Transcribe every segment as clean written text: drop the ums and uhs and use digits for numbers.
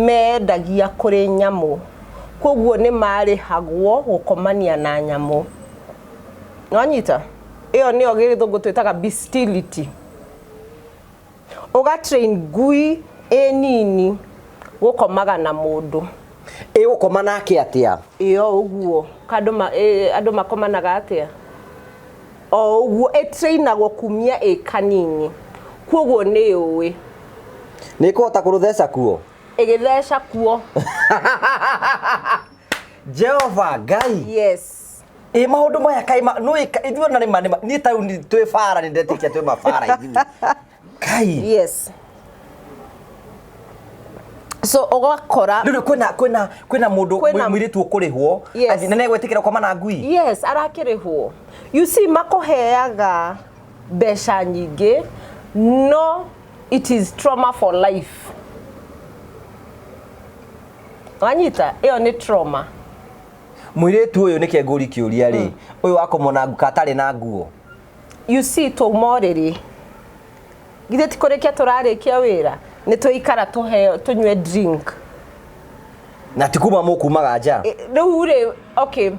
Meendagia kũrĩ nyamũ, kwoguo nĩ maarĩhagwo gũkomania na nyamũ. Nĩwanyita? Ĩyo nĩyo gĩthũngũ twĩtaga bestiality. Ũga train ngui ĩ nini gũkomaga na mũndũ. Ĩgũkoma nake atĩa? Ĩyo ũguo. Andũ ma, andũ makomanaga atĩa? O ũguo ĩtrainagwo kumia ĩ kanini. Kwoguo nĩ yũĩ. Nĩ ĩkũhota kũrũtheca kuo? Ĩgĩtheca kuo. Jehova Ngai. Yes. Ĩ maũndũ maya kaĩ ma nĩ ithuĩ ona nĩma nĩma niĩ ta rĩu twĩ bara nĩ ndetĩkia twĩ mabara ithuĩ. Kai. Yes. So ũgakora Rĩu kwĩna kwĩna kwĩna mũndũ Kwĩna- mũirĩtu ũkũrĩhwo Yes. athiĩ na nĩegwĩtĩkĩra gũkoma na ngui. Yes, arakĩrĩhwo. You see makũheaga mbeca nyingĩ no it is trauma for life. Wanyita? Ĩyo nĩ trauma. Mũirĩtu ũyũ nĩkĩ ngũri kĩũria rĩ ũyũ wakomwo na nguka atarĩ na nguo. You see twauma ũrĩrĩ githĩ ti kũrĩkia tũrarĩkia wĩra nĩ tũikara tũheo tũnyue drink. Na ti kuma mũkumaga nja. Rĩu rĩ okay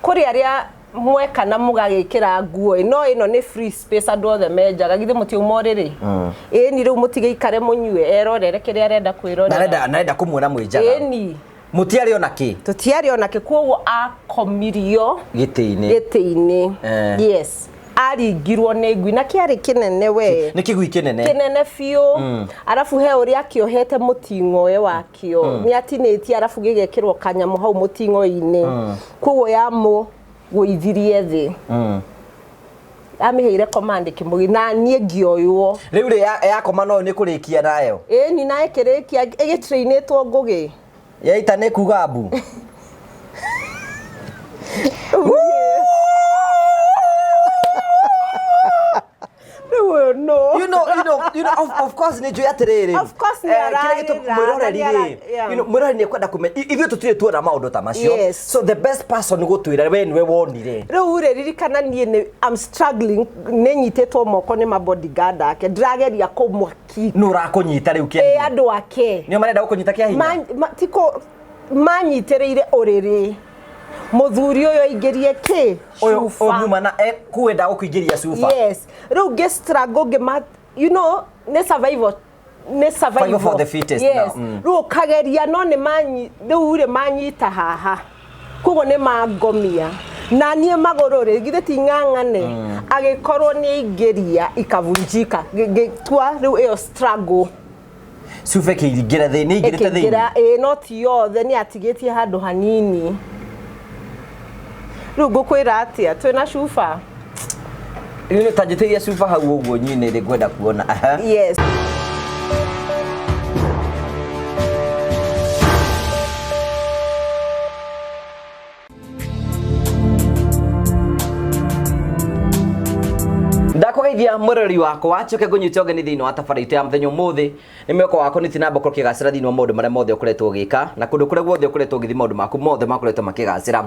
kũrĩ arĩa mweka na mũgagĩkĩra nguo ĩ no ĩno nĩ free space andũ othe menjaga githĩ mũtiauma ũrĩrĩ ĩni rĩu mũtigĩikare mũnyue erorere kĩrĩa arenda kwĩrorera. Narenda narenda kũmuona mwĩ njaga. Ĩni. Mũtiarĩ ona kĩ? Tũtiarĩ ona kĩ kwoguo akomirio Gĩtĩ-inĩ. Gĩtĩ-inĩ. Eh. Yes. Aringirwo nĩ ngui na kĩarĩ kĩnene we. Nĩ kĩgui kĩnene. Kĩnene biũ. Arabu he ũrĩa akĩohete mũting'oe wakĩo. Nĩ atinĩtie arabu gĩgekĩrwo kanyamũ hau mũting'oe-inĩ. Kwoguo yamũgũithirie thĩ. Amĩheire command ĩkĩmũgĩ na niĩ ngĩoywo. Rĩu rĩ yakoma no nĩ kũrĩkia nayo. Ĩni na ĩkĩrĩkia ĩgĩtrainĩtwo ngũgĩ. Yaita nĩ kuga mbu. Rĩu ũyũ nũ? You know, of course nĩ njũĩ atĩrĩrĩ. Of course nĩ Kĩrĩa gĩtũ ararĩra, mwĩroreri na nĩ rĩ, ara- yeah. you know, mwĩroreri nĩ ekwenda kũmenya ithuĩ tũtirĩ tuona maũndũ ta macio. Yes. So the best person gũtwĩra we nĩwe wonire. Rĩu rĩ ririkana niĩ nĩ I'm struggling nĩ nyitĩtwo moko nĩ ma bodyguard ake ndĩrageria kũmwaki. Nũ ũrakũnyita rĩu kĩa Ĩ hinya? andũ ake. Nĩo marenda gũkũnyita kĩa hinya? Tikũ manyitĩrĩire ũrĩrĩ. Mũthuri ũyũ aingĩrie kĩ? Ũyũ Cuba. ũyũ muma na kwenda gũkũingĩria cuba. Yes. Rĩu ngĩ struggle ngĩma you know nĩ survival nĩ survival for the fittest yes. now. Rĩu ũkageria no nĩ manyi rĩu rĩ manyita haha koguo nĩ mangomia na niĩ magũrũ rĩ githĩ ti ng'ang'ane agĩkorwo nĩ aingĩria ikavunjika ngĩtua rĩu ĩyo struggle Cuba ĩkĩingĩra thĩinĩ, nĩ ĩingĩrĩte thĩinĩ. Ĩkĩingĩra ĩĩ no ti yothe nĩ atigĩtie handũ hanini. Rĩu ngũkwĩra atĩa twĩna cuba. Rĩu ta njĩtĩria cuba hau ũguo nyine rĩ ngwenda kuona. Aha. Yes. Ndakũgeithia mwĩroreri wakwa njoke ngũnyite ũgeni thĩinĩ wa tabarĩra itũ ya mũthenya ũmũthĩ nĩ mwĩhoko wakwa nĩ tinamba ũkorwo ũkĩgacĩra thĩinĩ wa maũndũ marĩa mothe ũkoretwo ũgĩka na kũndũ kũrĩa guothe ũkoretwo ũgĩthiĩ maũndũ maku mothe makoretwo makĩgacĩra.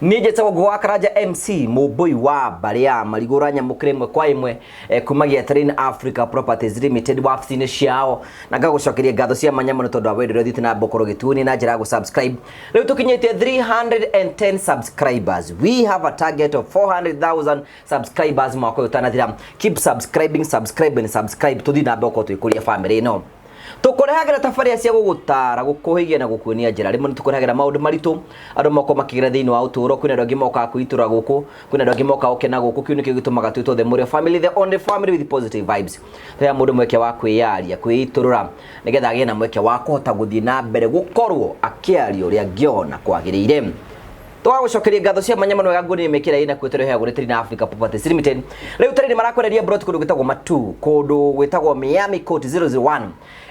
Niĩ njĩtagwo Ngũgũ wa Karanja MC mũmbũi wa mbarĩ ya marigũ ũranyamũkĩra ĩmwe kwa ĩmwe kumagia Terrain Africa Properties Limited wabici-inĩ ciao na ngagũcokeria ngatho cia mwanya mũno tondũ wa wendo ũrĩa ũthiĩte na mbere ũkorwo ũgĩtuonia na njĩra ya gũ-subscribe. Rĩu tũkinyĩtie 310 subscribers. We have a target of 400,000 subscribers mwaka ũyũ ũtanathira. Keep subscribing, subscribe and subscribe tũthiĩ na mbere gũkorwo tũgĩkũria family ĩno. Tũkũrehagĩra tabarĩra cia gũgũtara, gũkũhĩgia na gũkuonia njĩra. Rĩmwe nĩ tũkũrehagĩra maũndũ maritũ andũ mokorwo makĩgera thĩinĩ wa ũtũũro. Kwĩna andũ angĩ mokaga kwĩitũrũra gũkũ, kwĩna andũ angĩ mokaga gũkena gũkũ. Kĩu nĩkĩo gĩtũmaga twĩtwo The Mũrĩo Family, the only family with positive vibes. Tũheaga mũndũ mweke wa kwĩyaria, kwĩitũrũra nĩgetha agĩe na mweke wa kũhota gũthiĩ na mbere gũkorwo akĩaria ũrĩa angĩona kwagĩrĩire. Tũgagũcokeria ngatho cia mwanya mũno wega nguo mĩkĩra ĩna kuo tũrĩheagwo nĩ Terrain Africa Properties Limited. Rĩu Terrain marakwenderia broti kũndũ gwĩtagwo Matu, kũndũ gwĩtagwo Miami Court 001.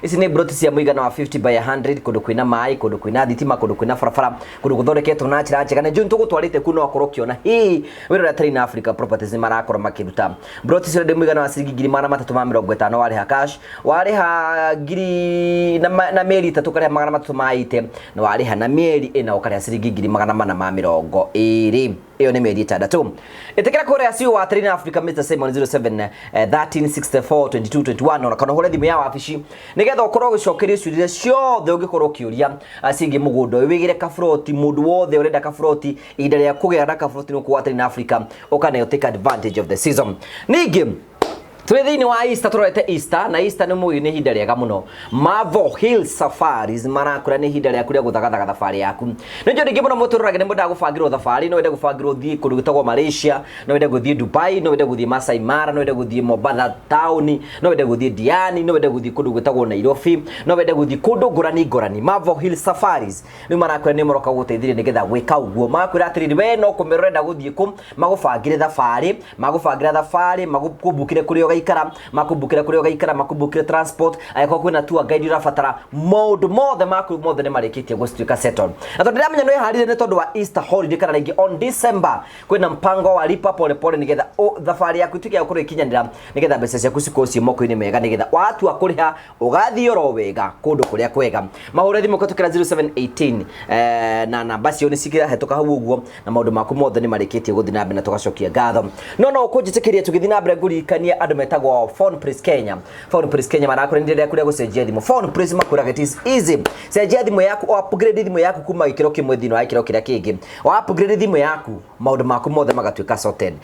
Ici nĩ broti cia mũigana wa 50 by 100 kũndũ kwĩna maĩ, kũndũ kwĩna thitima, kũndũ kwĩna barabara, kũndũ gũthondeketwo na njĩra njega. Na njũĩ nĩtũgũtwarĩte kuo no wakorwo ũkĩona hihi wĩra ũrĩa Terrain Africa Properties marakorwo makĩruta. Broti icio nĩ mũigana wa ciringi 350,000 warĩha cash, warĩha ngiri na mĩeri 3 ũkarĩha 380 na warĩha na mĩeri 4 ũkarĩha ciringi 480,000. 20 ĩyo nĩ mĩeri 6. Ĩtĩkĩra kũrĩa CEO wa Terrain Africa Mr Simon 07 13 64 22 21, ona kana ũhũre thimũ ya wabici nĩgetha ũkorwo ũgĩcokerio ciũria ciothe ũngĩkorwo ũkĩũria ciĩgiĩ mũgũnda ũyũ. Wĩgĩre kaburoti, mũndũ wothe ũrenda kaburoti, ihinda rĩa kũgĩa na kaburoti nĩ kwa Terrain Africa, ũkaneo take advantage of the season. Ningĩ tũrĩ thĩinĩ wa Easter, tũrorete Easter, na Easter nĩ mũgĩ nĩ ihinda rĩega mũno. Mavo Hill Safaris marakũra nĩ ihinda rĩaku rĩa gũthagathaga thabarĩ yaku. Nĩ njũ rĩngĩ mũno mũtũrorage nĩ mwendaga gũbangĩrwo thabarĩ, no wende gũbangĩrwo ũthiĩ kũndũ gwĩtagwo Malaysia, no wende gũthiĩ Dubai, no wende gũthiĩ Masai Mara, no wende gũthiĩ Mombatha taũni, no wende gũthiĩ Diani, no wende gũthiĩ kũndũ gwĩtagwo Nairobi, no wende gũthiĩ kũndũ ngũrani ngũrani. Mavo Hill Safaris rĩu marakwĩra nĩ maroka gũgũteithĩrĩria nĩgetha gwĩka ũguo. Marakwĩra atĩrĩrĩ, we no kũmera ũrenda gũthiĩ kũ, magũbangĩre thabarĩ, magũbangĩra thabarĩ, magũkũmbukĩre kũrĩa ũgaikara, makũmbukĩre kũrĩa ũgaikara, makũmbukĩre transport, angĩkorwo kwĩna tour guide ũrabatara, maũndũ mothe maku mothe nĩ marĩkĩtie gũtuĩka settled. Na tondũ ndĩramenya nĩ wĩharĩrie nĩ tondũ wa Easter holiday kana rĩngĩ on December kwĩna mpango wa lipa pole pole nĩgetha thabarĩ yaku ĩtuĩke ya gũkorwo ĩkinyanĩra, nĩgetha mbeca ciaku cikorwo ciĩ moko-inĩ mega, nĩgetha watua kũrĩha ũgathiĩ oro wega kũndũ kũrĩa kwega. Mahũre thimũ kũhetũkĩra 0718 na namba cio nĩ cikĩrahetũka hau ũguo, na maũndũ maku mothe nĩ marĩkĩtie gũthiĩ na mbere na tũgacokia ngatho. No ũkũnjĩtĩkĩria tũgĩthiĩ na mbere ngũririkanie andũ metagwo Phone Place Kenya. Phone Place Kenya marakwĩra nĩ rĩrĩa kũrĩa gũcenjia thimũ. Phone Place makwĩraga it is easy. Cenjia thimũ yaku, o upgrade thimũ yaku kuma gĩkĩro kĩmwe thĩinĩ wa gĩkĩro kĩrĩa kĩngĩ. O upgrade thimũ yaku, maũndũ maku mothe magatuĩka sorted.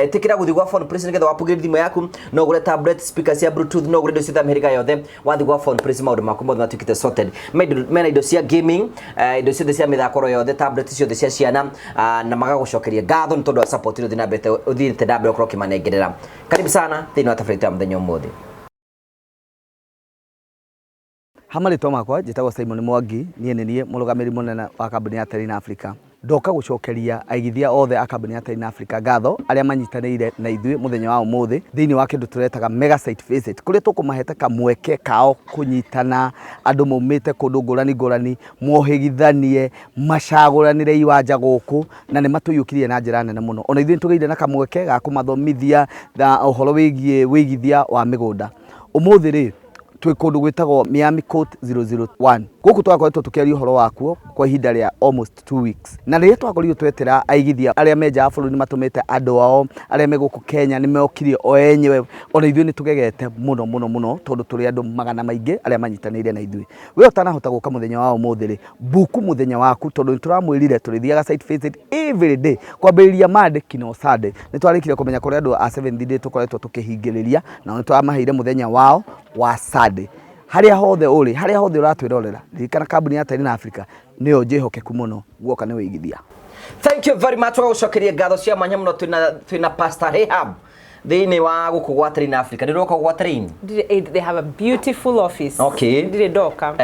Ĩtĩkĩra gũthiĩ gwa Phone Place nĩgetha upgrade thimũ yaku, no ũgũre tablet, speaker cia bluetooth, no ũgũre indo ciothe mĩhĩrĩga yothe. Wathiĩ gwa Phone Place maũndũ maku mothe matuĩkĩte sorted. Mena indo cia gaming, indo ciothe cia mĩthako yothe, tablet ciothe cia ciana, na magagũcokeria ngatho nĩ tondũ wa support ĩrĩa ũthiĩte na mbere ũkorwo ũkĩmanengerera. Karibu sana thĩinĩ wa tabarĩra ya mũthenya ũmũthĩ. Ha marĩtwa makwa njĩtagwo Simon Mwangi, niĩ nĩ niĩ mũrũgamĩrĩri mũnene wa kambuni ya Terrain Africa. Ndoka gũcokeria aigithia othe a kambuni ya Terrain Africa ngatho arĩa manyitanĩire na ithuĩ mũthenya wa ũmũthĩ thĩinĩ wa kĩndũ tũretaga mega site visit, kũrĩa tũkũmahete kamweke kao kũnyitana andũ maumĩte kũndũ ngũrani ngũrani, mohĩgithanie, macagũranĩre iwanja gũkũ, na nĩ matũiyũkirie na njĩra nene mũno. Ona ithuĩ nĩtũgĩire na kamweke ga kũmathomithia na ũhoro wĩgiĩ wĩigithia wa mĩgũnda. Ũmũthĩ rĩ, twĩ kũndũ gwĩtagwo Miami Court 001. Gũkũ twakoretwo tũkĩaria ũhoro wakuo kwa ihinda rĩa almost 2 weeks. Na rĩrĩa twakorirwo twetera aigithia arĩa me nja wa bũrũri nĩmatũmĩte andũ ao arĩa me gũkũ Kenya nĩmokire o enyewe. Ona ithuĩ nĩtũgegete mũno mũno mũno tondũ tũrĩ andũ magana maingĩ arĩa manyitanĩire na ithuĩ. We ũtanahota gũka mũthenya wa ũmũthĩ rĩ, buku mũthenya waku tondũ nĩtũramwĩrire tũrĩthiaga site visit every day kwambĩrĩria Monday kinya Sunday. Nĩtwarĩkire kũmenya kũrĩa andũ a Seventh Day tũkoretwo tũkĩhingĩrĩria, nao nĩtũramaheire mũthenya wao wa Sunday. Harĩa hothe ũrĩ, harĩa hothe ũratwĩrorera, ririkana kambuni ya Terrain Africa nĩyo njĩhokeku mũno guoka nĩ wĩigithia. Thank you very much. Tũgagũcokeria ngatho cia mwanya mũno. Twĩna Pastor Rahab thĩinĩ wa gũkũ gwa Terrain Africa. Nĩ ũroka gwa Terrain? They have a beautiful office. Okay. Ndirĩ ndoka.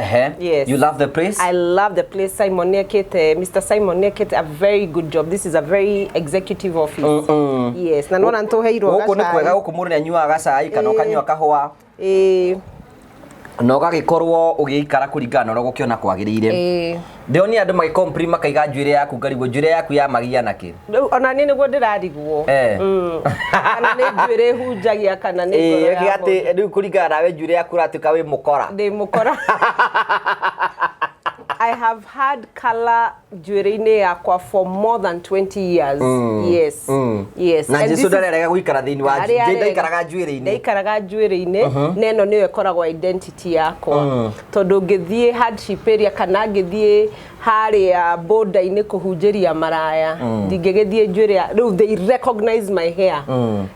Yes. You love the place? I love the place. Simon Niekete, Mr. Simon Niekete, a very good job. This is a very executive office. Yes. Na nona nĩtũheirwo Gũkũ nĩ gacai. kwega, gũkũ mũndũ nĩ anyuaga gacai kana ũkanyua kahũa na ũgagĩkorwo ũgĩikara kũringana na ũrĩa ũgũkĩona kwagĩrĩire. Ndĩronire andũ magĩcomplain makaiga njuĩrĩ yaku ngarigwo njuĩrĩ yaku ya magia nakĩ. Rĩu ona niĩ nĩguo ndĩrarigwo. Kana nĩ njuĩrĩ hunjagia kana nĩ ngoro ya atĩ mũndũ. Rĩu kũringana nawe njuĩrĩ yaku ũratuĩka wĩ mũkora. Ndĩ mũkora. I have had color njuĩrĩ-inĩ yakwa for more than 20 years. Yes. Yes. Na And Jesu this is- ndarerega gũikara thĩinĩ wa Arĩa arega. ndaikaraga njuĩrĩ-inĩ. Ndaikaraga njuĩrĩ-inĩ, na ĩno nĩyo ĩkoragwo identity yakwa, tondũ ngĩthiĩ hardship area kana ngĩthiĩ harĩa border-inĩ kũhunjĩria maraya, ndingĩgĩthiĩ njuĩrĩ rĩu they recognize my hair,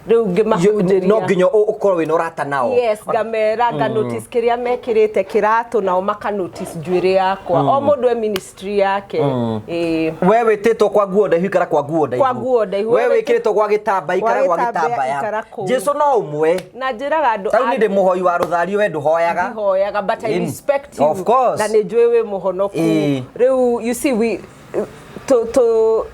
rĩu ngĩmahunjĩria No nginya ũkorwo wĩna ũrata nao. Yes, ngamera, nga notice kĩrĩa mekĩrĩte kĩratũ, nao maka notice njuĩrĩ yakwa. O mũndũ e ministry yake. Ĩĩ. We wĩtĩtwo kwa nguo ndaihu, ikara kwa nguo ndaihu. Kwa nguo ndaihu. We wĩkĩrĩtwo gwa gĩtamba, ikara Gwa gwa gĩtambaya, gĩtambaya. ikara kũu. Jesu no ũmwe. Na njĩraga andũ Tarĩu niĩ ndĩ mũhoi wa rũthario, we ndũhoyaga. Ndihoyaga, but I respect you. Of course. Na nĩ njũĩ wĩ mũhonoku. Rĩu you see we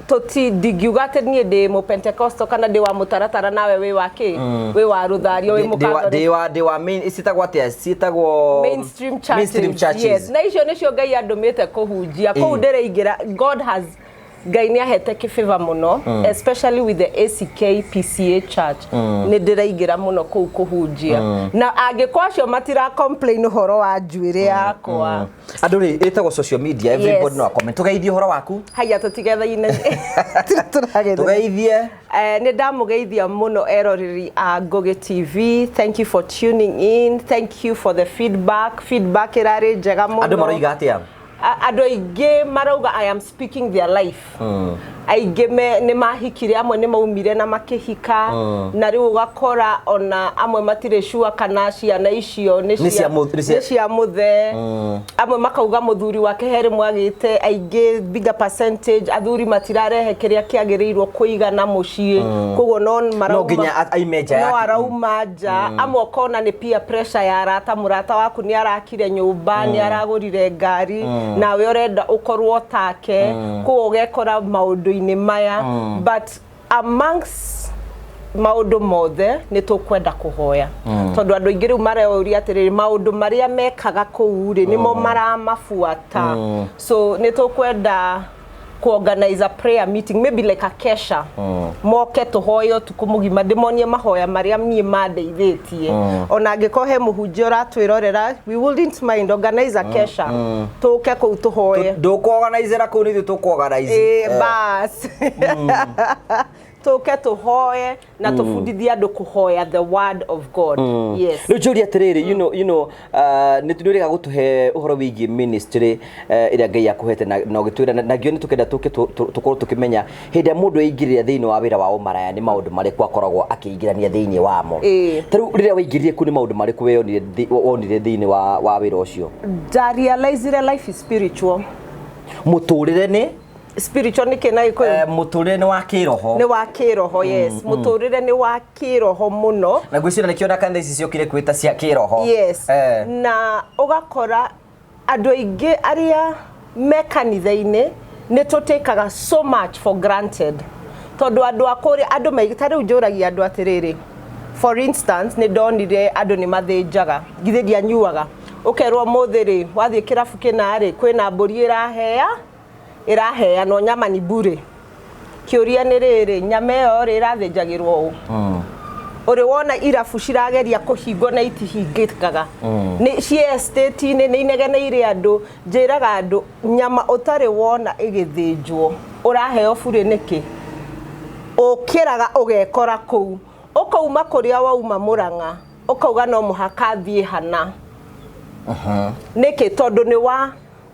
tũti ndingiuga atĩ niĩ ndĩ mũpentecosto kana ndĩ wa mũtaratara, nawe wĩ wa kĩ, wĩ wa rũthario, wĩ mũkathoriki. Ndĩ wa main, ciĩtagwo atĩa, ciĩtagwo Mainstream churches. Mainstream churches. Yes. Na icio nĩcio Ngai andũmĩte kũhunjia kũu. Ndĩraingĩra God has Ngai nĩ ahete kĩbĩba mũno, especially with the ACK PCA Church. Nĩ ndĩraingĩra mũno kũu kũhunjia, na angĩkorwo acio matira complain ũhoro wa njuĩrĩ yakwa. Andũ rĩ, ĩtagwo social media, everybody no comment. Tũgeithie ũhoro waku. Haya, tũtigethaine, tũrageithania. Tũgeithie. Nĩ ndamũgeithia mũno eroreri a Ngũgĩ TV. Thank you for tuning in, thank you for the feedback. Feedback ĩrarĩ njega mũno. Andũ maroiga atĩa? Andũ aingĩ marauga I am speaking their life. Aingĩ nĩ mahikire, amwe nĩ maumire na makĩhika, na rĩu ũgakora ona amwe matirĩ sure kana ciana icio nĩ Nĩ cia nĩ cia mũthee. Amwe makauga mũthuri wake he rĩmwe agĩte. Aingĩ, bigger percentage, athuri matirarehe kĩrĩa kĩagĩrĩirwo kũigana mũciĩ, koguo no no nginya aime nja no yake. Arauma nja. Amwe ũkona nĩ peer pressure ya arata. Mũrata waku nĩ arakire nyũmba, nĩ aragũrire ngari, nawe ũrenda ũkorwo take, koguo ũgekora maũndũ-inĩ maya. But amongst maũndũ mothe, nĩ tũkwenda kũhoya, tondũ andũ aingĩ rĩu mareũria atĩrĩrĩ, maũndũ marĩa mekaga kũu rĩ, nĩmo maramabuata. So nĩ tũkwenda kuorganize a prayer meeting, maybe like a kesha, moke tũhoye ũtukũ mũgima, ndĩmonie mahoya marĩa niĩ mandeithĩtie. Ona angĩkorwo he mũhunjia ũratwĩrorera, we wouldn't mind organize a kesha, tũke kũu tũhoye. Ndũkũorganizera kũu, nĩ ithuĩ tũkũorganize. Ĩĩ, bas, tũke tũhoe na tũbundithie andũ kũhoya the word of God, yes. Rĩu njũria atĩrĩrĩ, nĩ nĩũrĩga gũtũhe ũhoro wĩgiĩ ministry ĩrĩa Ngai akũhete, na ũgĩtwĩra na ngĩo nĩ tũkenda tũke tũkorwo tũkĩmenya hĩndĩ ĩrĩa mũndũ aingĩrĩra thĩinĩ wa wĩra wa ũmaraya, nĩ maũndũ marĩkũ akoragwo akĩingĩrania thĩinĩ wamo. Ta rĩu rĩrĩa waingĩrire kuu, nĩ maũndũ marĩkũ weyonire wonire thĩinĩ wa wĩra ũcio? Ndarealizire life is spiritual. Mũtũrĩre nĩ Spiritual nĩ kĩ na Gĩkũyũ? Mũtũrĩre nĩ wa kĩroho. Nĩ wa kĩroho, yes, mũtũrĩre nĩ wa kĩroho mũno. Na ngwĩciria nĩkĩo na kanitha ici ciokire kwĩta cia kĩroho. Yes. Na ũgakora andũ aingĩ arĩa me kanitha-inĩ nĩ tũtĩkaga so much for granted, tondũ andũ a kũrĩa, andũ ta rĩu njũragia andũ atĩrĩrĩ, for instance, nĩ ndonire andũ nĩ mathĩnjaga, githĩ ndianyuaga, ũkerwo mũthĩ rĩ, wathiĩ kĩrabu kĩna rĩ, kwĩna mbũri ĩrahea, ĩraheanwo, nyama ni bure. Kĩũria nĩ rĩrĩ, nyama ĩyo rĩ, ĩrathĩnjagĩrwo ũ? Ũrĩ wona irabu cirageria kũhingwo na itihingĩkaga? Nĩ ciĩ estate-inĩ, nĩ inegeneire andũ. Njĩraga andũ, nyama ũtarĩ wona ĩgĩthĩnjwo ũraheo burĩ nĩkĩ? Ũkĩraga ũgekora kũu, ũkauma kũrĩa wauma Mũrang'a, ũkauga no mũhaka thiĩ hana. Nĩkĩ? Tondũ nĩ wa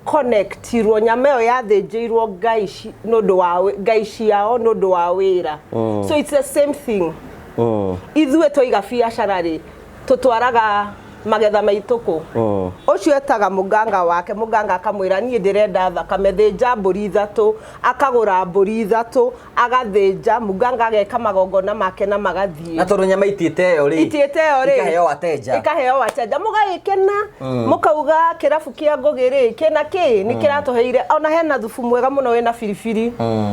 connectirwo nyama ĩyo yathĩnjĩirwo ngai nĩ ũndũ wa ngai ciao, nĩ ũndũ wa wĩra. So it's the same thing. Ithuĩ twaiga biacara rĩ, tũtwaraga magetha maitũ kũ? Ũcio etaga mũganga wake, mũganga akamwĩra, "Niĩ ndĩrenda thakame, thĩnja mbũri ithatũ." Akagũra mbũri ithatũ, agathĩnja, mũganga ageka magongona make na magathiĩ. Na tondũ nyama itiĩte ĩyo rĩ, itiĩte ĩyo rĩ, ikaheo atenja. Ikaheo atenja, mũgagĩkena, mũkauga kĩrabu kĩa Ngũgĩ rĩ, kĩna kĩ nĩ kĩratũheire, ona hena thubu mwega mũno wĩna biribiri,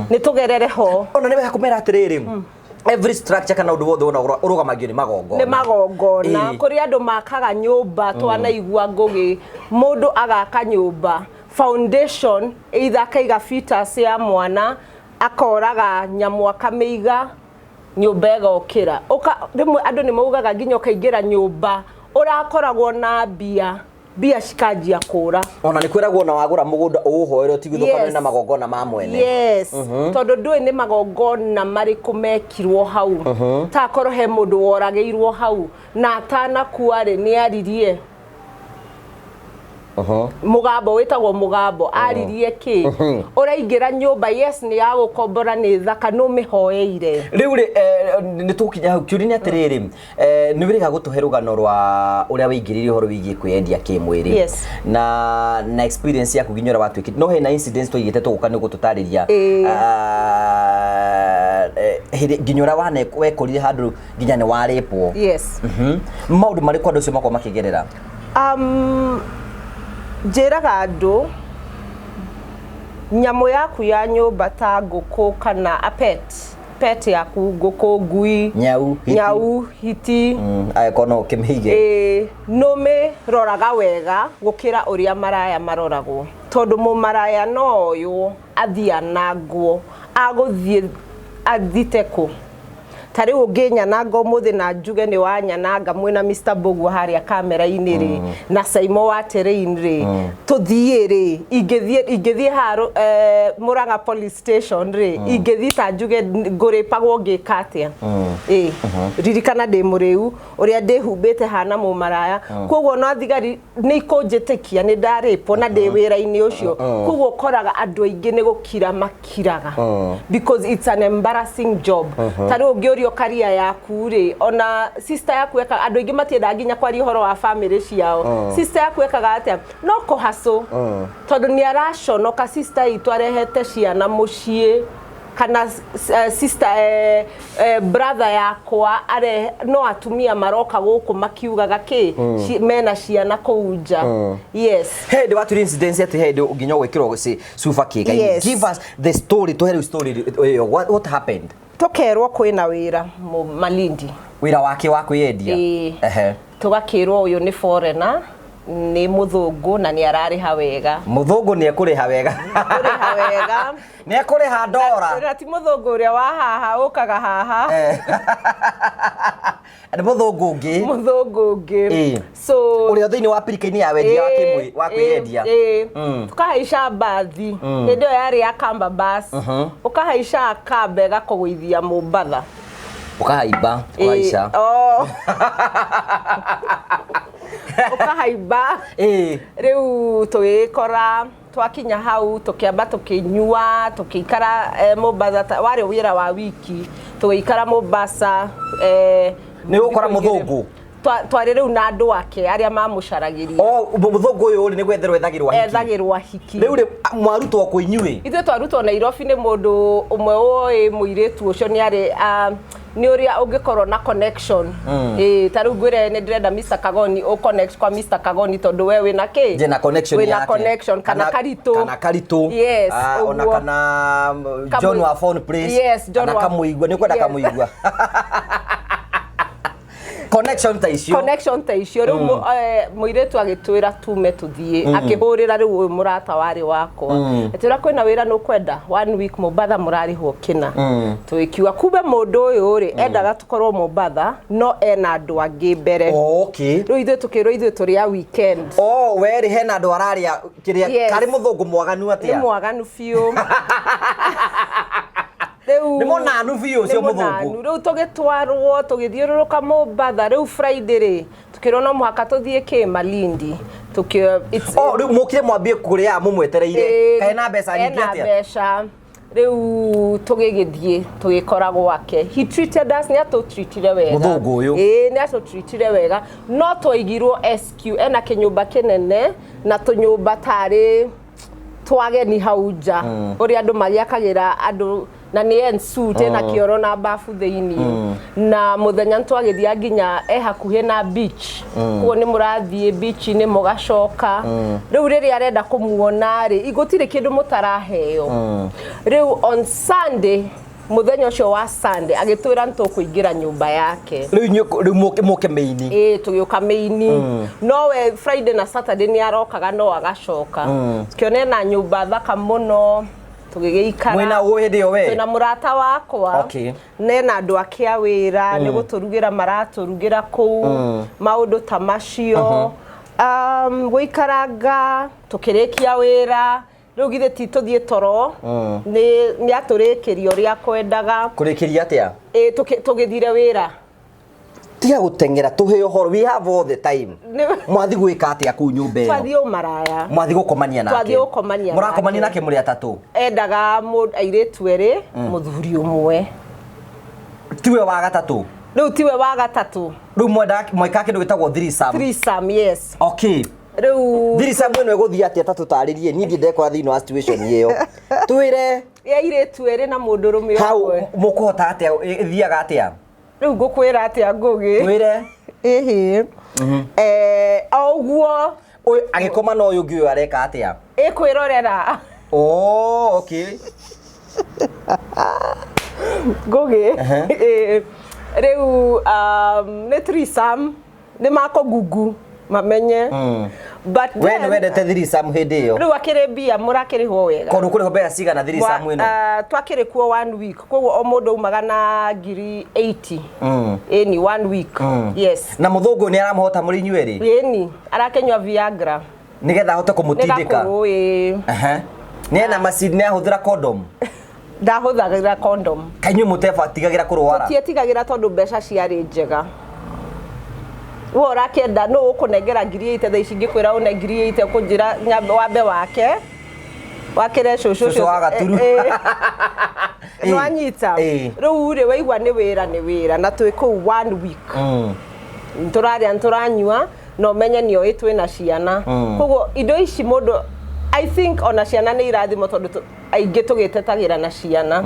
nĩ tũgerere ho. Ona nĩ wega kũmera atĩrĩrĩ, every structure kana ũndũ wothe wona ũrũgamagio nĩ magongona. Nĩ magongona. Kũrĩ andũ makaga nyũmba, twanaigua Ngũgĩ, mũndũ agaka nyũmba, foundation either akaiga fetus ya mwana, akoraga nyamũ, akamĩiga, nyũmba ĩgokĩra. Rĩmwe andũ nĩ maugaga nginya ũkaingĩra nyũmba ũrakoragwo na mbia, mbia cikanjia kũra. Ona nĩ kwĩragwo ona wagũra mũgũnda ũũhoere ũtigithũkanio na magongona ma mwene. Yes, tondũ ndũĩ nĩ magongona marĩkũ mekirwo hau. Takorwo he mũndũ woragĩirwo hau na atanakua rĩ, nĩ aririe mũgambo wĩtagwo mũgambo, aririe kĩ? Ũraingĩra nyũmba, yes, nĩ ya gũkombora, nĩ thaka, nĩ ũmĩhoeire? Rĩu rĩ, nĩ tũgũkinya hau. Kĩũria nĩ atĩrĩrĩ, nĩ wĩrĩga gũtũhe rũgano rwa ũrĩa waingĩrire ũhoro wĩgiĩ kwĩyendia kĩmwĩrĩ na experience yaku nginya ũrĩa watuĩkire, no hena incidents twaigĩte tũgũka nĩ gũtũtarĩria. Hĩndĩ nginya ũrĩa wekorire handũ nginya nĩ warĩpwo. Yes. Maũndũ marĩkũ andũ acio makorwo makĩgerera? Njĩraga andũ, nyamũ yaku ya nyũmba ta ngũkũ kana a pet, pet yaku, ngũkũ, ngui, nyau, hiti. Nyau, hiti. Angĩkorwo no ũkĩmĩige. Ĩĩ, nũmĩroraga wega gũkĩra ũrĩa maraya maroragwo. Tondũ mũmaraya no oywo athiĩ anangwo, agũthiĩ athite kũ? Ta rĩu ũngĩnyananga ũmũthĩ na njuge nĩ wanyananga mwĩna Mr. Mbũguo harĩa kamera-inĩ rĩ, na Saimo wa Terrain rĩ, tũthiĩ rĩ, ingĩthiĩ haha Murang'a police station rĩ, ingĩthiĩ ta njuge ngũrĩpagwo ngĩka atĩa? Ĩ ririkana ndĩ mũrĩu, ũrĩa ndĩhumbĩte hana mũmaraya, koguo no thigari nĩ ikũnjĩtĩkia nĩ ndarĩpwo na ndĩ wĩra-inĩ ũcio. Koguo ũkoraga andũ aingĩ nĩ gũkira makiraga because it's an embarrassing job. Ta rĩu ũngĩũrio karia yaku rĩ, ona sister yaku ekaga, andũ aingĩ matiendaga nginya kwaria ũhoro wa family ciao. Sister yaku ekaga atĩa? No kũhacũ, tondũ nĩ araconoka sister itũ arehete ciana mũciĩ, kana sister, brother yakwa are no atumia maroka gũkũ makiugaga kĩ mena ciana kũu nja. Yes. He ndĩ watwĩra incident atĩ he ndĩ nginya gwĩkĩrwo cuba kĩga. Yes. Give us the story, tũhe rĩu story ĩyo. What happened? Tũkerwo kwĩna wĩra Malindi. Wĩra wake wa kwĩyendia? Ĩĩ. Tũgakĩrwo ũyũ nĩ foreigner, nĩ mũthũngũ na nĩ ararĩha wega. Mũthũngũ nĩ ekũrĩha wega. Kũrĩha wega. Nĩ ekũrĩha ndora. Na ti mũthũngũ ũrĩa wa haha ũkaga haha. Nĩ mũthũngũ ũngĩ. Mũthũngũ ũngĩ. So ũrĩa thĩinĩ wa pirika-inĩ ya wendia wa kwĩyendia. Ĩĩ. Tukahaica mbathi hĩndĩ ĩyo yarĩ ya Kamba bus, ũkahaica kamba ĩgakũgũithia Mombatha. Ũkahaimba, ũkahaica. Oh. Ũkahaimba. Rĩu tũgĩkora twakinya hau, tũkĩamba tũkĩnyua, tũkĩikara Mombasa, warĩ wĩra wa wiki, tũgĩikara Mombasa Nĩ ũgũkora thikũ igĩrĩ. Mũthũngũ? Twarĩ rĩu na andũ ake arĩa mamũcaragĩria. O mũthũngũ ũyũ rĩ, nĩ gwetherwo ethagĩrwo ahiki? Ethagĩrwo ahiki. Rĩu rĩ, mwarutwo kũ inyuĩ? Ithuĩ twarutwo Nairobi nĩ mũndũ ũmwe ũĩ mũirĩtu ũcio, nĩ arĩ nĩ ũrĩa ũngĩkorwo na connection. Ĩĩ, ta rĩu ngwĩre nĩ ndĩrenda Mr. Kagoni, ũ connect kwa Mr. Kagoni tondũ we wĩna kĩ? Ndĩ na connection Wĩna yake. connection kana Karitũ. Kana Karitũ. Yes, Ah, ona ũguo. kana John wa Phone Place. Yes, John kana Kamũigua, nĩ ũkwenda Kamũigua. Connection ta icio. Connection ta icio. Rĩu mũirĩtu agĩtwĩra tume tũthiĩ, akĩhũrĩra rĩu ũyũ mũrata warĩ wakwa, atwĩra kwĩna wĩra nĩ ũkwenda, one week Mombatha, mũrarĩhwo kĩna. Tũgĩkiuga kumbe mũndũ ũyũ rĩ endaga tũkorwo Mombatha, no ena andũ angĩ mbere. Rĩu ithuĩ tũkĩrwo ithuĩ tũrĩ a weekend. Oh, we rĩ, hena andũ ararĩa kĩrĩa? Yes. Karĩ mũthũngũ mwaganu Nĩ atĩa? mwaganu biũ rĩu. Nĩ mũnanu biũ ũcio Nĩ mũnanu. mũthũngũ. Rĩu tũgĩtwarwo, tũgĩthiũrũrũka Mombatha. Rĩu Friday rĩ, tũkĩrwo no mũhaka tũthiĩ kĩ Malindi. Oh, rĩu mũkire mwambie kũrĩa mũmwetereire. Kaĩ na mbeca nyingĩ Ena atĩa? mbeca. Rĩu tũgĩgĩthiĩ tũgĩkora gwake. He treated us, nĩ atũtreatire wega. Mũthũngũ ũyũ. Ĩĩ, nĩ atũtreatire wega, no twaigirwo SQ. Ena kĩnyũmba kĩnene na tũnyũmba tarĩ twageni hau nja, ũrĩa andũ magĩakagĩra andũ, na nĩ en suite, ĩna kĩoro na bafu thĩinĩ. Na mũthenya nĩ twagĩthiaga nginya e hakuhĩ na beach, koguo nĩ mũrathiĩ beach-inĩ mũgacoka. Rĩu rĩrĩa arenda kũmuona rĩ, gũtirĩ kĩndũ mũtaraheo. Rĩu on Sunday, mũthenya ũcio wa Sunday, agĩtwĩra nĩ tũkũingĩra nyũmba yake. Rĩu rĩu mũke mĩini. Ĩĩ, tũgĩũka mĩini, no we Friday na Saturday nĩ arokaga no agacoka. Tũkĩona ena nyũmba thaka mũno, tũgĩgĩikara. Mwĩna ũ hĩndĩ ĩyo we? Twĩna mũrata wakwa. Nena andũ ake a wĩra, nĩ gũtũrugĩra maratũrugĩra kũu, maũndũ ta macio. Gũikaranga tũkĩrĩkia wĩra, rĩu githĩ ti tũthiĩ toro, nĩ atũrĩkĩria ũrĩa kwendaga. Kũrĩkĩria atĩa? Ĩ, tũgĩthire wĩra. Tiga gũteng'era, tũhe ũhoro, we have all the time. Mwathi gwĩka atĩa kũu nyũmba ĩyo? Twathiĩ ũmaraya. Mwathi gũkomania nake? Twathiĩ gũkomania. Mũrakomania nake mũrĩ atatũ? Endaga airĩtu erĩ, mũthuri ũmwe. Tiwe wa gatatũ? Rĩu tiwe wa gatatũ. Rĩu mwendaga mweka kĩndũ gĩtagwo threesome? Threesome, yes. Rĩu Threesome ĩno ĩgũthiĩ atĩa? Ta tũtarĩrie, niĩ ndirĩ ndekora thĩinĩ wa situation ĩyo, twĩre. Ya airĩtu erĩ na mũndũrũme Hau ũmwe. Mũkũhota atĩa? Ĩthiaga atĩa? Rĩu ngũkwĩra atĩa, Ngũgĩ? Twĩre. Ĩhĩ, o ũguo. Ũyũ agĩkoma na ũyũ ũngĩ, ũyũ areka atĩa? Ĩkwĩrorera. Oh, okay. Ngũgĩ. Ĩĩ. Rĩu nĩ threesome, nĩ makũgungu. Mamenye. But We nĩ then wendete threesome hĩndĩ ĩyo? Rĩu akĩrĩ mbia mũrakĩrĩhwo wega. Kondũ kũrĩhwo mbeca cigana threesome ĩno? Twakĩrĩ kuo one week, koguo o mũndũ aumaga na ngiri 80. Ĩni, one week, yes. Na mũthũngũ nĩ aramũhota mũrĩ inyuĩ erĩ? Ĩni, arakĩnyua Viagra. Nĩgetha ahote nĩ kũmũtindĩka. Gakũrũ, ĩ. Aha. Nĩ ena macini, nĩ ahũthĩra condom? Ndahũthagĩra condom. Kainyuĩ mũtebatigagĩra kũrwara? Tũtietigagĩra tondũ mbeca ciarĩ njega. We ũrakĩenda nũ ũkũnengera ngiri 80 thaa ici? Ngĩkwĩra ũne ngiri 80, ũkũnjĩra wambe wake wakĩre cũcũ. Cũcũ wa Gaturu. Nĩwanyita? Ĩ. Rĩu rĩ, waigua nĩ wĩra, nĩ wĩra, na twĩ kũu one week, tũrarĩa, tũranyua, na ũmenye nĩ oĩ twĩna ciana. Koguo indo ici mũndũ, I think ona ciana nĩ irathimo, tondũ aingĩ tũgĩtetagĩra na ciana.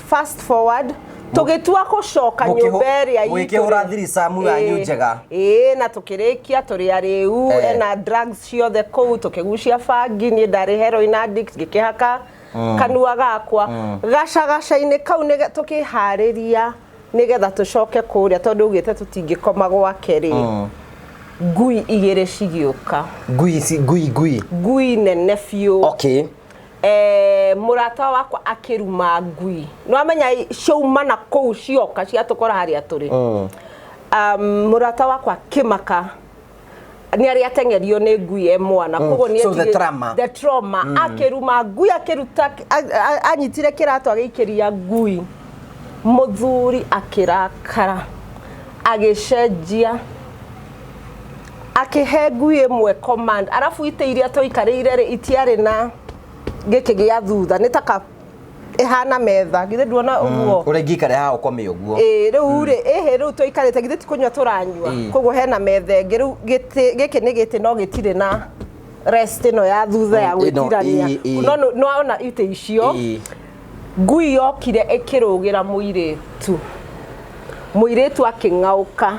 Fast forward, tũgĩtua gũcoka nyũmba ĩrĩa itũ Mũgĩkĩhũra rĩ. threesome yanyu njega. Ĩĩ, na tũkĩrĩkia tũrĩ arĩu. Ena drugs ciothe kũu, tũkĩgucia bangi. Niĩ ndarĩ heroin addict, ngĩkĩhaka kanua gakwa gacagaca-inĩ kau tũkĩharĩria nĩgetha tũcoke kũrĩa, tondũ ugĩte tũtingĩkoma gwake rĩ. Ngui igĩrĩ cigĩũka. Ngui ici, ngui ngui? Ngui nene biũ. Mũrata wakwa akĩruma ngui. Nĩwamenya ciauma na kũu, cioka ciatũkora harĩa tũrĩ. Mũrata wakwa akĩmaka, nĩ arĩa ateng'erio nĩ ngui e mwana, koguo nĩ So the trauma. The trauma. Akĩruma ngui, akĩruta anyitire kĩratũ, agĩikĩria ngui. Mũthuri akĩrakara, agĩcenjia, akĩhe ngui ĩmwe command. Arabu itĩ iria twaikarĩire rĩ, itiarĩ na gĩkĩ gĩa thutha, nĩ taka ĩhana metha, githĩ nduona ũguo? Ũrĩa ingĩikara haha ũkome ũguo. Ĩĩ, rĩu rĩ, ĩhĩ, rĩu tũikarĩte, githĩ ti kũnyua tũranyua? Koguo hena metha ĩngĩ. Rĩu gĩtĩ gĩkĩ nĩ gĩtĩ, no gĩtirĩ na rest ĩno ya thutha ya Ĩno, gwĩtirania. ĩĩ. No nĩwona itĩ icio? Ngui yokire ĩkĩrũgĩra mũirĩtu, mũirĩtu akĩng'aũka,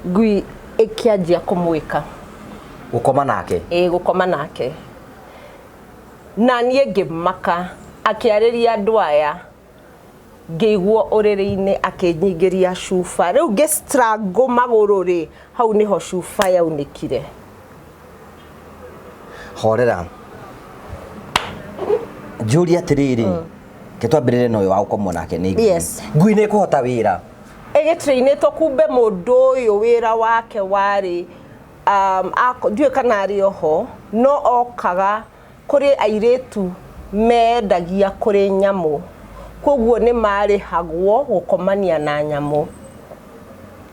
ngui ĩkĩanjia kũmwĩka. Gũkoma nake? Ĩ, gũkoma nake. Na niĩ ngĩmaka. Akĩarĩria andũ aya, ngĩiguo ũrĩrĩ-inĩ akĩnyingĩria cuba. Rĩu ngĩ strangle magũrũ rĩ, hau nĩho cuba yaunĩkire. Horera, njũrie atĩrĩrĩ, ke twambĩrĩre na ũyũ wa gũkomwo nake nĩ ngui. Yes. Ngui nĩ ĩkũhota wĩra? Ĩgĩtrainĩtwo. Kumbe mũndũ ũyũ wĩra wake warĩ ndiũĩ kana arĩ oho, no okaga kũrĩ airĩtu mendagia kũrĩ nyamũ, koguo nĩ marĩhagwo gũkomania na nyamũ.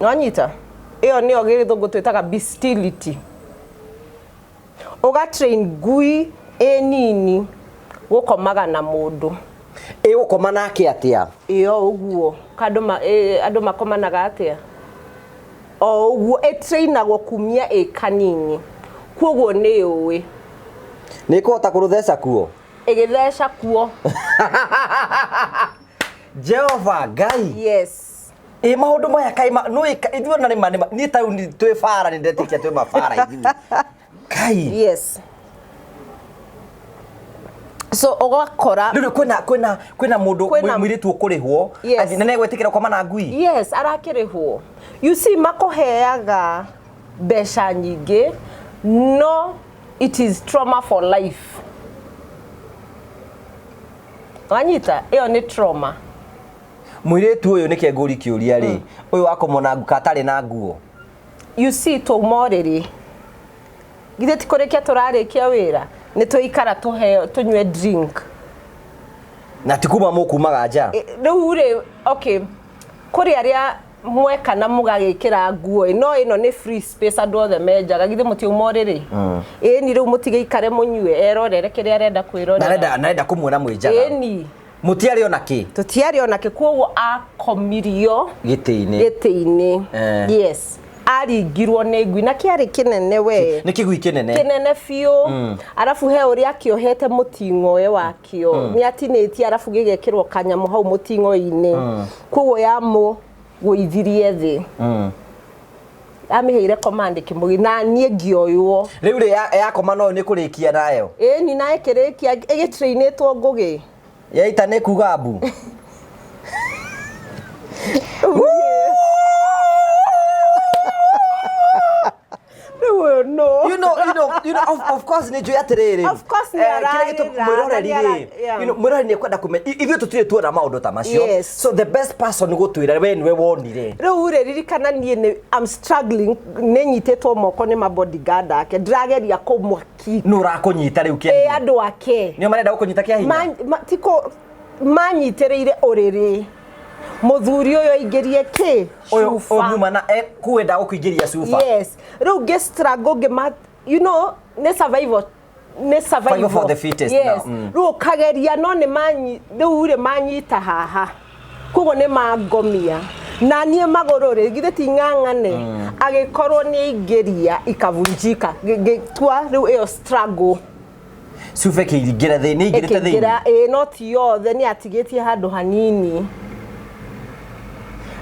Nĩwanyita? Ĩyo nĩyo gĩthũngũ twĩtaga bestiality. Ũgatrain ngui ĩ nini gũkomaga na mũndũ. Ĩgũkoma nake atĩa? Ĩyo ũguo. Ka andũ andũ makomanaga atĩa? O ũguo ĩtrainagwo kumia ĩ kanini, koguo nĩ yũĩ. Nĩ ĩkũhota kũrũtheca kuo? Ĩgĩtheca kuo. Jehova Ngai! Yes. Ĩ, maũndũ maya kaĩ nũ ithuĩ ona nĩma nĩma niĩ ta rĩu twĩ bara, nĩ ndetĩkia twĩ mabara ithuĩ kai. Yes, so ũgakora Rĩu kwĩna mũndũ mũirĩtu ũkũrĩhwo Yes. na nĩegwĩtĩkĩra gũkoma na ngui? Yes, arakĩrĩhwo. You see, makũheaga mbeca nyingĩ, no it is trauma for life. Wanyita? Ĩyo nĩ trauma. Mũirĩtu ũyũ, nĩke ngũri kĩũria rĩ, ũyũ wakomwo na nguka atarĩ na nguo? You see, twauma ũrĩrĩ, githĩ ti kũrĩkia tũrarĩkia wĩra, nĩ tũikara tũheo tũnyue drink. Na ti kuma mũkumaga nja? Rĩu rĩ, okay, kũrĩ arĩa mweka na mũgagĩkĩra nguo ĩ, no ĩno nĩ free space, andũ othe menjaga. Githĩ mũtiauma ũrĩrĩ? Ĩni, rĩu mũtigĩikare mũnyue, erorere kĩrĩa arenda kwĩrorera. Narenda kũmuona mwĩ njaga. Ĩni. Mũtiarĩ ona kĩ? Tũtiarĩ ona kĩ, koguo akomirio gĩtĩ-inĩ. Gĩtĩ-inĩ. Yes, aringirwo nĩ ngui na kĩarĩ kĩnene we. Nĩ kĩgui kĩnene. Kĩnene biũ. Arabu he ũrĩa akĩohete mũting'oe wakĩo, nĩ atinĩtie, arabu gĩgekĩrwo kanyamũ hau mũting'oe-inĩ, koguo yamũgũithirie thĩ. Amĩheire command kĩmũgi, na niĩ ngĩoywo. Rĩu rĩ, yakoma no nĩ kũrĩkia nayo? Ĩni, na ĩkĩrĩkia ĩgĩtrainĩtwo ngũgĩ. Yaita nĩ kuga mbu. Ũyũ no. Of course nĩ njũĩ atĩrĩrĩ. Of course nĩ Kĩrĩa gĩtũ ararĩra, mwĩroreri na nĩ rĩ, yeah. mwĩroreri nĩ ekwenda kũmenya ithuĩ tũtirĩ tuona maũndũ ta macio. Yes. So the best person gũtwĩra we nĩwe wonire. Rĩu rĩ, ririkana niĩ nĩ I'm struggling, nĩ nyitĩtwo moko nĩ ma bodyguard ake, ndĩrageria kũmwaki. Nũ ũrakũnyita rĩu kĩa Ĩ hinya? andũ ake. Nĩo marenda gũkũnyita kĩa hinya? Tiko manyitĩrĩire ũrĩrĩ, mũthuri ũyũ aingĩrie kĩ Ũyũ ũyũ cuba. muma na kwenda gũkũingĩria cuba. Yes, rĩu ngĩ struggle ngĩma, nĩ survival, nĩ survival for the fittest yes. now. Rĩu ũkageria no nĩ manyi rĩu rĩ manyita haha, koguo nĩ mangomia na niĩ magũrũ rĩ, githĩ ti ng'ang'ane, agĩkorwo nĩ aingĩria ikavunjika. Ngĩtua rĩu ĩyo struggle. Cuba ĩkĩingĩra thĩinĩ, nĩ ĩingĩrĩte thĩinĩ. Ĩkĩingĩra, ĩĩ, no ti yothe, nĩ atigĩtie handũ hanini.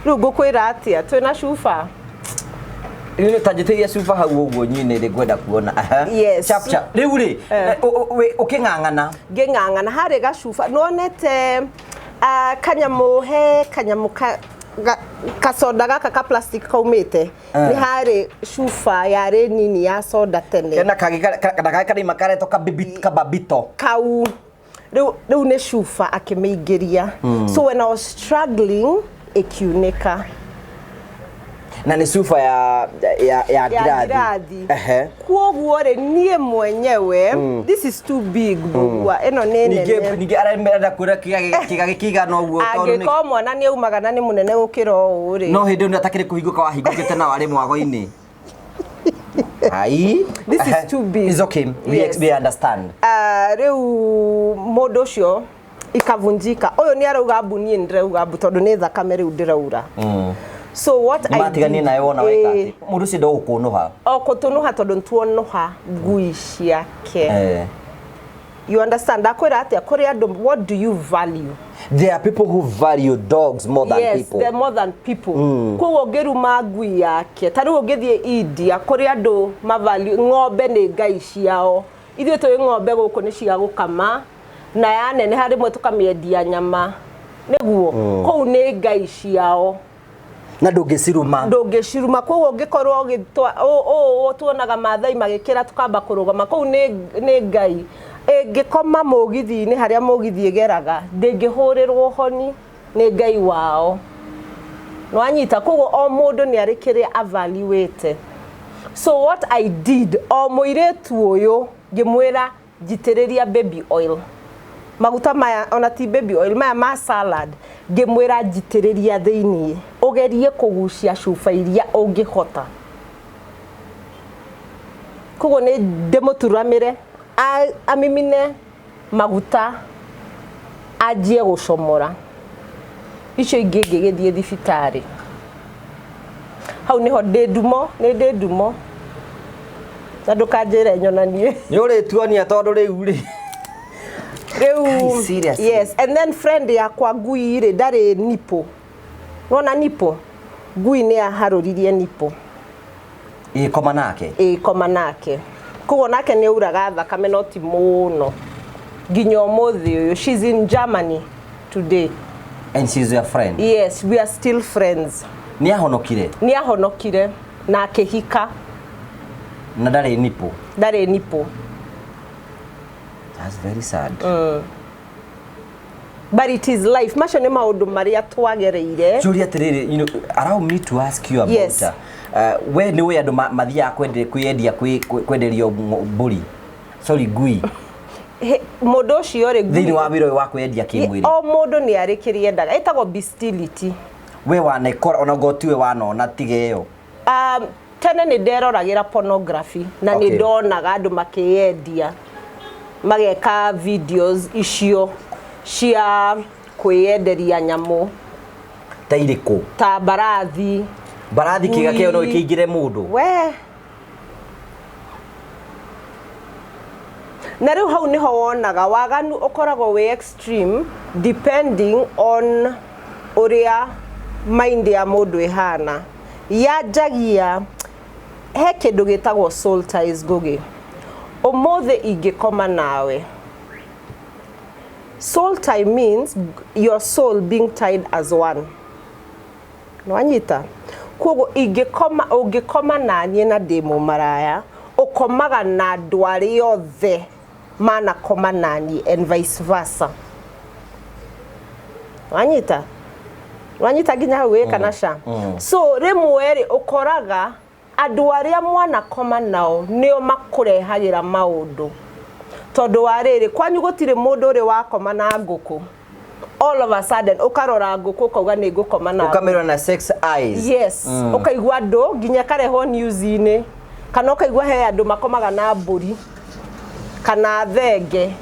Rĩu ngũkwĩra atĩa, twĩna cuba. Rĩu ta njĩtĩria cuba hau ũguo nyine rĩ, ngwenda kuona. Aha. Yes. Chap chap. Rĩu rĩ, ũkĩng'ang'ana. Ngĩng'ang'ana harĩ gacuba nonete kanyamũ, he kanyamũ kasoda gaka ka plastic kaumĩte. Nĩ harĩ cuba yarĩ nini ya soda tene. Kena kangĩ kana kangĩ karima karetwo kababito. Kau rĩu nĩ cuba akĩmĩingĩria. So when I was struggling ĩkiunĩka. Na nĩ cuba ya Ya ngirathi. Ngirathi. Ehe. Kuoguo rĩ, niĩ mwenyewe, this is too big, Mbũgua, ĩno nĩ Ningĩ nene. Ningĩ arenda kwĩra kĩga gĩkĩigana ũguo tondũ Angĩkorwo mwana nĩ aumaga na nĩ mũnene gũkĩra ũũ rĩ. No hĩndĩ ĩyo nĩ atakĩrĩ kũhingũka wahingũkĩte na warĩ mwago-inĩ. Ai. This is too big. It's okay. We, Yes. we understand. Rĩu mũndũ ũcio ikavunjika, ũyũ nĩ arauga mbu, niĩ nĩ ndĩrauga mbu tondũ nĩ thakame rĩu ndĩraura. So what I Nĩmatiganie did, nawe wona weka ĩĩ, atĩ mũndũ ũcio ndogũkũnũha. O kũtũnũha tondũ nĩtuonuha ngui ciake. You understand? Ndakwĩra atĩa, kũrĩ andũ, what do you value? There are people who value dogs more than Yes, people. they're more than people. Koguo ũngĩruma ngui yake, ta rĩu ũngĩthiĩ India, kũrĩ andũ mavalue ng'ombe nĩ ngai ciao. Ithuĩ tũĩ ng'ombe gũkũ nĩ cia gũkama na yaneneha rĩmwe tũkamĩendia nyama, nĩguo kũu nĩ ngai ciao. Na ndũngĩciruma. Ndũngĩciruma. Koguo ũngĩkorwo ũũ tuonaga Mathai magĩkĩra tũkamba kũrũgama kũu nĩ ngai. Ĩngĩkoma mũgithi-inĩ harĩa mũgithi ĩgeraga, ndĩngĩhũrĩrwo honi, nĩ ngai wao. Nĩwanyita? Koguo o mũndũ nĩ arĩ kĩrĩa avaluĩte. So what I did, o mũirĩtu ũyũ ngĩmwĩra njitĩrĩria baby oil, maguta maya ona ti baby oil, maya ma salad, ngĩmwĩra njitĩrĩria thĩiniĩ ũgerie kũgucia cuba iria ũngĩhota. Koguo nĩ ndĩmũturamĩre amimine maguta anjie gũcomora icio ingĩ. Ngĩgĩthiĩ thibitarĩ, hau nĩho ndĩ ndumo, nĩ ndĩ ndumo na ndũkanjĩre nyonanie. Nĩ ũrĩtuonia tondũ rĩu rĩ. Rĩu Guys, seriously. Yes, and then friend yakwa ngui rĩ ndarĩ nipo, nona nipo ngui nĩ yaharũririe nipo. Ĩkoma nake. Ĩkoma nake, koguo nake nĩ auraga thakame no ti mũno nginya ũmũthĩ ũyũ. She's in Germany today. And she's your friend? Yes, we are still friends. Nĩ ahonokire? Nĩ ahonokire na akĩhika. Na ndarĩ nipo? Ndarĩ nipo. That's very sad. But it is life. Macio nĩ maũndũ marĩa twagereire. Njũrie atĩrĩrĩ, allow me to ask you about Yes. We nĩ ũĩ andũ mathiaga kwĩyendia kwenderio mbũri, sorry, ngui? Mũndũ ũcio rĩ Thĩinĩ wa wĩra ũyũ wa kwĩyendia kĩmwĩrĩ. O mũndũ nĩ arĩ kĩrĩa endaga, ĩtagwo bestiality. We wanekora ona ngo tiwe wanona tiga ĩyo? Tene nĩ nderoragĩra pornography na nĩ ndonaga andũ makĩyendia, mageka videos icio cia kwĩyenderia nyamũ. Ta irĩkũ? Ta mbarathi. Mbarathi kĩga kĩo no Ngui. ĩkĩingĩre mũndũ? We, na rĩu hau nĩho wonaga waganu ũkoragwo wĩ extreme depending on ũrĩa mind ya mũndũ ĩhana. Yanjagia he kĩndũ gĩtagwo soul ties. Ngũgĩ, ũmũthĩ ingĩkoma nawe, soul tie means your soul being tied as one. Nĩwanyita? Koguo ingĩkoma, ũngĩkoma naniĩ na ndĩ mũmaraya. Ũkomaga na andũ arĩa othe manakoma naniĩ and vice versa. Wanyita? Wanyita nginya hau ĩ kana ca? So rĩmwe rĩ, ũkoraga andũ arĩa mwanakoma nao nĩo makũrehagĩra maũndũ, tondũ wa rĩrĩ, kwanyu gũtirĩ mũndũ ũrĩ wakoma na ngũkũ. All of a sudden ũkarora ngũkũ ũkauga nĩ ngũkoma na ngũkũ. Ũkamĩrora na sex eyes. Yes. Ũkaigua andũ nginya ĩkarehwo news-inĩ, kana ũkaigua he andũ makomaga na mbũri kana thenge.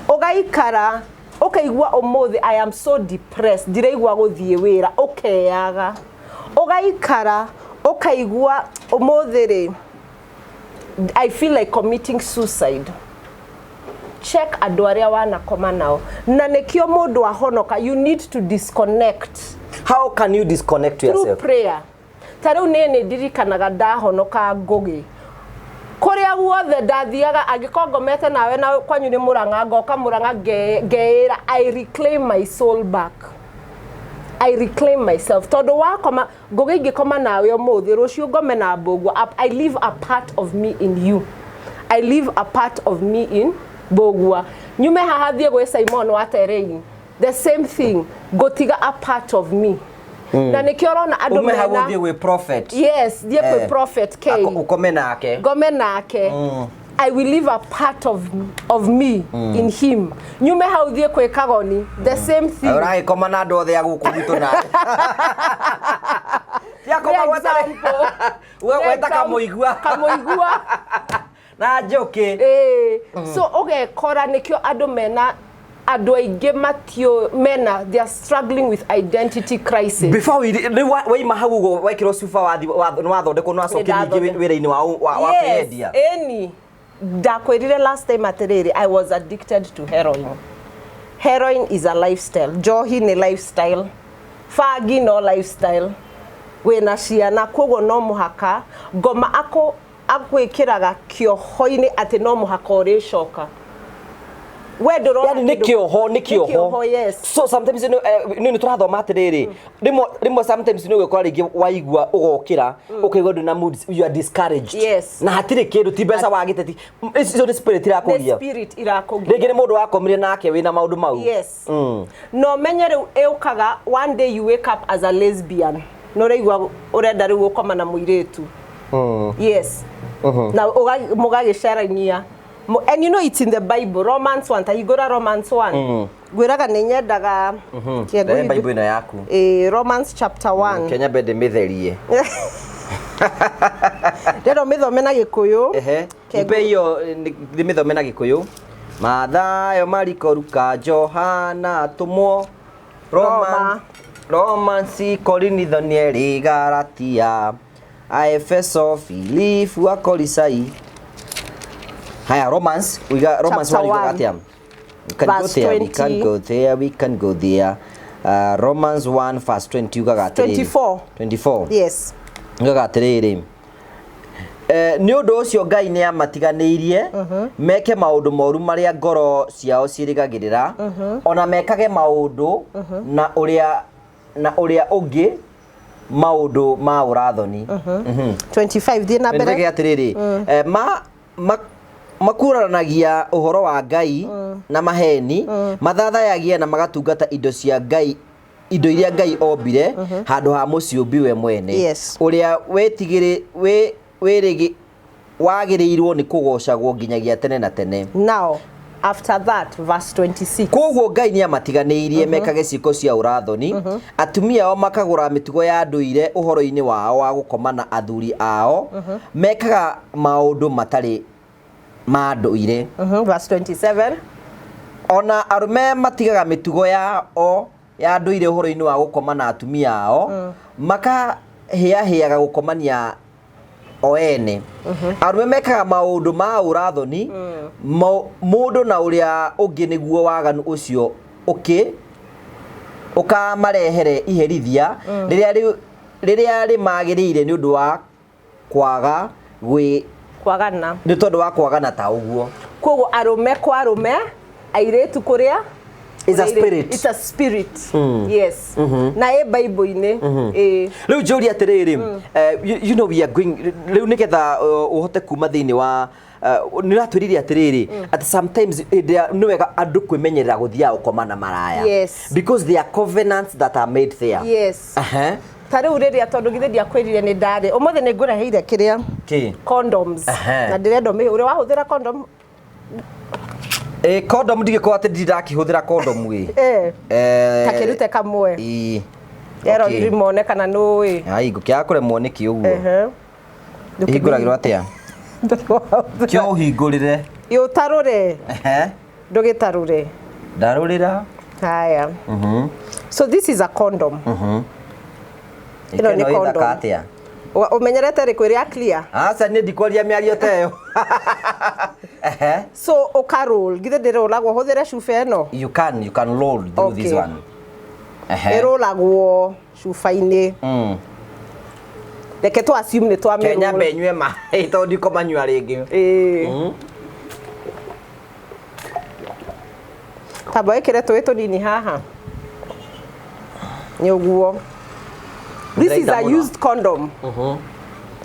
Ũgaikara ũkaigua ũmũthĩ I am so depressed, ndiraigua gũthiĩ wĩra, ũkeyaga. Ũgaikara ũkaigua ũmũthĩ rĩ, I feel like committing suicide. Check andũ arĩa wanakoma nao, na nĩkĩo mũndũ ahonoka, you need to disconnect. How can you disconnect Through yourself? prayer. Ta rĩu niĩ nĩ ndirikanaga ndahonoka ngũgĩ, kũrĩa guothe ndathiaga, angĩkorwo ngomete nawe na kwanyu nĩ Mũrang'a, ngoka Mũrang'a ngeĩra, "I reclaim my soul back, I reclaim myself." Tondũ wakoma ngũgĩ, ingĩkoma nawe ũmũthĩ, rũciũ ngome na Mbũgua, I leave a part of me in you, I leave a part of me in Mbũgua. Nyume haha thiĩ gwĩ Simon wa Terrain, the same thing, ngũtiga a part of me. Na nĩkĩo ũrona andũ Ume hau mena ũthiĩ gwĩ prophet. Yes, thiĩ kwĩ Prophet K. Ũkome nake. Ngome nake, I will leave a part of me in him. Nyume hau thiĩ kwĩ Kagoni, the same thing. Ũragĩkoma na andũ othe a gũkũ gwitũ nawe. Tiakoma Nĩ gwetha. example. Gweta Kamũigua. Kamũigua. Na njũkĩ. Ĩĩ. So ũgekora nĩkĩo andũ mena, andũ aingĩ matio mena, they are struggling with identity crisis. Before we rĩu waima hau ũguo wekĩrwo cuba wathi nĩ wathondekwo, nĩ wacokia ningĩ wĩra-inĩ wa kwĩyendia. Ĩni ndakwĩrire last time atĩrĩrĩ, I was addicted to heroin. Heroin is a lifestyle, njohi nĩ lifestyle, bangi no lifestyle. Wĩna ciana, koguo no mũhaka ngoma akũ agwĩkĩraga kĩoho-inĩ atĩ no mũhaka ũrĩcoka. We ndũrona Yani nĩ kĩoho, nĩ kĩoho. Kĩoho, yes. So sometimes nĩ tũrathoma atĩrĩrĩ, rĩmwe rĩmwe sometimes nĩ ũgĩkora rĩngĩ waigua ũgokĩra ũkaigua ndũrĩ na moods, you are discouraged. Yes. Na hatirĩ kĩndũ, ti mbeca wagĩte, ti icio, nĩ spirit Nĩ irakũgia. spirit irakũgia. Rĩngĩ nĩ mũndũ wakomire nake wĩna maũndũ mau. Yes. No menye rĩu ĩũkaga, one day you wake up as a lesbian, nĩ ũraigua ũrenda rĩu gũkoma na mũirĩtu. Yes. Na mũgagĩcarania. And you know it's in the Bible, Romans 1. Tahingũra Romans 1. Ngwĩraga nĩ nyendaga Kĩe Rehe ngũhingũ- Bible ĩno yaku. Ĩĩ, Romans chapter 1. Kenya mbende mĩtherie. Ndĩrenda ũmĩthome na Gĩkũyũ. Ehe. Kĩa Nipe hiyo ndĩmĩthome na Gĩkũyũ. Mathayo, Mariko, Luka, Johana, Atũmwo, Roman, Roma. Romans, Korinitho, Nĩerĩ, Galatia, Aefeso, Filipu, Akolisai. Haya, Romans, we got Romans Chapter 1, you got 1. atĩa? We can go Verse there, we can 20. go there, we can go there. Romans 1 verse 20 ugaga atĩrĩrĩ. 24. 24. Yes. Ugaga atĩrĩrĩ, nĩ ũndũ ũcio Ngai nĩ amatiganĩirie meke maũndũ moru marĩa ngoro ciao ciĩrĩgagĩrĩra, ona mekage maũndũ na ũrĩa ũngĩ maũndũ ma ũrathoni. 25, thiĩ na mbere. Nĩndĩge atĩrĩrĩ, makuraranagia ũhoro wa Ngai na maheni, mathathayagia na magatungata indo cia Ngai, indo iria Ngai ombire handũ ha mũciũmbi we mwene, ũrĩa wĩtigĩrĩ wĩ wĩrĩgĩ wagĩrĩirwo nĩ kũgocagwo nginyagia tene na tene. Now after that, verse 26. Koguo Ngai nĩ amatiganĩirie mekage ciĩko cia ũrathoni. Atumia ao makagũra mĩtugo ya ndũire ũhoro-inĩ wao wa gũkoma na athuri ao, mekaga maũndũ matarĩ ma ndũire. Verse 27. Ona arũme matigaga mĩtugo yao ya ndũire ũhoro-inĩ wa gũkoma na atumia ao, makahĩahĩaga gũkomania o ene. Arũme mekaga maũndũ ma ũrathoni mũndũ na ũrĩa ũngĩ, nĩguo waganu ũcio ũkĩ ũkamarehere iherithia rĩrĩa rĩmagĩrĩire nĩ ũndũ wa kwaga gwĩ Kwagana. Nĩ tondũ wa kwagana ta ũguo. Koguo arũme kwa arũme, airĩtu kũrĩa It's a Ũrĩa spirit. It's a spirit. Yes. Na ĩ Bible-inĩ. Ĩ. Rĩu njũria atĩrĩrĩ, you know we are going rĩu nĩgetha ũhote kuma thĩinĩ wa nĩ ũratwĩrire atĩrĩrĩ atĩ sometimes hĩndĩ ĩrĩa nĩ wega andũ kwĩmenyerera gũthiaga gũkoma na maraya, Yes. because there are covenants that are made there. Yes. Ta rĩu rĩrĩa tondũ githĩ ndiakwĩrire nĩ ndarĩ ũmũthĩ nĩ ngũreheire kĩrĩa? Kĩ? Condoms. Na ndĩrenda ũmĩhũre. Wahũthĩra condom? Ĩ, condom ndigĩkorwo atĩ ndindakĩhũthĩra condom ĩ. Ta kĩrute kamwe. Ĩ. Eroriri mone kana nũĩ. Ai, ngũkĩaga kũremwo nĩkĩ ũguo? Ehe. Ĩhingũragĩrwo atĩa? Kĩo ũhingũrĩre. Ũtarũre. Ndũgĩtarũre. Ndarũrĩra. Haya. So this is a condom. Ĩno nĩ Ĩno ĩthaka condom. atĩa? Ũmenyerete rĩkũ ĩrĩa clear? Aca, niĩ ndikwaria mĩario ta ĩyo. So ũka roll, githĩ ndĩrũragwo? Hũthĩre cuba ĩno. You can roll through this one. Ĩrũragwo cuba-inĩ. Reke tũ assume nĩ Kenya twamĩroll. mbe nyue maĩ tondũ ndikomanyua rĩngĩ. Ĩĩ. Tamba wĩkĩre tũĩ tũnini haha. Nĩ ũguo. This is Ndĩraita a mũno. used condom.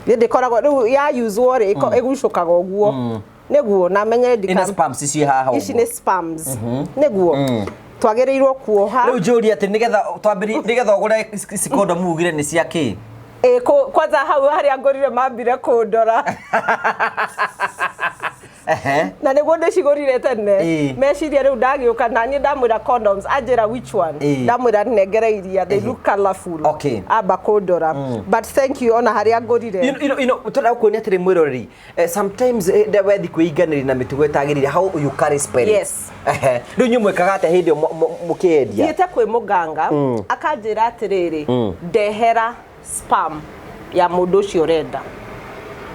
Nĩ ndĩkoragwo rĩu ya uswo rĩ, ĩgucũkaga ũguo. Nĩguo na menye Ina ndika. spams ciĩ haha Ici ũguo. nĩ sperms. Nĩguo. Twagĩrĩirwo kuoha. Rĩu njũrie atĩ nĩgetha twambĩrĩrie, nĩgetha ũgũre ici condom ugire nĩ cia kĩ? Ĩ, kwanza hau harĩa ngũrire mambire kũndora. Na nĩguo ndĩcigũrire tene. Meciria rĩu ndagĩũka na niĩ ndamwĩra condoms, anjĩra which one? Ndamwĩra nengere iria they look colorful. Amba kũndora. But thank you ona harĩa ngũrire. Tũrenda gũkuonia atĩrĩ mwĩroreri, sometimes wethi kwĩinganĩria na mĩtugo ĩtagĩrĩire, how you carry spirit. Yes. Rĩu inyuĩ mwĩkaga atĩa hĩndĩ ĩyo mũkĩendia? Thiĩte kwĩ mũganga, akanjĩra atĩrĩrĩ, ndehera sperm ya mũndũ ũcio ũrenda.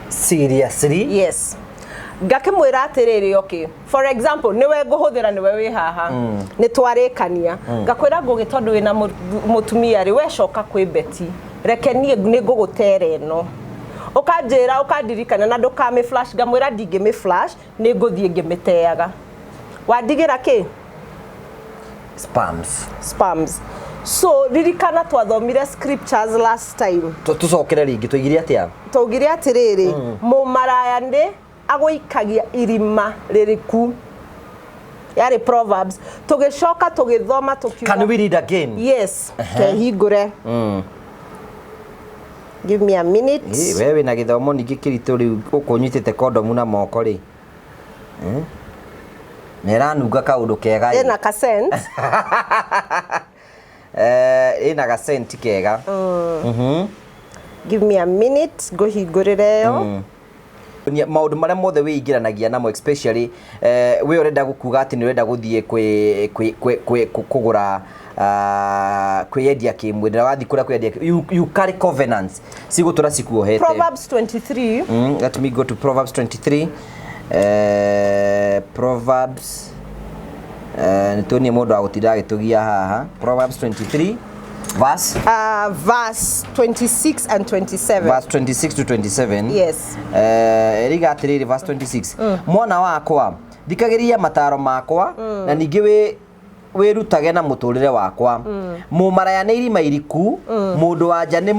Seriously? Yes. Ngakĩmwĩra atĩrĩrĩ, okay, for example nĩwe ngũhũthĩra, nĩwe wĩ haha, nĩ twarĩkania, ngakwĩra ngũgĩ tondũ wĩna mũtumia rĩ, we coka kwĩ beti, reke niĩ nĩ ngũgũtera ĩno, ũkanjĩra ũkandirikana na ndũkamĩ flash. Ngamwĩra ndingĩmĩ flash, nĩ ngũthiĩ ngĩmĩteaga. Wandigĩra kĩ? Spams. Sperms. So ririkana twathomire scriptures last time. Tũcokere rĩngĩ, tũigire atĩa? Twaugire atĩrĩrĩ, mũmaraya nĩ agũikagia irima rĩriku, yarĩ Proverbs. Tũgĩcoka tũgĩthoma tũkiuga. Can we read again? Yes, kehingũre. Give me a minute. Ĩ, we wĩna gĩthomo ningĩ kĩritũ rĩu ũkũnyitĩte kondomu na moko rĩ. Na ĩranunga kaũndũ kega ĩ. Ĩna kascent. Ĩna gacenti kega. Give me a minute ngũhingũrĩre ĩyo. Maũndũ marĩa mothe wĩingĩranagia namo, especially we ũrenda gũkuga atĩ nĩ ũrenda gũthiĩ kwĩ kwĩ kwĩ kwĩ kũgũra, kwĩyendia kĩmwĩrĩ, na wathiĩ kũrĩa kwĩyendia you carry covenants cigũtũra cikuohete. Proverbs 23. Let me go to Proverbs 23. Proverbs, nĩ tuonie mũndũ wa gũtinda agĩtũgia haha. Proverbs 23 verse Verse 26 and 27. Verse 26 to 27. Yes. Ĩriga atĩrĩrĩ, verse 26, mwana wakwa, thikagĩrĩria mataro makwa, na ningĩ wĩrutage na mũtũrĩre wakwa. Mũmaraya nĩ irima iriku, mũndũ wa nja nĩ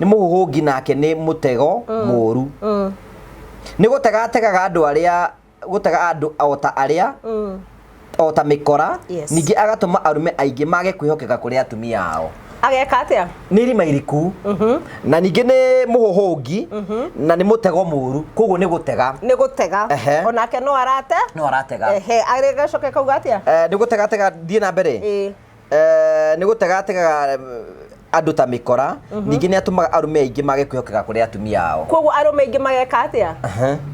mũhũhũngi nake nĩ mũtego mũũru, nĩ gũtega ategaga andũ arĩa gũtega andũ o ta arĩa o ta mĩkora. Ningĩ agatũma arũme aingĩ mage kwĩhokeka kũrĩ atumia ao. Ageka atĩa? Nĩ irima iriku, na ningĩ nĩ mũhũhũngi, na nĩ mũtego mũũru, koguo nĩ gũtega. Nĩ gũtega. Onake no arate. No aratega. Ehe, agĩcoke kauga atĩa? Nĩ gũtegatega, thiĩ na mbere. Ĩĩ. Nĩ gũtegategaga andũ ta mĩkora, ningĩ nĩ atũmaga arũme aingĩ mage kwĩhokeka kũrĩ atumia ao. Koguo arũme aingĩ mageka atĩa?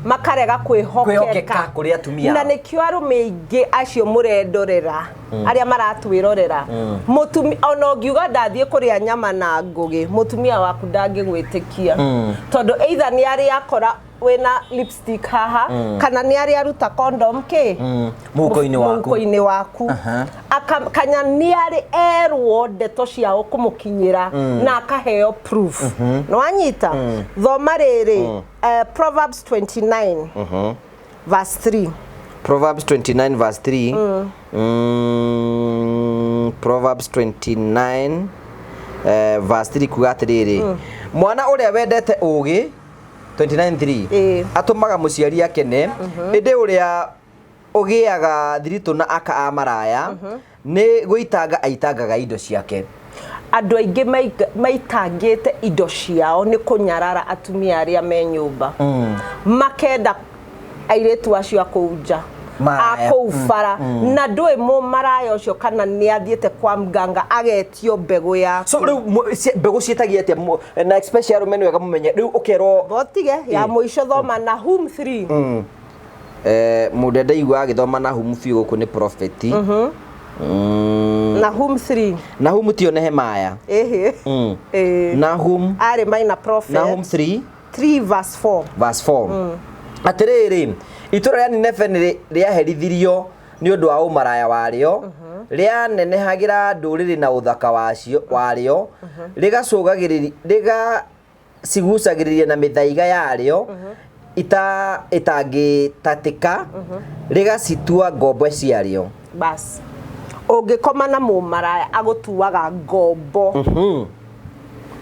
Makarega kwĩhokeka. Kwĩhokeka kũrĩ atumia na ao. Nĩkĩo arũme aingĩ acio mũrendorera, arĩa maratwĩrorera, mũtumi ona ũngiuga ndathiĩ kũrĩa nyama na ngũgĩ, mũtumia waku ndangĩgwĩtĩkia, tondũ either nĩ arĩ akora wĩna lipstick haha, kana nĩ arĩ aruta condom kĩ Mũhuko-inĩ waku. Mũhuko-inĩ waku. Kanya nĩ arĩ erwo ndeto ciao kũmũkinyĩra na akaheo proof. Nĩ wanyita? Thoma rĩrĩ, Proverbs 29 verse 3. Proverbs 29 verse 3. Proverbs 29 verse 3 kuga atĩrĩrĩ, mwana ũrĩa wendete ũũgĩ, 29:3, atũmaga mũciari akene, ĩndĩ ũrĩa ũgĩaga thiritũ na aka a maraya nĩ gũitanga aitangaga indo ciake. Andũ aingĩ maitangĩte indo ciao nĩ kũnyarara atumia arĩa me nyũmba, makenda airĩtu acio a kũu nja, a Maraya. kũu bara, na ndũĩ mũmaraya ũcio kana nĩ athiĩte kwa mganga agetio mbegũ ya So rĩu mbegũ ciĩtagia atĩa? Na especially arũme, nĩ wega mũmenye rĩu ũkerwo botige ya mũico, thoma Nahum 3. Mũndũ ndaigua agĩthoma Nahumu biũ gũkũ nĩ prophet. Nahum 3. Nahumu tio Nehemaya? Ĩhĩ. Ĩĩ. Nahum. Arĩ minor prophet. Nahum 3. 3 verse 4. Verse 4, atĩrĩrĩ, itũra rĩa Nineve nĩ rĩaherithirio nĩ ũndũ wa ũmaraya warĩo, rĩanenehagĩra ndũrĩrĩ na ũthaka wacio warĩo, rĩgacigucagĩrĩria na mĩthaiga yarĩo ita ĩtangĩtatĩka, rĩgacitua ngombo ciarĩo. Bas, ũngĩkoma na mũmaraya agũtuaga ngombo.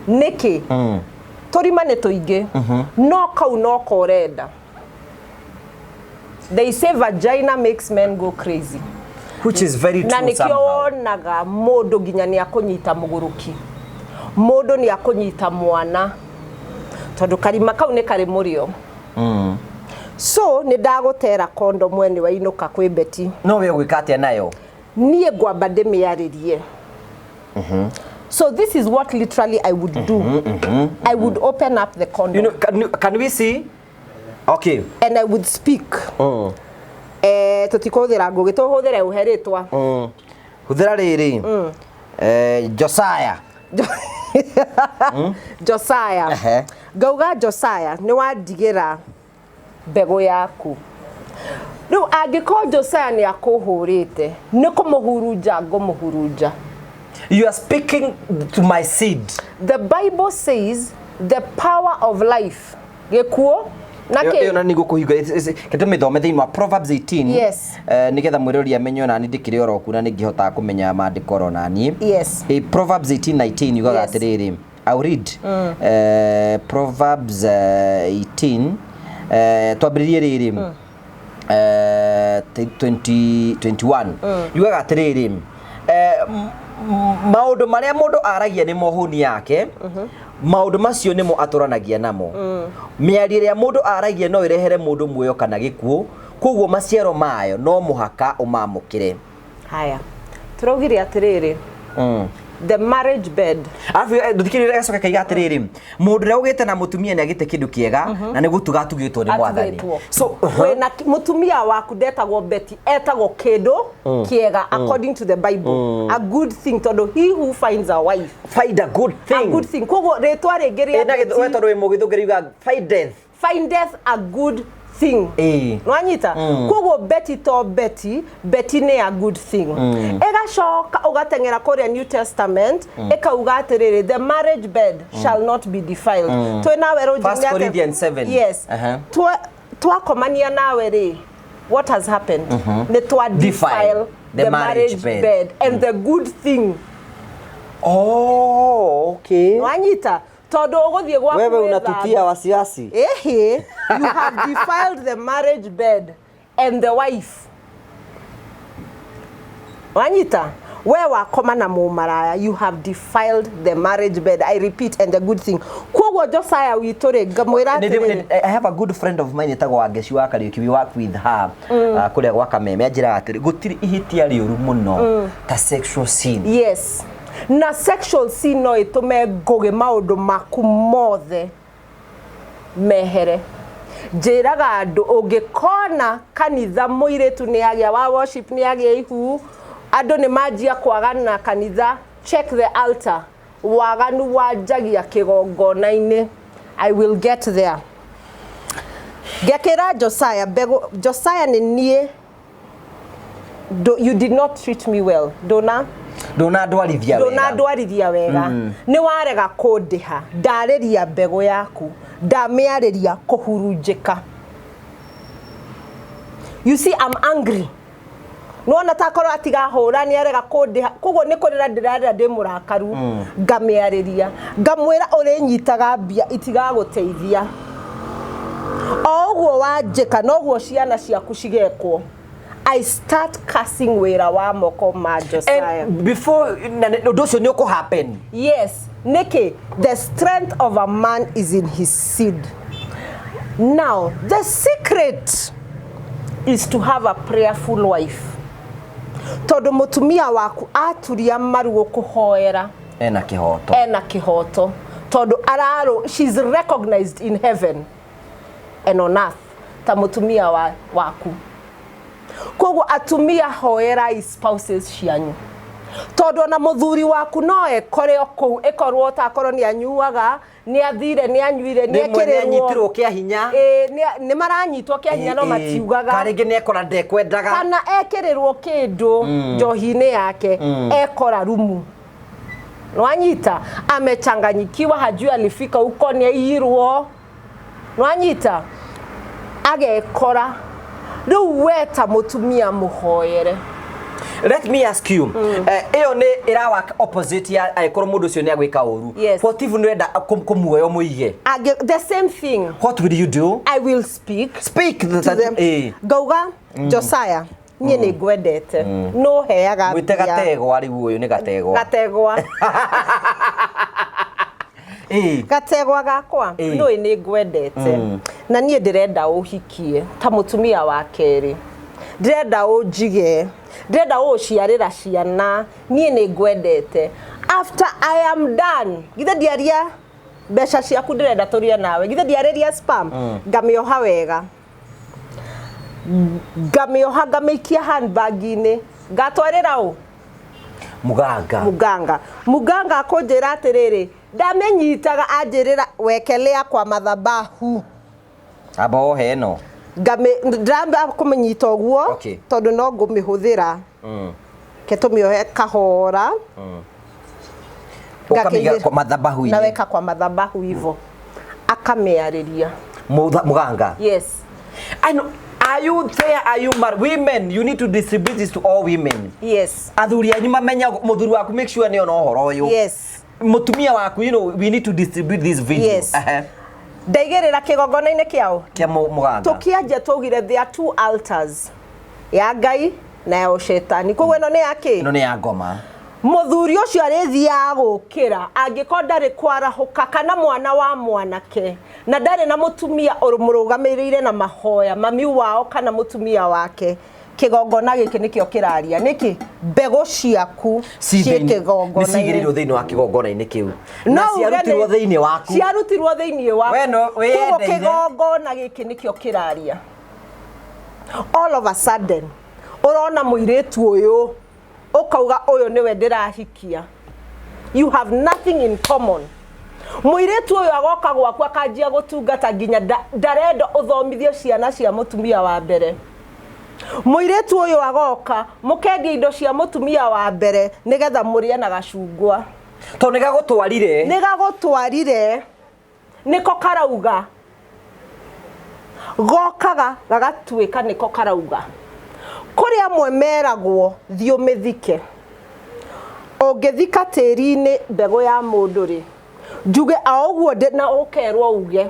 Nĩkĩ? Tũrima nĩ tũingĩ, no kau no korenda. They say vagina makes men go crazy. Which is very Na true nĩkĩo somehow. wonaga mũndũ nginya nĩ akũnyita mũgũrũki, mũndũ nĩ akũnyita mwana, tondũ karima kau nĩ karĩ mũrĩo. So nĩ ndagũtera kondo mwene wainũka kwĩ Beti. No we ũgwĩka atĩa nayo? Niĩ ngwamba ndĩmĩarĩrie. So this is what literally I would do. I would open up the condom. Can we see? Okay. And I would speak. Tũtikũhũthĩra ngũgĩ, tũhũthĩre ũhe rĩtwa. Hũthĩra rĩrĩ, Josiah. Josiah. Ngauga, "Josiah, nĩ wandigĩra mbegũ yaku." Rĩu angĩkorwo Josiah nĩ akũhũrĩte, nĩ kũmũhurunja ngũmũhurunja. You are speaking to my seed. The Bible says the power of life, gĩkuũ na Ĩyo kĩ na nĩguo kũhinga kete mĩthome thĩinĩ wa Proverbs 18. Nĩgetha mwĩrori amenye ona niĩ ndĩkĩrĩ oro kuo na nĩngĩhotaga kũmenya maandĩko oro naniĩ. Proverbs 18:19 yugaga atĩrĩrĩ, I'll read. Proverbs 18, twambĩrĩrie rĩrĩ, 20 21, yugaga atĩrĩrĩ, maũndũ marĩa mũndũ aragia nĩmo hũni yake, maũndũ macio nĩmo atũranagia namo. Mĩario ĩrĩa mũndũ aragia no ĩrehere mũndũ muoyo kana gĩkuũ, koguo maciaro mayo no mũhaka ũmamũkĩre. Haya, tũraugire atĩrĩrĩ, the marriage bed. Arabu ndũthikĩrĩria, gacoka kaiga atĩrĩrĩ, mũndũ ũrĩa ũgĩte na mũtumia nĩ agĩte kĩndũ kĩega na nĩ gũtuga atugĩtwo nĩ Mwathani. Atugĩtwo. So wĩna mũtumia waku ndetagwo Betty, etagwo kĩndũ kĩega according to the Bible, a good thing, tondũ he who finds a wife find a good a thing. good thing. Koguo rĩtwa rĩngĩ rĩa Eh, na Betty we tondũ wĩ mũgĩthũngĩri yuga findeth. Findeth a good thing. Nwanyita? Koguo Betty to Betty, Betty nĩ a good thing. Ĩgacoka ũgateng'era kũrĩa New Testament, ĩkauga atĩrĩrĩ, the marriage bed shall not be defiled. Twĩ nawe rũnjinĩ. First Corinthians 7. Yes. Twakomania nawe rĩ, what has happened nĩ twa Defile defile the marriage bed. bed and the good thing. Oh, okay. Nwanyita? Tondũ ũgũthiĩ gwaku Wewe wĩthambe. unatutia wasiwasi. Ehe, you have defiled the marriage bed and the wife. Wanyita, we wakoma na mũmaraya, you have defiled the marriage bed. I repeat, and the good thing. Koguo Josiah witũ rĩ, ngamwĩra atĩrĩrĩ, I have a good friend of mine etagwo Wangeci wa Kariuki. We work with her kũrĩa gwa Kameme. Anjĩraga atĩrĩ, gũtirĩ ihĩtia rĩũru mũno ta sexual sin. Yes. Na sexual sin no ĩtũme ngũgĩ maũndũ maku mothe mehere. Njĩraga andũ, ũngĩkona kanitha mũirĩtu nĩ agĩa wa worship, nĩ agĩa ihu, andũ nĩ manjia kwagana kanitha, check the altar. Waganu wanjagia kĩgongona-inĩ. I will get there. Ngekĩra Josiah mbegũ. Josiah, nĩ niĩ you did not treat me well, ndũna Ndũnandwarithia wega. Ndũnandwarithia wega, nĩ warega kũndĩha, ndarĩria mbegũ yaku, ndamĩarĩria kũhurunjĩka. You see, I'm angry. Nona takorwo atigahũra nĩ arega kũndĩha, koguo nĩ kũrĩra ndĩrarĩra ndĩ mũrakaru. Ngamĩarĩria, ngamwĩra ũrĩnyitaga mbia itigagũteithia, o ũguo wanjĩka noguo ciana ciaku cigekwo. I start cursing wĩra wa moko ma Josiah. And before na ũndũ ũcio nĩ ũkũ happen. Yes, Nikki, the strength of a man is in his seed. Now, the secret is to have a prayerful wife. Tondũ mũtumia waku aturia maru gũkũhoera, ena kĩhoto. Ena kĩhoto. Tondũ ararũ, she's recognized in heaven and on earth ta mũtumia waku. Koguo atumia, hoerai spouses cianyu, tondũ ona mũthuri waku no ekore o kũu, ĩkorwo takorwo nĩ anyuaga, nĩ athire, nĩ anyuire, nĩ rĩmwe nĩ ekĩrĩrwo anyitirwo kĩa hinya. Ĩĩ, nĩ maranyitwo kĩa hinya no matiugaga. Ka rĩngĩ nĩ ekora ndekwendaga. Kana ekĩrĩrwo kĩndũ njohi-inĩ yake, ekora rumu, nwanyita amechanganyikiwa, hajui alifika huko, nĩ aiyirwo, nwanyita agekora rĩu we ta mũtumia mũhoere. Let me ask you, ĩyo nĩ ĩra opposite ya angĩkorwo mũndũ ũcio nĩ agwĩka ũru. Yes. What if nĩwenda kũmuoya ũmũige? The same thing. What will you do? I will speak Speak to them. Ngauga, "Josiah, niĩ nĩ ngwendete, no heaga Mwĩte mbia." Gategwa rĩu, ũyũ nĩ gategwa. Gategwa. Gategwa gakwa, nũĩ nĩ ngwendete na niĩ ndĩrenda ũhikie ta mũtumia wa kerĩ, ndĩrenda ũnjige, ndĩrenda ũũciarĩra ciana, niĩ nĩ ngwendete. After I am done, githĩ ndiaria mbeca ciaku ndĩrenda tũrĩe nawe, githĩ ndiarĩria sperm, ngamĩoha wega, ngamĩoha, ngamĩikia handbag-inĩ, ngatwarĩra ũ? Muganga. Muganga. Muganga akũnjĩra atĩrĩrĩ, ndamĩnyitaga, anjĩrĩra wekelea kwa madhabahu. Amba wohe ĩno. Ndĩramba kũmĩnyita ũguo tondũ no ngũmĩhũthĩra. Ke tũmĩohe kahora. Ũkamĩiga Ngakĩigĩra- kwa madhabahu-inĩ. Naweka kwa madhabahu hivo, akamĩarĩria. Muganga. Yes. I know. Are you there? Are you mar women? You need to distribute this to all women. Yes. Athuri anyu mamenya, muthuri waku, make sure nĩ ona ũhoro ũyũ. Mutumia waku, we need to distribute this video. Yes. Ndaigĩrĩra kĩgongona-inĩ kĩao. Kĩa muganga. Tũkĩanjia twaugire there are two altars, ya Ngai na ya ũcetani, koguo ĩno nĩ ya kĩ? Ĩno nĩ ya ngoma. Mũthuri ũcio arĩthiaga gũkĩra, angĩkorwo ndarĩ kwarahũka kana mwana wa mwanake na ndarĩ na mũtumia ũmũrũgamĩrĩire na mahoya, mami wao kana mũtumia wake, kĩgongona gĩkĩ nĩkĩo kĩraria. Nĩkĩ mbegũ ciaku ciĩ Nĩ kĩgongona-inĩ. Cigĩrĩirwo thĩinĩ wa kĩgongona-inĩ kĩu na No uge ciarutirwo thĩinĩ waku. Ciarutirwo thĩinĩ waku. We no- Koguo wĩyendeire. kĩgongona gĩkĩ nĩkĩo kĩraria. All of a sudden ũrona mũirĩtu ũyũ, ũkauga ũyũ nĩwe ndĩrahikia. You have nothing in common. Mũirĩtu ũyũ agoka gwaku, akanjia gũtungata, nginya ndarenda ũthomithie ciana cia mũtumia wa mbere. Mũirĩtu ũyũ agoka, mũkendia indo cia mũtumia wa mbere nĩgetha mũrĩe na gacungwa. Tondũ nĩ gagũtwarire. Nĩ gagũtwarire, nĩko karauga, gokaga gagatuĩka nĩko karauga. Kũrĩ amwe meragwo thiĩ ũmĩthike. Ũngĩthika tĩri-inĩ mbegũ ya mũndũ rĩ, njuge o ũguo na ũkerwo uge,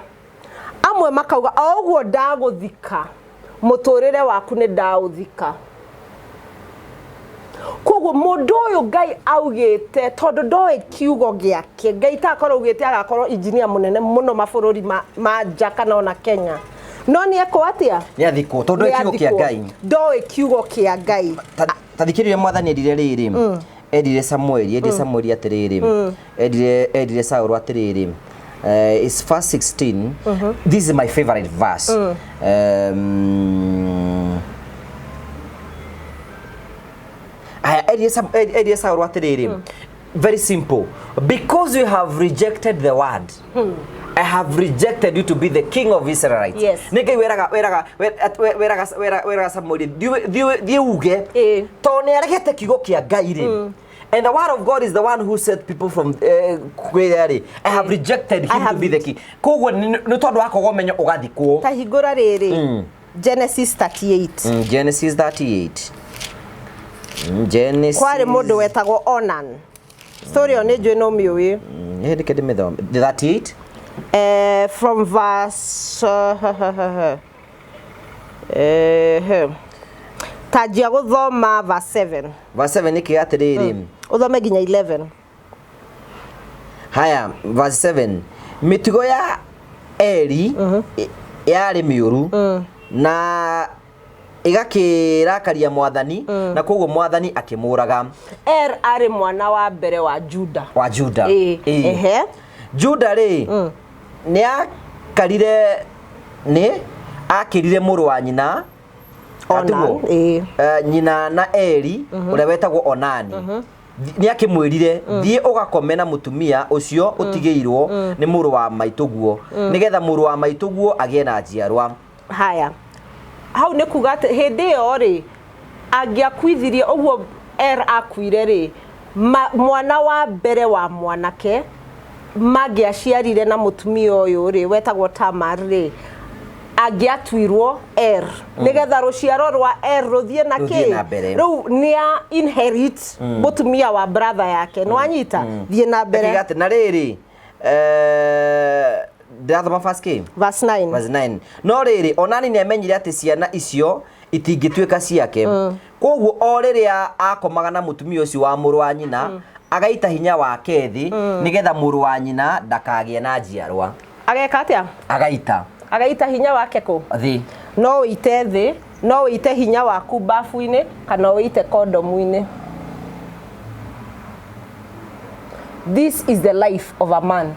amwe makauga o ũguo ndagũthika, mũtũrĩre waku nĩ ndaũthika. Koguo mũndũ ũyũ Ngai augĩte, tondũ ndoĩ kiugo gĩake, Ngai takorwo augĩte agakorwo injinia mũnene mũno mabũrũri ma nja kana ona Kenya, no nĩ ekwo atĩa? Nĩ athikwo tondũ ndoĩ kiugo kĩa Nĩ Ngai. athikwo. Ndoĩ kiugo kĩa Ngai. Ta thikĩrĩria, Mwathani erire rĩrĩ, erire Samueli, erire Samueli atĩrĩrĩ, erire Saũlũ atĩrĩrĩ, it's verse 16. This is my favorite verse. Aya, erire Saũlũ atĩrĩrĩ, very simple: "Because you have rejected the word, I have rejected you to be the king of Israelites." Nĩ Ngai weraga Samueli, thiĩ uge tondũ nĩ aregete kiugo kĩa Ngai rĩ. And the word of God is the one who set people from kwĩra rĩ, "I have rejected I him to have be the king." Koguo nĩ tondũ wa kwaga ũmenyo ũgathikwo. Ta hingũra rĩrĩ. Genesis 38. Genesis 38. Genesis. Kwarĩ mũndũ wetagwo Onan. Story ĩyo nĩ njũĩ no mĩũĩ. Nĩ hĩndĩ kĩndĩ 38. From verse tanjia gũthoma verse 7. Verse 7 nĩ atĩrĩrĩ. Ũthome nginya 11. Haya, verse 7. Mĩtugo ya Eri yarĩ mĩũru na ĩgakĩrakaria mwathani, na koguo mwathani akĩmũraga. Er arĩ mwana wa mbere wa Juda. Wa Juda. Ĩĩ. Ĩĩ. Ehe. Juda rĩ, nĩ akarire, nĩ akĩrire mũrũ wa nyina. Onan, Atiguo? Ĩĩ. Nyina na Eri ũrĩa wetagwo Onani, nĩ akĩmwĩrire, "Thiĩ ũgakome na mũtumia ũcio ũtigĩirwo nĩ mũrũ wa maitũguo, nĩgetha mũrũ wa maitũguo agĩe na njiarwa." Haya, hau nĩ kuga atĩ hĩndĩ ĩyo rĩ, angĩakuithirie ũguo Er akuire rĩ, mwana wa mbere wa mwanake mangĩaciarire na mũtumia ũyũ rĩ wetagwo Tamar rĩ, angĩatuirwo Er, nĩgetha rũciaro rwa Er rũthiĩ na Rũthiĩ kĩ na mbere. Rĩu nĩ a inherit mũtumia wa brother yake. Nĩ wanyita? Thiĩ na mbere. Akiuga atĩ na rĩrĩ, ndĩrathoma verse kĩ? Verse 9. Verse 9. No rĩrĩ, Onani nĩ amenyire atĩ ciana icio itingĩtuĩka ciake, koguo o rĩrĩa akomaga na mũtumia ũcio wa mũrũ wa nyina, agaita hinya wake thĩ, nĩgetha mũrũ wa nyina ndakagĩe na njiarwa. Ageka atĩa? Agaita. Agaita hinya wake kũ? Thĩ. No ũite thĩ, no ũite hinya waku bafu-inĩ kana ũite kondomu-inĩ. This is the life of a man.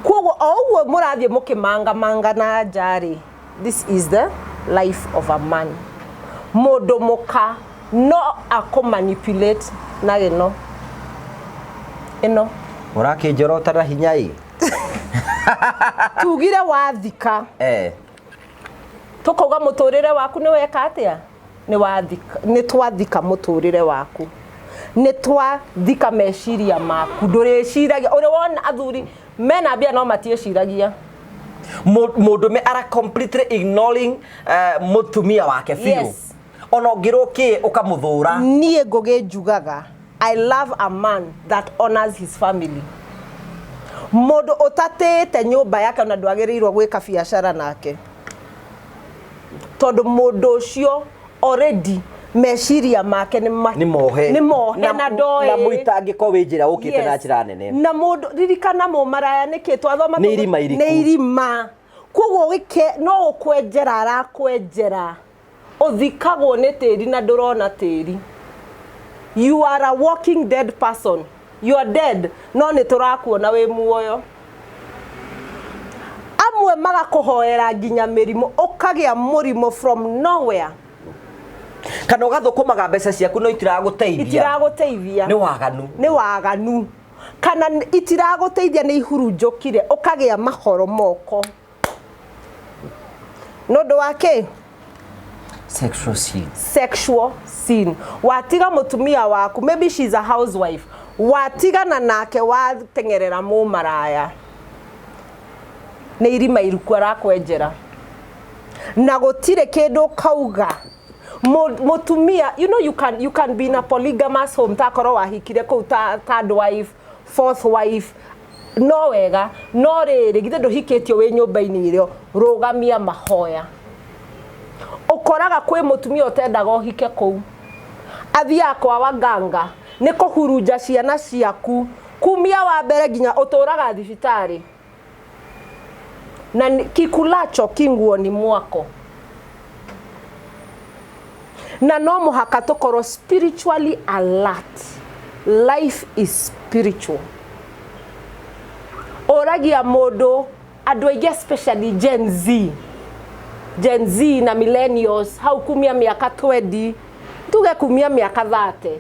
Koguo o ũguo mũrathiĩ mũkĩmangamanga na nja rĩ, this is the life of a man. Mũndũ mũka no akũmanipulate na gĩno ĩno. Ũrakĩnjorota na hinya ĩ. Tugire wathika, tukauga mũtũrĩre waku nĩ weka atĩa? Nĩ wathika, nĩ twathika mũtũrĩre waku, nĩ twathika meciria maku, ndũrĩciragia. Ũrĩ wona athuri mena mbia no matiĩciragia? Mũndũme ara completely ignoring mũtumia wake biũ. Ona ũngĩrwo kĩ, ũkamũthũra. Niĩ Ngũgĩ njugaga, I love a man that honors his family. Mũndũ ũtatĩĩte nyũmba yake ona ndwagĩrĩirwo gwĩka biacara nake, tondũ mũndũ ũcio already meciria make nĩ nĩ mohe. Nĩ mohe na ndoĩ. Na mũitangĩko wĩ njĩra ũkĩte na njĩra nene. Na mũndũ, ririkana, mũmaraya nĩkĩ twathoma? Nĩ irima iriku. Nĩ irima. Koguo wĩke no ũkwenjera, arakwenjera, ũthikagwo nĩ tĩri na ndũrona tĩri. You are a walking dead person. You are dead, no nĩ tũrakuona wĩ muoyo. Amwe magakũhoera nginya mĩrimũ, ũkagĩa mũrimũ from nowhere. Kana ũgathũkũmaga mbeca ciaku no itiragũteithia. Itiragũteithia. Nĩ waganu. Nĩ waganu, kana itiragũteithia, nĩ ihurunjũkire, ũkagĩa mahoro moko nĩ ũndũ wa kĩ? Sexual sin. Sexual sin. Watiga mũtumia waku, maybe she's a housewife, watigana nake wateng'erera mũmaraya, nĩ irima iruku arakwenjera na gũtirĩ kĩndũ ũkauga. Mũtumia, you know, you can be in a polygamous home, takorwo wahikire kũu ta third wife, fourth wife, no wega. No rĩrĩ, githĩ ndũhikĩtio wĩ nyũmba-inĩ ĩrĩo? Rũgamia mahoya. Ũkoraga kwĩ mũtumia ũtendaga ũhike kũu, athiaga kwa waganga nĩ kũhurunja ciana ciaku kumia wa mbere nginya ũtũraga thibitarĩ na kikulacho kinguoni mwako. Na no mũhaka tũkorwo spiritually alert. Life is spiritual. Ũragia mũndũ, andũ aingĩ, especially Gen Z, Gen Z na millennials, hau kumia mĩaka 20, tuge kumia mĩaka 30,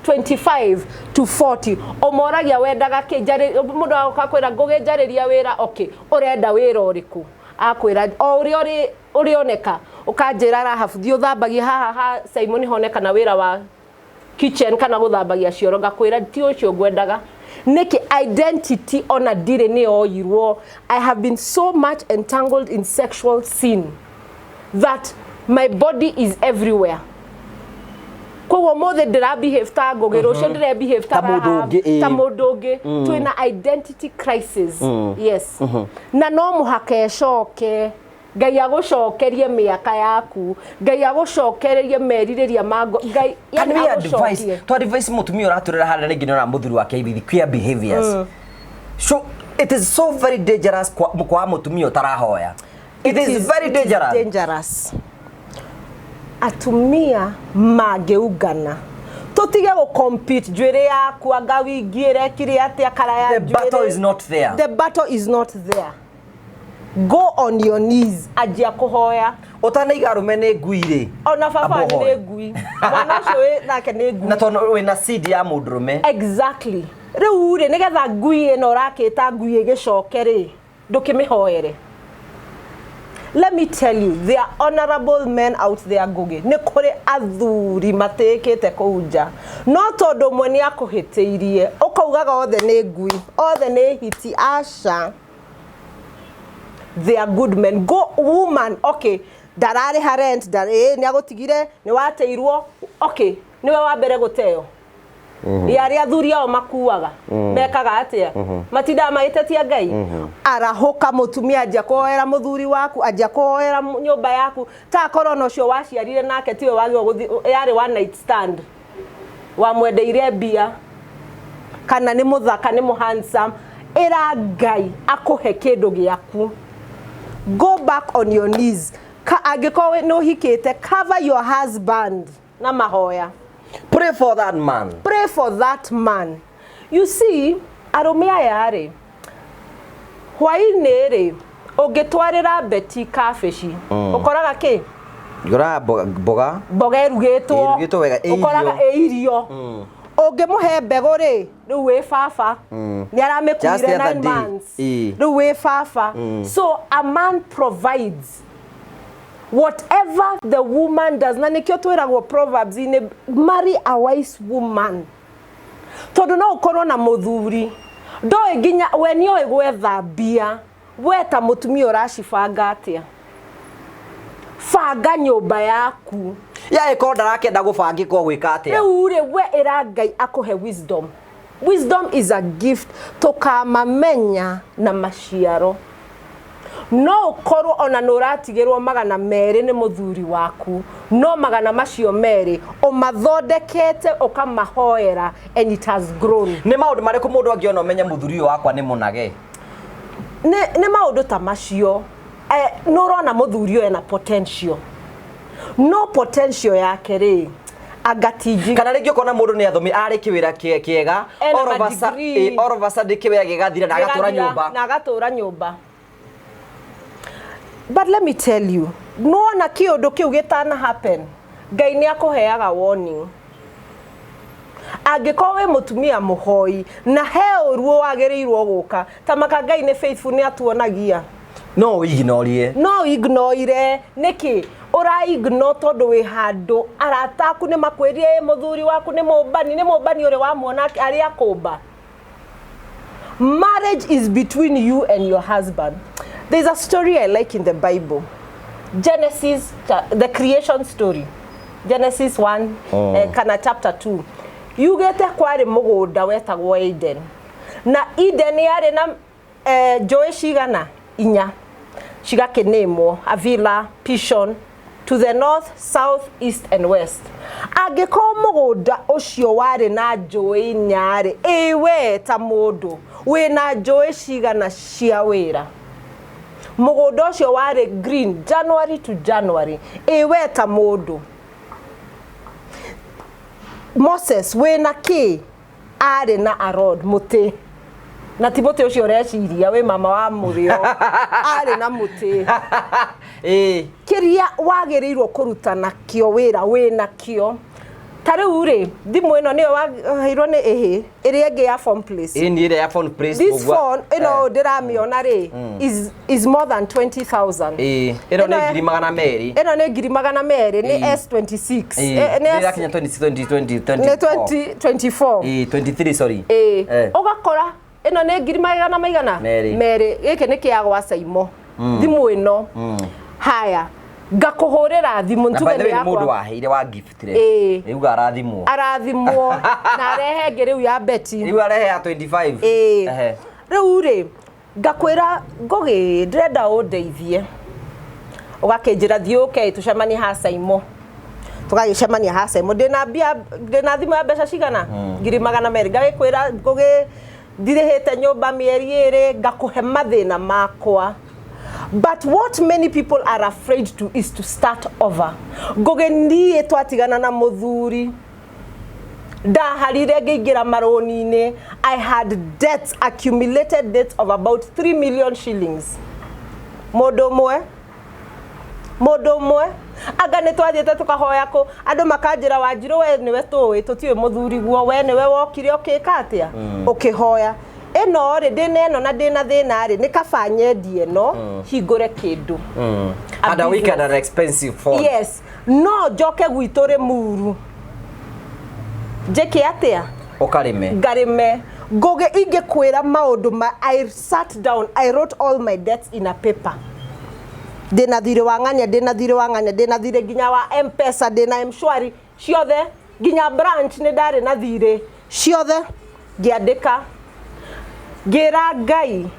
25 to 40, ũmoragia wendaga kĩ? Mũndũ agoka kwĩra, "Ngũgĩ, njarĩria wĩra." Okay, ũrenda wĩra ũrĩkũ? Akwĩra o ũrĩa ũrĩoneka. Ũkanjĩra, "Rahabu, thiĩ ũthambagie haha ha Simon honekana wĩra wa kitchen kana gũthambagia cioro." Ngakwĩra ti ũcio ngwendaga. Nĩkĩ? Identity ona ndirĩ, nĩ yoirwo. I have been so much entangled in sexual sin. That my body is everywhere. Koguo mũthĩ ndĩra behave ta Ngũgĩ, rũciũ ndĩre behave ta Ta mũndũ Rahab, ũngĩ, ĩĩ. ta mũndũ ũngĩ. Twĩna identity crisis, yes. Na no mũhaka ĩcoke. Ngai agũcokerie mĩaka yaku, Ngai agũcokererie merirĩria ma Ngai Can yani we advise agũcokie. To advise mutumia ũratũrĩra harĩa rĩngĩ nĩ mũthuri wake with queer behaviors? So it is so very dangerous kwa mutumia ũtarahoya. It is very It is dangerous. Dangerous. Atumia mangĩungana tũtige gũ compete njuĩrĩ yaku, anga wingi ĩrekire atĩa, kara ya The njuĩrĩ. battle is not there. The battle is not there. Go on your knees, anjia kũhoya. Ũtanaiga arũme nĩ ngui rĩ, Ona baba amba wanyu ũhoe. nĩ ngui, mwana ũcio wĩ nake nĩ ngui. Na tondũ wĩna seed ya mũndũrũme. Exactly. Rĩu rĩ, nĩgetha ngui ĩno ũrakĩta ngui ĩgĩcoke rĩ, ndũkĩmĩhoere. Let me tell you, there are honorable men out there. Ngugi, nĩ kũrĩ athuri matĩĩkĩte kũu nja, no tondũ ũmwe nĩ akũhĩtĩirie, ũkaugaga othe nĩ ngui, othe nĩ hiti. Aca, they are good men. Go, woman. Okay, ndararĩha rent, ndarĩ nĩ agũtigire, nĩ wateirwo. Okay, nĩwe wa mbere gũteo ya arĩa athuri ao makuaga, mekaga atĩa? Matindaga magĩtetia Ngai. Arahũka, mũtumia, anjia kũhoera mũthuri waku, anjia kũhoera nyũmba yaku. Ta korwo na ũcio waciarire nake tiwe wagĩrĩirwo gũthiĩ, yarĩ one night stand, wamwendeire mbia kana nĩ mũthaka, nĩ mũhandsome. Ĩra Ngai akũhe kĩndũ gĩaku. Go back on your knees. Angĩkorwo nĩ ũhikĩte, cover your husband na mahoya. Pray for that man. Pray for that man. You see, arũme aya rĩ, hwaĩ-inĩ rĩ, ũngĩtwarĩra Beti kabici, ũkoraga kĩ? Ngora mboga, mboga. Mboga ĩrugĩtwo. Ĩrugĩtwo wega, ĩ Ũkoraga irio. ĩ irio. Ũngĩmũhe mbegũ rĩ, rĩu wĩ baba, nĩ Just aramĩkuire the other 9 day. months. Ĩ. Rĩu wĩ baba. So a man provides whatever the woman does. Na nĩkĩo twĩragwo Proverbs-inĩ, "Marry a wise woman," tondũ no ũkorwo na mũthuri ndoĩ nginya we nĩoĩ gwetha mbia. We ta mũtumia ũracibanga atĩa? Banga nyũmba yaku. Ya ĩkorwo ndarakĩenda gũbangĩkwo, gwĩka atĩa? Rĩu rĩ, we ĩra Ngai akũhe wisdom. Wisdom is a gift. Tũkamamenya na maciaro. No ũkorwo ona nĩ ũratigĩrwo 200 nĩ mũthuri waku, no magana macio merĩ ũmathondekete, ũkamahoera, and it has grown. Nĩ maũndũ marĩkũ mũndũ angĩona ũmenye mũthuri ũyũ wakwa nĩ mũnage? Nĩ maũndũ ta macio. Nĩ ũrona mũthuri ũyũ ena potential, no potential yake rĩ, angatinji. Kana rĩngĩ ũkona mũndũ nĩ athomi, arĩ kĩwĩra kĩega, Ena all of a ma-degree. All of a sudden kĩwĩra gĩgathira na agatũra Gĩgathira, nyũmba. Na agatũra nyũmba. But let me tell you, nĩwona kĩũndũ kĩu gĩtana happen, Ngai nĩ akũheaga warning. Angĩkorwo wĩ mũtumia mũhoi na he ũruo wagĩrĩirwo gũka, ta maka Ngai nĩ faithful, nĩ atuonagia. No ũignorie. No ignoire nĩkĩ? Ũra ignore tondũ wĩ handũ arata aku nĩ makwĩrire, "Ĩ, mũthuri waku nĩ mũmbani." Nĩ mũmbani ũrĩ wamuona arĩ akũmba? Marriage is between you and your husband. There's a story I like in the Bible, Genesis, the creation story, Genesis 1 kana chapter 2. Yugĩte kwarĩ mũgũnda wetagwo Eden, na Eden yarĩ na njũĩ cigana inya, cigakĩnĩmwo Avila, Pishon, to the north, south, east and west. Angĩkorwo mũgũnda ũcio warĩ na njũĩ inya rĩ, ĩ we ta mũndũ wĩna njũĩ cigana cia wĩra? Mũgũnda ũcio warĩ green January to January. Ĩ we ta mũndũ, Moses, wĩna kĩ? Arĩ na a rod, mũtĩ, na ti mũtĩ ũcio ũreciria wĩ mama wa mũrĩo. Arĩ na mũtĩ. Kĩrĩa wagĩrĩirwo kũruta nakĩo wĩra wĩna kĩo. Ta rĩu rĩ, thimũ ĩno nĩyo waheirwo nĩ ĩhĩ ĩrĩa ĩngĩ ya Phone Place. Ĩ ni ĩrĩa ya Phone Place. This ũguo. phone ĩno ndĩramĩona rĩ, is more than 20,000. Ĩ ĩno nĩ 200,000. Ĩno nĩ 200,000, nĩ S26. Nĩ Nĩ yakinya 20 20 20 nĩ 2024. Ĩ 23, sorry. Ĩ ũgakora ĩno nĩ ngiri magana maigana Merĩ. Merĩ. Gĩkĩ nĩ kĩa gwa Caimo, thimũ ĩno. Haya, Ngakũhũrĩra thimũ Na ntuge by the nĩ way nĩ mũndũ yakwa. waheire wa giftire. Ĩĩ. Rĩu arathimwo. Arathimwo na arehe ĩngĩ rĩu ya Beti. Rĩu arehe ya 25. Ĩĩ. Ehe. Rĩu rĩ, ngakwĩra, Ngũgĩ, ndĩrenda ũndeithie. Ũgakĩnjĩra, thiĩ ũke tũcemanie ha Saimo. Tũgagĩcemania ha Saimo, ndĩna mbia, ndĩna thimũ ya mbeca cigana, 200,000. Ngagĩkwĩra, Ngũgĩ, ndirĩhĩte nyũmba mĩeri 2. Ngakũhe mathĩna makwa. But what many people are afraid to is to start over. Ngũgĩ, niĩ twatigana na mũthuri, ndaharire ngĩingĩra marũni-inĩ. I had debts, accumulated debts of about 3 million shillings. Mũndũ ũmwe, mũndũ ũmwe, anga nĩ twathiĩte tũkahoya kũ andũ makanjĩra, "Wanjirũ, we nĩwe tũĩ, tũtiũĩ mũthuri guo, we nĩwe wokire ũkĩka atĩa, ũkĩhoya ĩno rĩ, ndĩna ĩno na ndĩna thĩna rĩ, nĩ kaba nyendie ĩno hingũre kĩndũ." A And a weekend business. an expensive phone. Yes, no njoke gwitũ Rĩmuru njĩke atĩa? Ũkarĩme. Ngarĩme. Ngũgĩ, ingĩkwĩra maũndũ ma I sat down, I wrote all my debts in a paper. Ndĩna thirĩ wa ng'ania, ndĩna thirĩ wa ng'ania, ndĩna thirĩ nginya wa M-Pesa, ndĩna M-Shwari ciothe, nginya branch nĩ ndarĩ na thirĩ ciothe. Ngĩandĩka, ngĩra Ngai,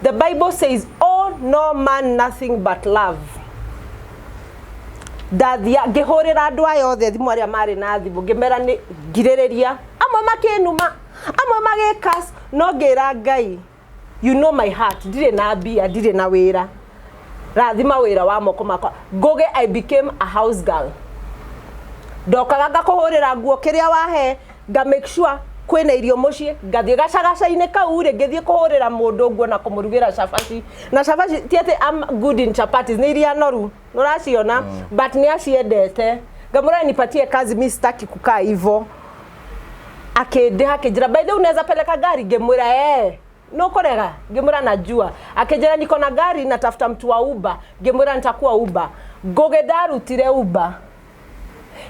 the Bible says, "Oh, no man nothing but love." Ndathia ngĩhũrĩra andũ aya othe thimũ arĩa marĩ na thimũ, ngĩmera nĩ ngirĩrĩria. Amwe makĩnuma, amwe magĩkas, no ngĩra Ngai, "You know my heart, ndirĩ na mbia, ndirĩ na wĩra, rathima wĩra wa moko makwa." Ngũgĩ, I became a house girl. Ndokaga ngakũhũrĩra nguo, kĩrĩa wahe, nga make sure kwĩna irio mũciĩ. Ngathiĩ gacagaca-inĩ kau rĩ, ngĩthiĩ kũhũrĩra mũndũ nguo na kũmũrugĩra cabaci. Na cabaci ti atĩ I'm good in chapatis, nĩ iria noru nũraciona, but nĩ aciendete. Ngamwĩra, "Nipatie kazi, mi sitaki kukaa hivo." Akĩndĩha, akĩnjĩra, "By the way, unaweza peleka gari?" Ngĩmwĩra, "Eh, nũkũrega?" Ngĩmwĩra, "Najua." Akĩnjĩra, "Niko na gari, natafuta mtu wa Uber." Ngĩmwĩra, "Nitakuwa Uber." Ngũgĩ, ndarutire Uber.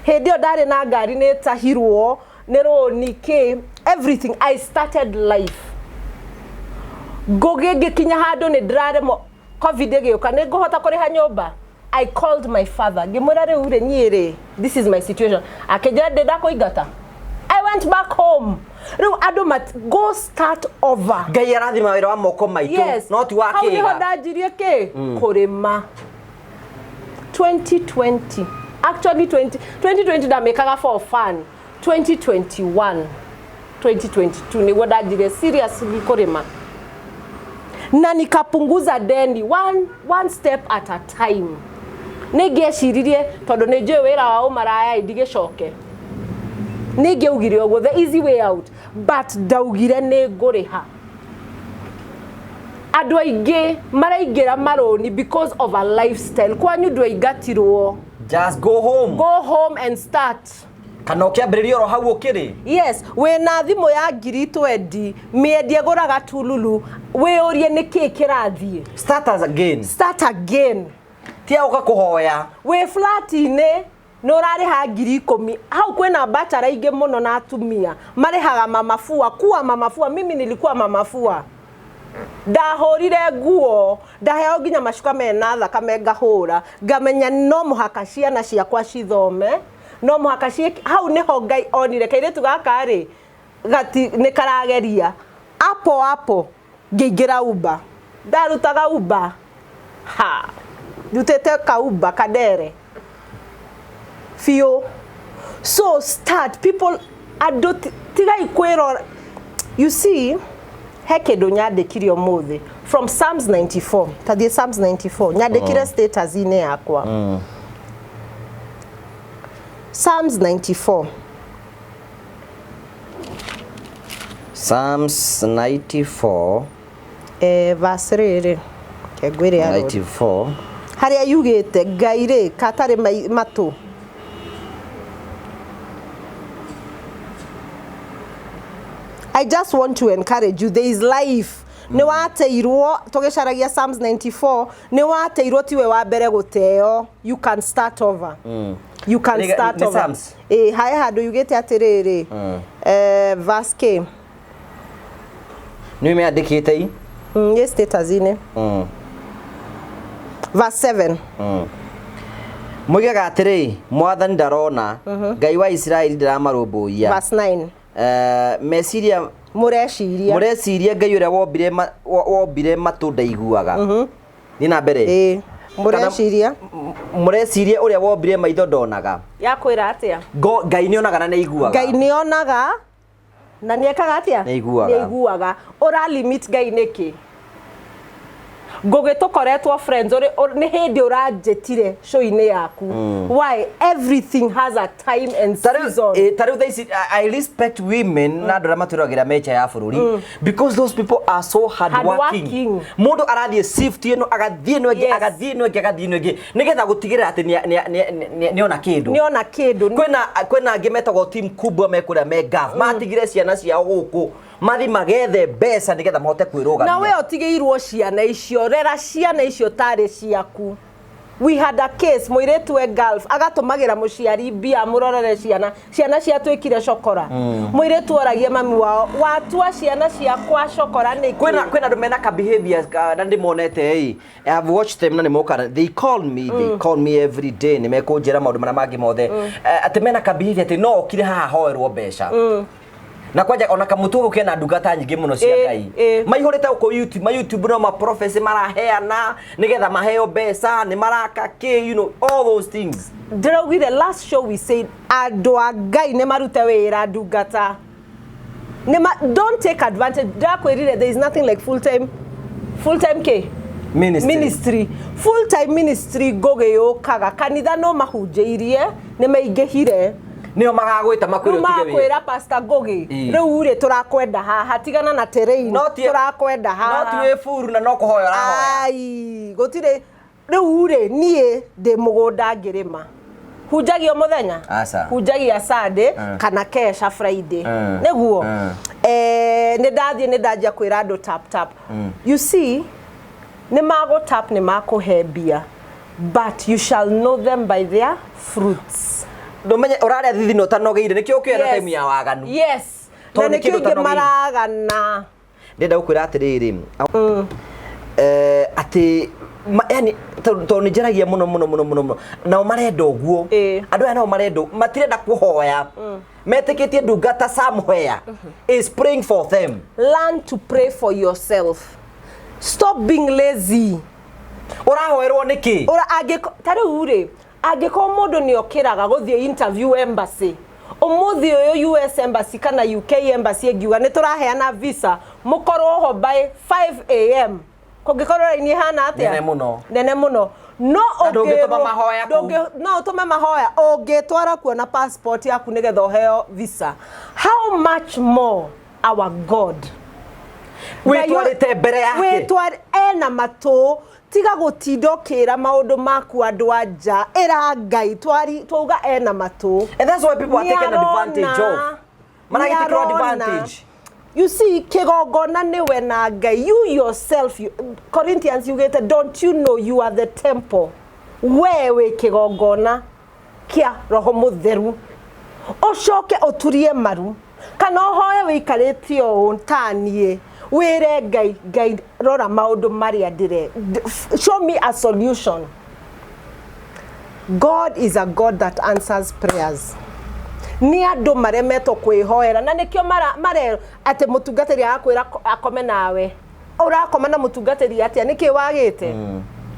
Hĩndĩ ĩyo ndarĩ na ngari, nĩ tahirwo nĩ rũni kĩ, everything. I started life. Ngũgĩ, ngĩkinya handũ nĩ ndĩraremwo. COVID ĩgĩũka, nĩ ngũhota kũrĩha nyũmba. I called my father, ngĩmwĩra, "Rĩu rĩ, niĩ rĩ, this is my situation." Akĩnjĩra, "Ndĩ ndakũingata." I went back home. Rĩu andũ go start over. Ngai arathima wĩra wa moko maitũ. Yes. No ti wa Hau nĩho kĩga. ndanjirie kĩ kũrĩma 2020. Actually 20, 2020 ndamĩkaga for fun. 2021, 2022 nĩguo ndanjirie seriously kũrĩma na nikapunguza deni one step at a time. Nĩ ngĩeciririe, tondũ nĩ njũĩ wĩra wa ũmaraya, ndigĩcoke. Nĩ ngĩaugire ũguo, the easy way out, but ndaugire nĩ ngũrĩha. Andũ aingĩ maraingĩra marũni because of a lifestyle. Kwanyu ndwaingatirwo. Just go home. Go home and start. Kana ũkĩambĩrĩria oro hau ũkĩrĩ. Yes, wĩna thimũ ya 20,000, mĩendie gũraga tululu, wĩyũrie nĩ kĩĩ kĩrathiĩ. Start us again. Start again. Tia ũka kũhoya. Wĩ flat-inĩ nĩ ũrarĩha 10,000. Hau kwĩna bachara aingĩ mũno na atumia marĩhaga mamafua kuwa mamafua. Mimi nilikuwa mamafua, ndahũrire nguo, ndaheo nginya macuka mena thakame, ngahũra, ngamenya no mũhaka ciana ciakwa cithome, no mũhaka ciĩke. Hau nĩho Ngai onire kairĩtu gaka rĩ gati nĩ karageria. Apo apo ngĩingĩra Uber, ndarutaga Uber, ha, ndutĩte ka Uber kadere biũ. So start, people. Andũ tigai kwĩrora. You see, he kĩndũ nyandĩkire ũmũthĩ from Psalms 94. Tathiĩ Psalms 94, nyandĩkire status-inĩ yakwa. Psalms 94. Psalms 94. Verse rĩrĩ kengwĩre ya 94. Harĩa yugĩte Ngai rĩ katarĩ matũ. I just want to encourage you, there is life. Nĩ wateirwo, tũgĩcaragia Psalms 94, nĩ wateirwo, tiwe wa mbere gũteo. You can start over. You can start Nĩ over. Psalms? Ĩ, hae handũ yugĩte atĩrĩrĩ, verse K. Nĩ ũmĩandĩkĩte i? Nĩ status-inĩ. Verse 7. Moigaga atĩrĩ, Mwathani ndarona, Ngai wa Isiraeli ndaramarũmbũiya. Verse 9. Meciria Mũreciria. Mũreciria Ngai ũrĩa wombire matũ ndaiguaga. Thiĩ na mbere. Ĩĩ. Mũreciria. Mũreciria ũrĩa wombire maitho ndonaga. Yakwĩra atĩa? Ngai nĩonaga na nĩaiguaga. Ngai nĩonaga na nĩekaga atĩa? Nĩaiguaga. Nĩaiguaga. Ũra limit Ngai nĩkĩ? Ngũgĩ tũkoretwo friends nĩ hĩndĩ ũranjĩtire show-inĩ yaku. Why? Everything has a time and season. Ta rĩu thaa ici I respect women na andũ arĩa matwĩragĩra mecha ya bũrũri because those people are so hard working. Hardworking. Mũndũ arathiĩ shift ĩno, agathiĩ ĩno ĩngĩ, agathiĩ ĩno ĩngĩ, agathiĩ ĩno ĩngĩ, nĩgetha gũtigĩrĩra atĩ nĩona kĩndũ. Nĩona kĩndũ. Kwĩna angĩ metagwo team kubwa mekũrĩa me Gulf, matigire ciana ciao gũkũ mathi magethe mbeca nĩgetha mahote kwĩrũgamia. Na we ũtigĩirwo ciana icio, rera ciana icio tarĩ ciaku. We had a case, mũirĩtu we Gulf agatũmagĩra mũciari mbia amũrorere ciana, ciana ciatuĩkire cokora. Mũirĩtu oragia mami wao, watua ciana ciakwa cokora nĩkĩ? Kwĩna andũ mena ka behaviors na ndĩmonete ĩ. I have watched them na nĩmoka, they call me, they call me every day, nĩmekũnjĩra maũndũ marĩa mangĩ mothe. Atĩ mena ka behavior atĩ no okire haha hoerwo mbeca. Na kwanja ona kamũtugo kena ndungata nyingĩ mũno cia Ngai. Maihũrĩte gũkũ YouTube, ma YouTube no ma prophecy maraheana nĩgetha maheo mbeca, nĩ maraka kĩ, all those things. Ndĩraugire last show we said andũ a Ngai nĩ marute wĩra ndungata. Don't take advantage. Ndĩrakwĩrire there is nothing like full time, full time kĩ? Ministry. Ministry. Full time ministry ngũgĩ yũkaga. Kanitha no mahunjĩirie, nĩ maingĩhire. Nĩo magagwĩta makwĩre Rĩu ũtige wĩra. makwĩra Pastor Ngũgĩ, rĩu rĩ tũrakwenda haha, tigana na terrain, No ti- tũrakwenda haha. No ti wĩ buru na no kũhoya ũrahoya. Ai, gũtirĩ. Rĩu rĩ, niĩ ndĩ mũgũnda ngĩrĩma. Hunjagia mũthenya? Aca. Hunjagia Sunday kana kesha Friday. Nĩguo? Nĩ ndathiĩ, nĩ ndanjia kwĩra andũ tap tap. You see, nĩ magũ tap, nĩ makũhe mbia. But you shall know them by their fruits. Ndũmenye ũrarĩa thithino ũtanogeire, nĩkĩo ũkĩoya na time ya waganu. Yes. Tondũ Na nĩ nĩkĩo kĩndũ aingĩ ũtanogeire. maragana. Ndĩrenda gũkwĩra atĩrĩrĩ, atĩ yani, tondũ nĩ njaragia mũno, mũno, mũno, mũno, mũno. Nao marenda ũguo. Andũ aya nao marenda ũguo. Matirenda kũhoya. Metĩkĩtie ndungata somewhere is praying for them. Learn to pray for yourself. Stop being lazy. Ũrahoerwo nĩkĩ? Ora, ta rĩu rĩ, angĩkorwo mũndũ nĩ okĩraga gũthiĩ interview embassy, ũmũthĩ ũyũ US embassy kana UK embassy ĩngiuga nĩ tũraheana visa, mũkorwo ho by 5 a.m. Kũngĩkorwo raini ĩhana atĩa? Nene mũno. Nene mũno. No Na ndũngĩtũma ũngĩrwo- mahoya kũu. no ũtũme mahoya, ũngĩtwara kuona passport yaku nĩgetha ũheo visa. How much more our God? Wĩtwarĩte mbere yake. Wĩtwar-, ena matũ, tiga gũtinda ũkĩra maũndũ maku andũ a nja, ĩra Ngai, twauga ena matũ. And that's why people are taking advantage of. Maragĩtĩkĩrwo Nĩarona. advantage. You see, kĩgongona nĩwe na Ngai. You yourself, you, Corinthians yugĩte, don't you know you are the temple? We wĩ kĩgongona kĩa Roho Mũtheru. Ũcoke ũturie maru kana ũhoe wĩikarĩte ũũ ta niĩ, wĩre Ngai, Ngai rora maũndũ marĩa ndĩre, show me a solution. God is a God that answers prayers. Nĩ andũ maremetwo kwĩhoera na nĩkĩo marerwo atĩ mũtungatĩri agakwĩra akome nawe. Ũrakoma na mũtungatĩri atĩa? Nĩkĩ wagĩte?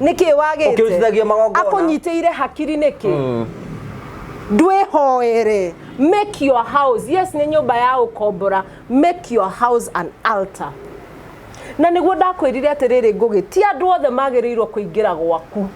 Nĩkĩ wagĩte? Ũkĩrutithagio magongona. Akũnyitĩire hakiri nĩkĩ? Ndwĩhoere. Make your house. Yes, nĩ nyũmba ya ũkombora. Make your house an altar. Na nĩguo ndakwĩrire atĩrĩrĩ Ngũgĩ, ti andũ othe magĩrĩirwo kũingĩra gwaku.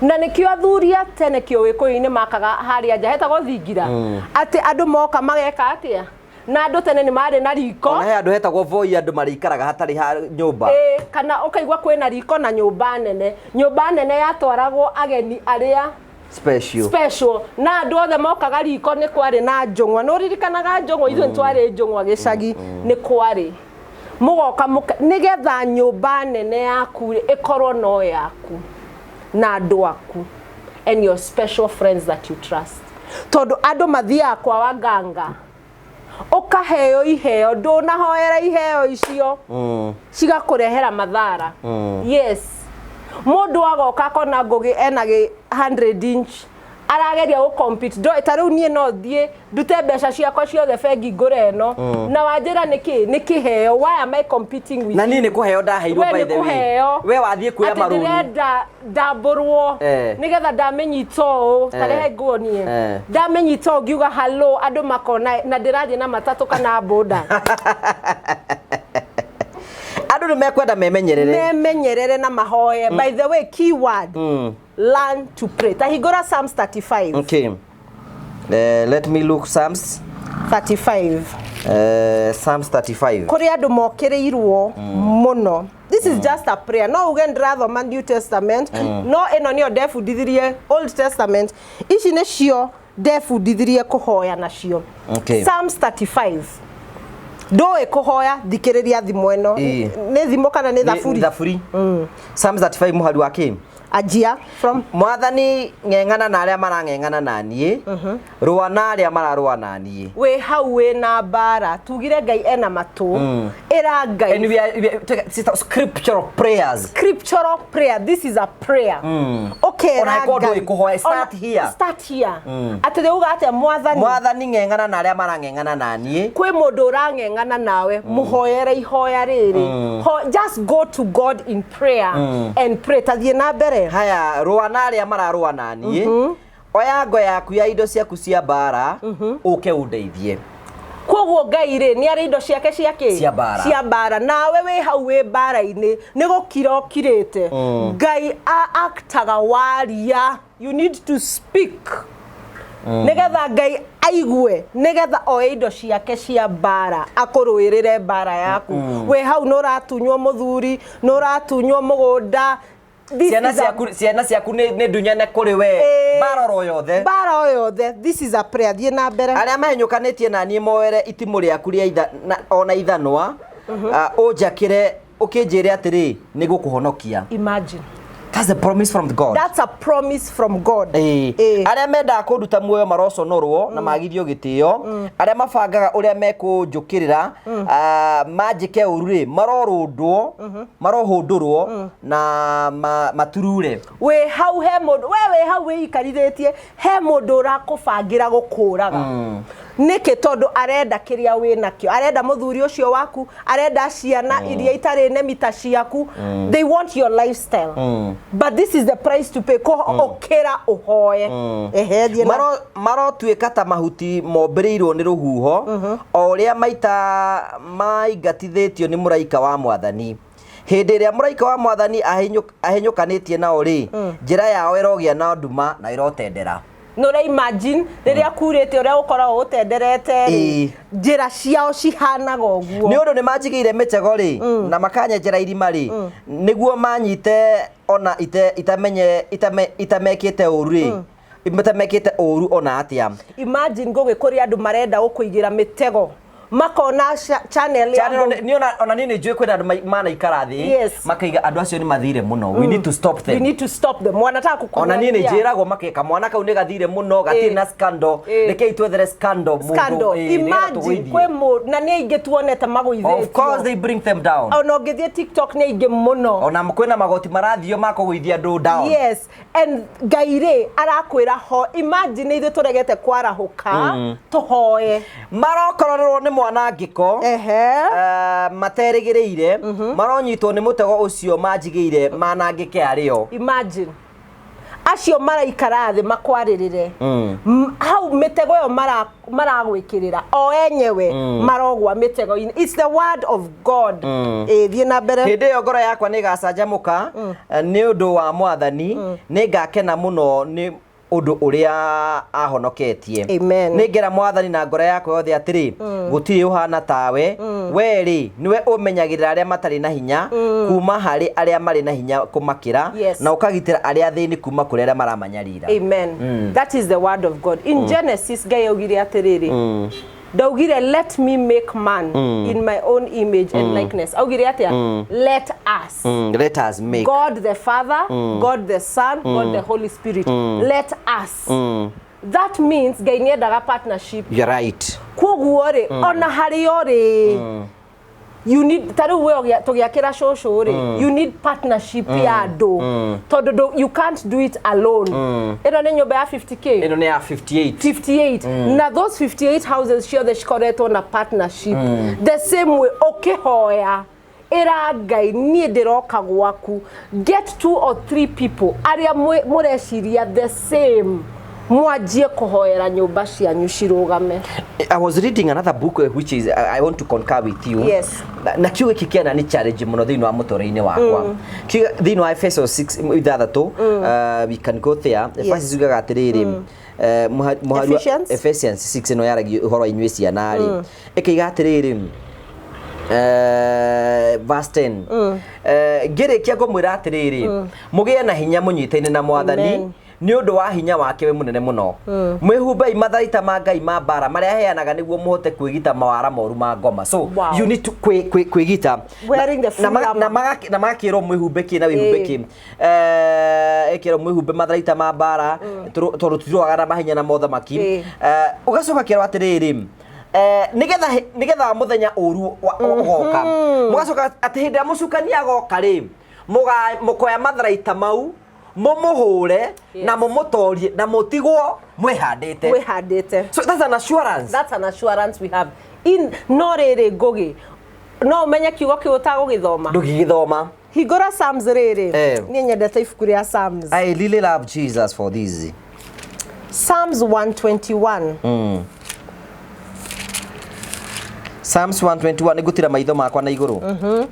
Na nĩkĩo athuri a tene kĩo Gĩkũyũ-inĩ makaga harĩa nja hetagwo thingira. Atĩ andũ moka mageka atĩa? Na andũ tene nĩ marĩ na riko. Ona he andũ hetagwo voi, andũ marĩikaraga hatarĩ ha nyũmba. Ĩĩ, kana ũkaigua kwĩna riko na nyũmba nene. Nyũmba nene yatwaragwo ageni arĩa special. Special. Na andũ othe mokaga riko nĩ kwarĩ na njũng'wa. Nĩ ũririkanaga njũng'wa? Ithuĩ nĩ twarĩ njũng'wa gĩcagi. Nĩ kwarĩ. Mũgoka nĩgetha nyũmba nene yaku rĩ, ĩkorwo no yaku na andũ aku and your special friends that you trust. Tondũ andũ mathiaga kwa waganga, ũkaheo iheo, ndũnahoera iheo icio, cigakũrehera mathara. Yes, mũndũ agoka akona Ngũgĩ ena 100 inch arageria gũ compete. Ta rĩu niĩ no thiĩ ndute mbeca ciakwa ciothe bengi ngũre ĩno na wanjĩra nĩkĩ nĩ kĩheo. Why am I competing with Na niĩ nĩ kũheo ndaheirwo. We By nĩ the way, kũheo. we wathiĩ kuoya Atĩ marũni. Ndĩrenda ndambũrwo nĩgetha ndamĩnyita ũũ, tarehe nguonie. Ndamĩnyita ũũ ngiuga hello, andũ makona na ndĩrathiĩ na matatũ kana boda. Andũ nĩ mekwenda memenyerere. Memenyerere na mahoye. By the way, keyword, learn to pray. Ta hingũra Psalms 35. Okay, let me look Psalms. 35. Psalms 35. Kũrĩ andũ mokĩrĩirwo mũno. This is just a prayer. No uge ndĩrathoma New Testament, no ĩno nĩyo ndebundithirie. Old Testament ici nĩcio ndebundithirie kũhoya nacio. Psalms 35. Ndũĩ kũhoya, thikĩrĩria thimũ ĩno. Nĩ thimũ kana nĩ thaburi? Thaburi. Psalms 35, mũhari wa kĩ? Anjia from Mwathani, ng'eng'ana na arĩa marang'eng'ana na niĩ, rũa na arĩa mararũa na niĩ. Wĩ hau wĩ na mbara, tugire Ngai ena matũ, ĩra Ngai. And we are sister, scriptural prayers. Scriptural prayer. This is a prayer. Ũkera Ona angĩkorwo Ngai. ndũĩ kũhoya, start Ona- here. Start here. Atĩ rĩuga atĩa, Mwathani? Mwathani, ng'eng'ana na arĩa marang'eng'ana na niĩ. Kwĩ mũndũ ũrang'eng'ana nawe, mũhoere ihoya rĩrĩ. Just go to God in prayer and pray. Tathiĩ na mbere. Haya, rũa na arĩa mararũa na niĩ, oya ngo yaku ya indo ciaku cia mbara, ũke ũndeithie. Koguo Ngai rĩ, nĩ arĩ indo ciake cia kĩ? Cia mbara. Cia mbara. Nawe wĩ hau wĩ mbara-inĩ, nĩ gũkira ũkirĩte. Ngai aktaga waria. You need to speak nĩgetha Ngai aigue, nĩgetha oe indo ciake cia mbara akũrũĩrĩre mbara yaku. Wĩ hau nĩ ũratunywo mũthuri, nĩ ũratunywo mũgũnda. This Ciana ciaku nĩ ndunyane kũrĩ we. Mbara oro yothe. Mbara o yothe, this is a prayer. Thiĩ na mbere. Arĩa mahenyũkanĩtie na niĩ moere itimũ rĩaku rĩa ona ithanwa, ũnjakĩre, ũkĩnjĩre atĩrĩ, nĩ gũkũhonokia. Imagine. That's a promise from God. That's a promise from God. Arĩa mendaga kũnduta muoyo maroconorwo na magithio gĩtĩo. Arĩa mabangaga ũrĩa mekũnjũkĩrĩra, manjĩke ũru rĩ, marorũndwo, marohũndũrwo na maturure. Wĩ hau he mũndũ, we wĩ hau wĩikarithĩtie, he mũndũ ũrakũbangĩra gũkũraga. Nĩkĩ? Tondũ arenda kĩrĩa wĩ nakĩo, arenda mũthuri ũcio waku, arenda ciana iria itarĩ nemi ta ciaku. They want your lifestyle, but this is the price to pay. Ko ũkĩra ũhoe. Ehe, thiĩ na Marotuĩka ta mahuti mombĩrĩirwo nĩ rũhuho, o ũrĩa maita maingatithĩtio nĩ mũraika wa Mwathani. Hĩndĩ ĩrĩa mũraika wa Mwathani ahenyũkanĩtie nao rĩ, njĩra yao ĩrogĩa na nduma na ĩrotendera. Nĩ ũra imagine rĩrĩa kurĩte ũrĩa ũkoragwo ũtenderete rĩ, njĩra ciao cihanaga ũguo. Nĩ ũndũ nĩ manjigĩire mĩtego rĩ, na makanyenjera irima rĩ, nĩguo manyite ona itamenye itamekĩte ũru rĩ, itamekĩte ũru ona atĩa. Imagine ngũgĩ kũrĩ andũ marenda gũkũigĩra mĩtego, makona channel ya Channel nĩ ona niĩ nĩ njũĩ kwĩna andũ manaikara thĩ makaiga andũ acio nĩ mathire mũno, we need to stop We them. need to stop them. Wanataka Ona niĩ nĩ kukuangalia. njĩragwo make kamwana kau nĩ gathire mũno, gatirĩ na scandal, rekei twethere scandal mũndũ, Scandal. nĩgetha Imagine tũgũithie. kwĩ mũndũ na nĩ aingĩ tuonete magũithĩtio. Of course they bring them down. Ona ũngĩthiĩ TikTok nĩ aingĩ mũno. Ona kwĩna magoti marathio ma kũgũithia andũ down. Yes, and Ngai rĩ arakwĩra ho. Imagine ithuĩ tũregete kwarahũka tũhoe. Marokorererwo nĩ mwanangĩko materĩgĩrĩire, maronyitwo nĩ mũtego ũcio manjigĩire, manangĩke arĩo. Imagine acio maraikara thĩ makwarĩrĩre hau mĩtego ĩyo maragwĩkĩrĩra o enyewe marogwa mĩtego-inĩ. It's the word of God. Ĩ, thiĩ na mbere. Hĩndĩ ĩyo ngoro yakwa nĩ ĩgacanjamũka nĩ ũndũ wa Mwathani, nĩ ngakena mũno nĩ ũndũ ũrĩa ahonoketie. Amen. Nĩ ngera Mwathani na ngoro yakwa yothe atĩrĩ, gũtirĩ ũhana tawe. We rĩ, nĩwe ũmenyagĩrĩra arĩa matarĩ na hinya kuma harĩ arĩa marĩ na hinya kũmakĩra, na ũkagitĩra arĩa athĩni kuma kũrĩ arĩa maramanyarira. Amen. That is the word of God. In Genesis, Ngai augire atĩrĩrĩ, ndaugire, "Let me make man in my own image and likeness." Augire atĩa? Let us. Let us make. God the Father, God the Son, God the Holy Spirit. Let us. That means Ngai nĩendaga partnership. You're right. Koguo rĩ, ona harĩ o rĩ, You need, ta rĩu we tũgĩakĩra cũcũ rĩ, you need partnership ya andũ, tondũ you can't do it alone. Ĩno nĩ nyũmba ya 50K. Ĩno nĩ ya 58. 58. Na those 58 houses ciothe cikoretwo na partnership. The same way, ũkĩhoya, ĩra Ngai, niĩ ndĩroka gwaku. Get two or three people arĩa mũreciria the same, mwanjie kũhoera nyũmba cianyu cirũgame. I was reading another book, which is I want to concur with you. Yes. Na kiugo gĩkĩ kĩana nĩ challenge mũno thĩinĩ wa mũtũrĩre-inĩ wakwa. Kiugo thĩinĩ wa Efeso 6 ithathatũ, we can go there. Efeso yugaga atĩrĩrĩ, mũhari wa Ephesians? Ephesians 6 ĩno yaragia ũhoro wa inyuĩ ciana rĩ. Ĩkĩiga atĩrĩrĩ, verse 10, ngĩrĩkia ngũmwĩra atĩrĩrĩ, mũgĩe na hinya mũnyitaine na Mwathani Amen. nĩ ũndũ wa hinya wake we mũnene mũno. Mwĩhumbei matharaita ma Ngai ma mbara marĩa aheanaga nĩguo mũhote kwĩgita mawara moru ma ngoma. So you need to kwĩgita. Wearing the full armor. Na magakĩrwo mwĩhumbe kĩ na wĩhumbe kĩ. Ĩkĩrwo mwĩhumbe matharaita ma mbara tondũ tũtirũaga na mahinya na mothamaki. Ũgacoka kĩrwo atĩrĩrĩ, nĩgetha mũthenya ũru ũgoka, mũgacoka atĩ hĩndĩ ĩrĩa mũcukani agoka rĩ, mũkoya matharaita mau, mũmũhũre na mũmũtorie na mũtigwo mwĩhandĩte. Mwĩhandĩte. So that's an assurance. That's an assurance we have in. No rĩrĩ, Ngũgĩ, no ũmenye kiugo kĩu ũtagũgĩthoma? Ndũgĩgĩthoma. Hingũra Psalms rĩrĩ. Niĩ nyendete ibuku rĩa Psalms. I really love Jesus for this. Psalms 121. Psalms 121. Nĩngũtira maitho makwa na igũrũ.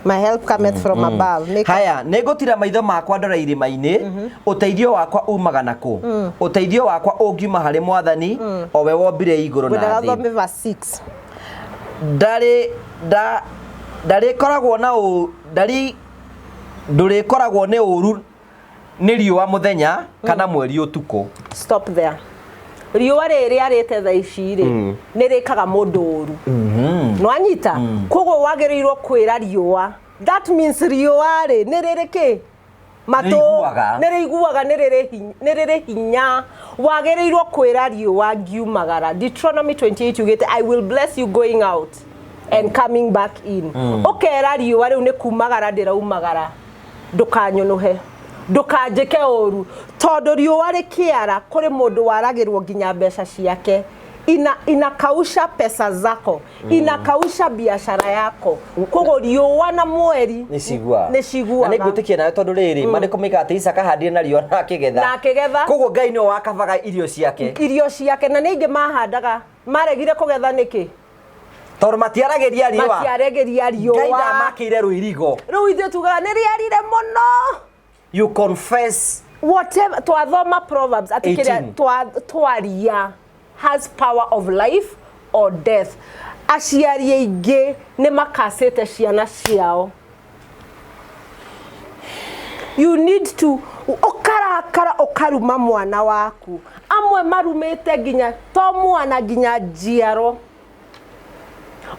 My help cometh from above. Make Haya, nĩ ngũtira maitho makwa ndore irĩma-inĩ. Ũteithio wakwa umaga nakũ? Ũteithio wakwa ũngiuma harĩ Mwathani, o we wombire igũrũ na Ngwendaga thĩ. thome verse 6. Ndarĩ nda ndarĩkoragwo na ũ ndari ndũrĩkoragwo nĩ ũru nĩ riũa mũthenya kana mweri ũtukũ. Stop there. Riũa rĩrĩ rĩarĩte thaa ici rĩ, nĩ rĩkaga mũndũ ũru. Nwanyita? Koguo wagĩrĩirwo kwĩra riũa, that means riũa rĩ nĩ rĩrĩ kĩ matũ. Nĩrĩiguaga. Nĩ rĩiguaga, nĩ rĩrĩ hinya. Wagĩrĩirwo kwĩra riũa, ngiumagara. Deuteronomy 28 yugĩte, "I will bless you going out and coming back in." Ũkera riũa rĩu, nĩ kumagara ndĩraumagara, ndũkanyũnũhe, ndũkanjĩke ũru, tondũ riũa rĩkĩara kũrĩ mũndũ waragĩrwo nginya mbeca ciake. Inakausha pesa zako, inakausha biashara yako. Koguo riũa na mweri nĩ ciguaga. Nĩ Na nĩ ciguaga. ngwĩtĩkia nawe, tondũ rĩrĩ maandĩko moigaga atĩ Isaka ahandire na riũa na akĩgetha. Na akĩgetha. Koguo Ngai nĩwe wakabaga irio ciake. Irio ciake. Na nĩ aingĩ mahandaga maregire kũgetha nĩkĩ? Tondũ matiaragĩria riũa. Matiaregĩria Ngai riũa. ndamakĩire rũirigo. Rĩu ithuĩ tugaga nĩ rĩarire mũno. You confess. Whatever twathoma Proverbs atĩ kĩrĩa 18. twaria has power of life or death. Aciari aingĩ nĩ makacĩte ciana ciao. You need to ũkarakara, ũkaruma mwana waku. Amwe marumĩte nginya to mwana, nginya njiaro.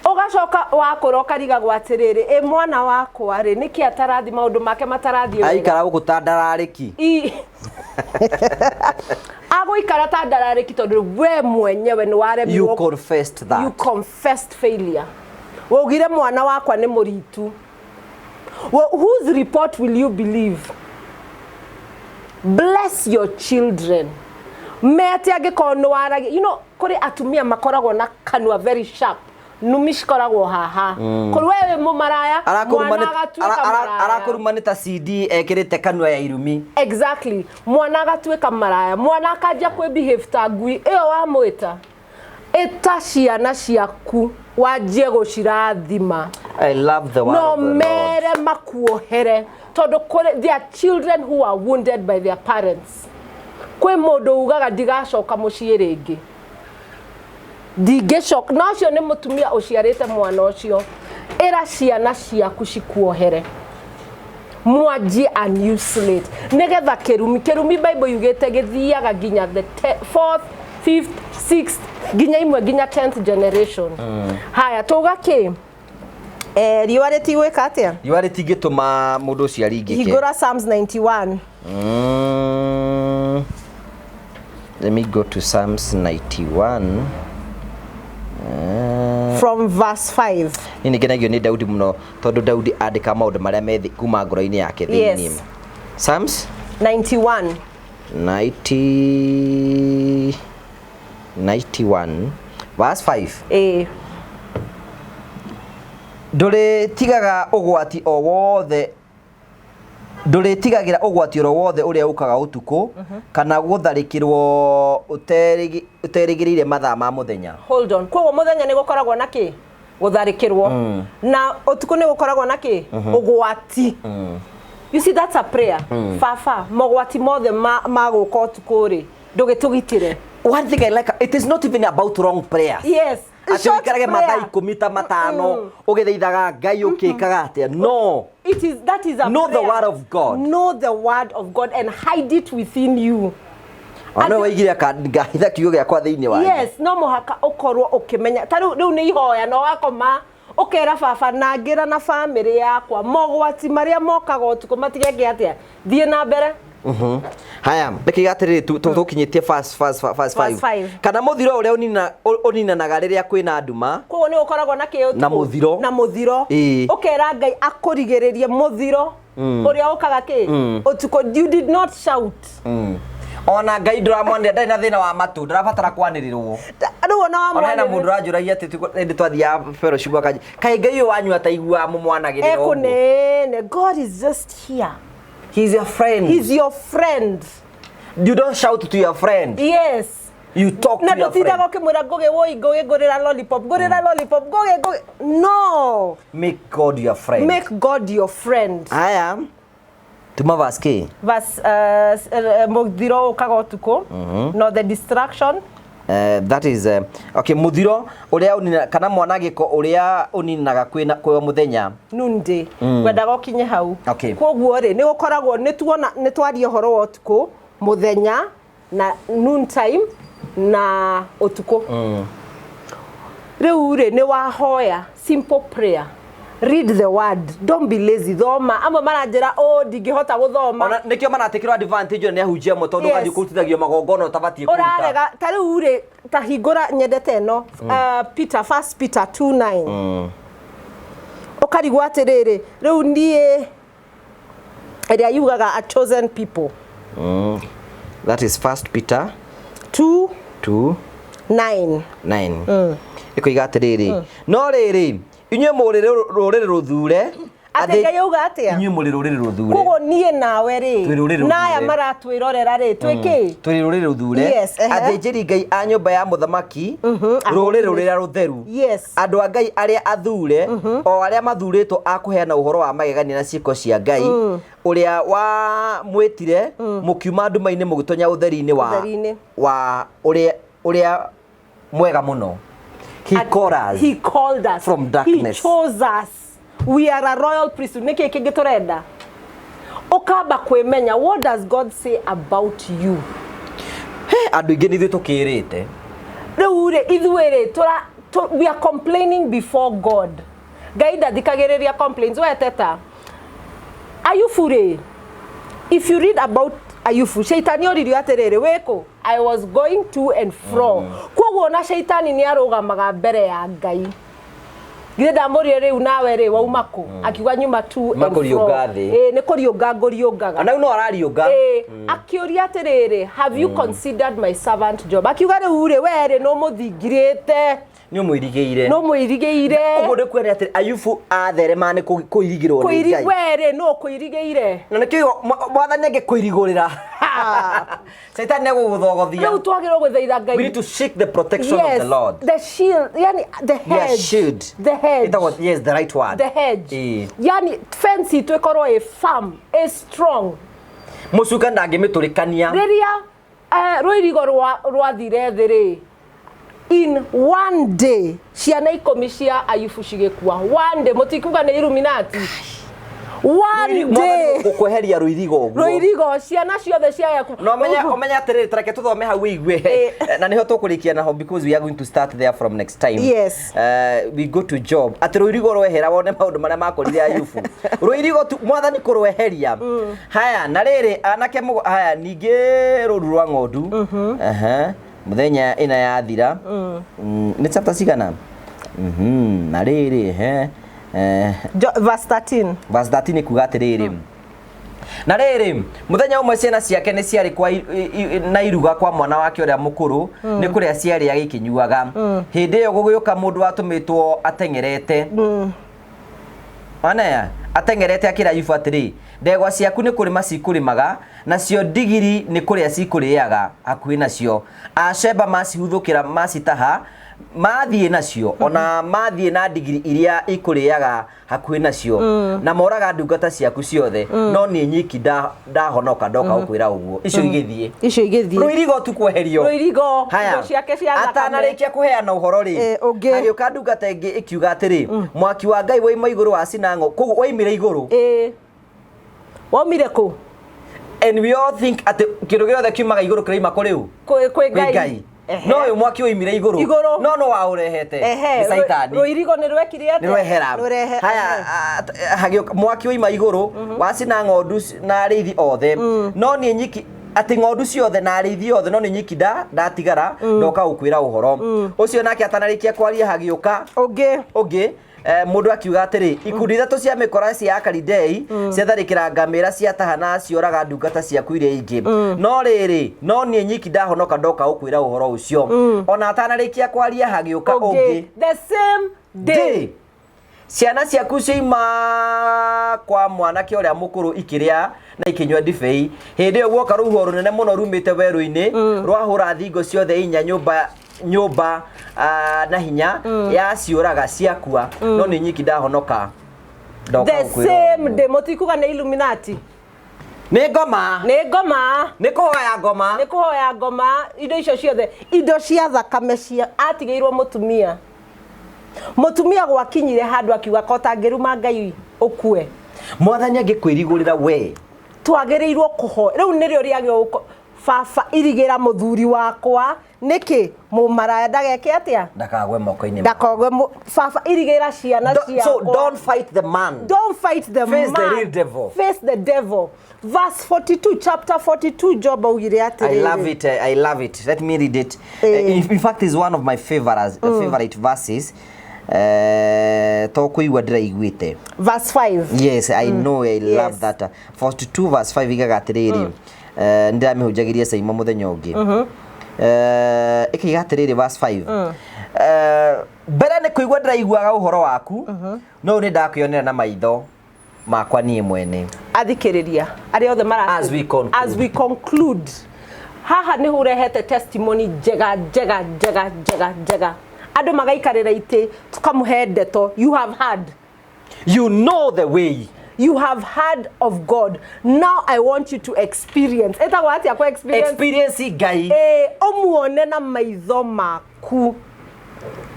Ũgacoka wakũra ũkarigagwo atĩrĩrĩ, ĩ mwana wakwa rĩ, nĩkĩ atarathi maũndũ make matarathiĩ wega? Aikara gũkũ ta ndararĩki. Agũikara ta ndararĩki tondũ we mwenyewe nĩ waremirwo. You confessed that. You confessed failure. Waugire mwana wakwa nĩ mũritu. Well, whose report will you believe? Bless your children. Mete angĩkorwo nĩ waragia, kũrĩ atumia makoragwo na kanua very sharp, numi cikoragwo haha, kũrĩ we wĩ mũmaraya, Arakũruma mwana nĩ- agatuĩka maraya. Arakũruma nĩ ta CD ekĩrĩte kanua ya irumi. Exactly. Mwana agatuĩka maraya, mwana akanjia kwĩ behave ta ngui ĩyo wamwĩta. Ĩta ciana ciaku, wanjie gũcirathima. I love the word No of the Lord. mere makuohere, tondũ kũrĩ, there are children who are wounded by their parents. Kwĩ mũndũ ugaga, "Ndigacoka mũciĩ rĩngĩ, ndingĩcoka." Na ũcio nĩ mũtumia ũciarĩte mwana ũcio. Ĩra ciana ciaku cikuohere, mwanjie a new slate, nĩgetha kĩrumi Bible yugĩte gĩthiaga nginya the fourth, fifth, sixth, nginya imwe nginya 10th generation. Haya, tuga kĩ? Riũa rĩtigwĩka atĩa? Riũa rĩtingĩtũma mũndũ ũcio aringĩke. Hingũra Psalms 91. Let me go to Psalms 91. From verse 5. Niĩ nĩ ngenagio nĩ Daudi mũno tondũ Daudi andĩka maũndũ marĩa me kuma ngoro-inĩ yake thĩinĩ. Yes. Psalms 91. 90 91 verse 5. Ĩĩ. Ndũrĩtigaga ũgwati o wothe, ndũrĩtigagĩra ũgwati oro wothe ũrĩa ũkaga ũtukũ, kana gũtharĩkĩrwo ũterĩgĩrĩire mathaa ma mũthenya. Hold on. Koguo mũthenya nĩ gũkoragwo na kĩ? Gũtharĩkĩrwo. Na ũtukũ nĩ gũkoragwo na kĩ? Ũgwati. You see, that's a prayer. Baba, mogwati mothe ma gũka ũtukũ rĩ, ndũgĩtũgitĩre. One thing I like, it is not even about wrong prayers. Yes. Atĩ Short ũikarage prayer. mathaa 15 ũgĩthaithaga Ngai ũkĩkaga atĩa. No. It is that is a Know the prayer. word of God. Know the word of God and hide it within you. Ona waigire ngahitha kiugo gĩakwa thĩinĩ wanyu. Yes, no mũhaka ũkorwo ũkĩmenya. Ta rĩu rĩu nĩ ihoya no wakoma ũkera baba nangĩra na bamĩrĩ yakwa mogwati marĩa mokaga ũtukũ matigeke atĩa. Thiĩ na mbere. Haya, reke atĩrĩrĩ, tũkinyĩtie verse Verse 5. 5. Kana mũthiro ũrĩa ũninanaga rĩrĩa kwĩna nduma. Koguo nĩ ũkoragwo na kĩ ũtukũ? Na mũthiro. Na mũthiro. Ĩĩ. Ũkera Ngai akũrigĩrĩrie mũthiro ũrĩa ũkaga kĩ ũtukũ. You did not shout. Ona Ngai ndũramwanĩrĩra, ndarĩ na thĩna wa matũ, ndarabatara kwanĩrĩrwo. Rĩu ona Ona hena mũndũ wamwanĩrĩra ũranjũragia atĩ hĩndĩ twathiaga fellowship akanjĩ, kaĩ Ngai ũyũ wanyu ataiguaga mũmwanagĩrĩra ũguo? Ekũnene. God is just here. He's your friend. He's your friend. You don't shout to your friend. Yes. You talk Na to your ndũtindaga friend. ũkĩmwĩra ngũgĩ woi ngũgĩ ngũrĩra lollipop, ngũrĩra lollipop, ngũgĩ ngũgĩ. No. Make God your friend. Make God your friend. Haya. Tuma verse K. Verse mũthiro ũkaga ũtukũ. No the distraction. That is okay, muthiro uria unina kana mwanangiko uria uninaga kwina kwa muthenya. Noonday. Ngwendaga ũkinye hau. Okay. Koguo rĩ nĩ gũkoragwo nĩ tuona nĩ twaria ũhoro wa ũtukũ, mũthenya na noon time na ũtukũ. Rĩu rĩ nĩ wahoya simple prayer. Read the word. Don't be lazy. Thoma. Amwe maranjĩra oh ndingĩhota gũthoma. Ona nikio maratikirwo advantage nĩ ahunjia amwe tondu Yes. gathi kurutithagio magongona utabatie kuruta. Ũrarega ta rĩu rĩ ta hingũra nyendete ĩno Peter, First Peter 2:9. Ũkarigwo atĩrĩrĩ rĩu niĩ ĩrĩa yugaga a chosen people. That is First Peter 2 2 9. 9. Ikoiga atiriri, no rĩrĩ inyuĩ mũrĩ rũrĩrĩ rũthure. Atĩ Ngai auga atĩa? Inyuĩ mũrĩ rũrĩrĩ rũthure. Koguo niĩ nawe Twĩ rĩ rũrĩrĩ na aya rũthure. maratwĩrorera rĩ twĩ kĩ? Tũrĩ rũrĩrĩ rũthure. Yes, ehe. Athĩnjĩri Ngai a nyũmba ya mũthamaki, rũrĩrĩ rũrĩa rũtheru, Yes. andũ a Ngai arĩa athure, o arĩa mathurĩtwo a kũheana ũhoro wa magegania na ciĩko cia Ngai ũrĩa wamwĩtire mũkiuma nduma-inĩ mũgĩtonya ũtheri-inĩ wa Ũtheri-inĩ. wa ũrĩa mwega mũno. He called us. He called us From darkness. He chose us. We are a royal priesthood. Nĩkĩ kĩngĩ tũrenda? Ũkamba kwĩmenya what does God say about you? He, andũ aingĩ nĩ ithuĩ tũkĩrĩte. Rĩu rĩ ithuĩ rĩ we are complaining before God. Ngai ndathikagĩrĩria complaints. We teta. Ayubu rĩ, if you read about Ayubu, shaitani oririo atĩrĩrĩ, wĩkũ? I was going to and fro. Koguo ona shaitani nĩ arũgamaga mbere ya Ngai. Githĩ ndamũrire rĩu nawe rĩ wauma kũ? Akiuga nyuma to and fro. Makũriũnga thĩ. Ĩĩ nĩ kũriũnga ngũriũngaga. Ona rĩu no arariũnga. Ĩĩ, akĩũria atĩrĩrĩ, have you considered my servant Job? Akiuga rĩu rĩ we rĩ nĩ ũmũthingirĩte, Nĩ ũmũirigĩire. nĩ ũmũirigĩire. Ũguo nĩ kuona atĩ Ayubu atherema nĩ kũirigĩrwo nĩ Ngai. We rĩ nũ ũkũirigĩire? Na nĩkĩo mwathani angĩkũirigũrĩra Caitani nĩ egũgũthogothia. Rĩu twagĩrĩirwo gũthaitha Ngai. We need to seek the protection of Yes, the Lord. the shield, yani the hedge. Yeah, shield. The hedge. Ĩtagwo, yes, the right word. The hedge. Ĩĩ. Yani fence itũ ĩkorwo ĩ firm, ĩ strong. Mũcuka ndangĩmĩtũrĩkania. Rĩrĩa rũirigo rwathire thĩ rĩ, in one day ciana 10 cia Ayubu cigĩkua. One day, mũtikuga nĩ Illuminati. One day Gũkweheria rũirigo ũguo. rũirigo ciana ciothe cia Yakubu. No ũmenye atĩrĩrĩ, tareke tũthome hau wĩigue. Ĩĩ. Na nĩho tũkũrĩkia naho because we are going to start there from next time. Yes. We go to Job. Atĩ rũirigo rwehera wone maũndũ marĩa makorire Ayubu. Rũirigo tu mwathani kũrweheria. Haya, na rĩrĩ anake haya ningĩ rũru rwa ng'ondu. Aha. Mũthenya ĩna yathira. Nĩ chapter cigana? Na rĩrĩ he Verse 13. Verse 13 kuga atĩrĩrĩ, na rĩrĩ, mũthenya ũmwe ciana ciake nĩ ciarĩ kwa na iruga kwa mwana wake ũrĩa mũkũrũ, nĩ kũrĩa ciarĩaga ikĩnyuaga. Hĩndĩ ĩyo gũgĩũka mũndũ watũmĩtwo ateng'erete. Ona ateng'erete akĩra Ayubu atĩrĩ, ndegwa ciaku nĩ kũrĩma cikũrĩmaga, nacio ndigiri nĩ kũrĩa cikũrĩaga hakuhĩ nacio. Asheba macihuthũkĩra, macitaha, mathiĩ nacio, ona mathiĩ na ndigiri iria ikũrĩaga hakuhĩ nacio, na moraga ndungata ciaku ciothe, no niĩ nyiki ndahonoka ndoka gũkwĩra ũguo. Icio igĩthiĩ. Icio igĩthiĩ. Rũirigo tu kweherio. Rũirigo. Haya. Indo ciake cia thakame. Atanarĩkia kũheana ũhoro rĩ, Ũngĩ. hagĩũka ndungata ĩngĩ ĩkiuga atĩrĩ, mwaki wa Ngai waima igũrũ wacina koguo waimire igũrũ. Waumire kũ? And we all think atĩ kĩndũ gĩothe kiumaga igũrũ kĩraima kũ rĩu? Kwĩ kwĩ Ngai. Ngai. No ũyũ mwaki waimire igũrũ. Igũrũ. No waũrehete. Nĩ Caitani. Rũirigo nĩ rwekire atĩa? Nĩ rwehera. Rũrehe. Haya, hagĩũka mwaki waima igũrũ wacina ng'ondu na arĩithi othe, no niĩ nyiki, atĩ ng'ondu ciothe na arĩithi othe, no nĩ nyiki ndatigara ndoka gũkwĩra ũhoro ũcio. Nake atanarĩkia kwaria, hagĩũka Ũngĩ. Ũngĩ, mũndũ akiuga atĩrĩ, ikundi ithatũ cia mĩkora cia Akalidei ciatharĩkĩra ngamĩra, ciataha na cioraga ndungata ciaku iria ingĩ, no rĩrĩ, no niĩ nyiki ndahonoka ndoka gũkwĩra ũhoro ũcio. Ona atanarĩkia kwaria, hagĩũka ũngĩ. The same day. Day. Ciana ciaku cioima kwa mwanake ũrĩa mũkũrũ ikĩrĩa na ikĩnyua ndibei. Hĩndĩ ĩyo guoka rũhuho rũnene mũno rumĩte werũ-inĩ, rwahũra thingo ciothe inya nyũmba na hinya, yaciũraga ciakua, no nĩ nyiki ndahonoka ndoka The gũkwĩra same ũguo. day. Mũtikuga nĩ Illuminati? Nĩ ngoma. Nĩ ngoma. Nĩ kũhoya ngoma. Nĩ kũhoya ngoma. Indo icio ciothe, indo cia thakame cia atigĩirwo mũtumia. Mũtumia gwakinyire handũ akiuga ko tangĩruma Ngai ũkue. Mwathani angĩkwĩrigũrĩra we. Twagĩrĩirwo kũhoya rĩu nĩrĩo rĩagĩrĩirwo baba irigĩra mũthuri wakwa nĩkĩ mũmaraya ndageke atĩa? Ndakagwe moko-inĩ. Ndakogwe baba irigĩra ciana So ciakwa. don't fight the man. Don't fight the Face the man. real devil. Face the devil. Verse 42, chapter 42, Job augire atĩrĩrĩ. I love it. I love it. Let me read it. In fact, it's one of my favorite verses. To kũigua ndĩraiguĩte. Verse 5. Yes, I know. I love that. 42 verse 5 igaga atĩrĩrĩ. Ndĩramĩhunjagĩria Caima mũthenya ũngĩ. Ĩkaiga atĩrĩrĩ, verse 5. Mbere nĩ kũigua ndĩraiguaga ũhoro waku, no rĩu nĩ ndakwĩonera na maitho makwa niĩ mwene. Athikĩrĩria arĩa othe mara As we conclude. As we conclude, haha nĩ ũrehete testimony njega njega njega njega njega, andũ magaikarĩra itĩ tukamũhe ndeto. You have heard. You know the way. You have heard of God. Now I want you to experience. Ĩtagwo atĩa kwa experience? Experience Ngai. Ĩĩ, ũmuone na maitho maku.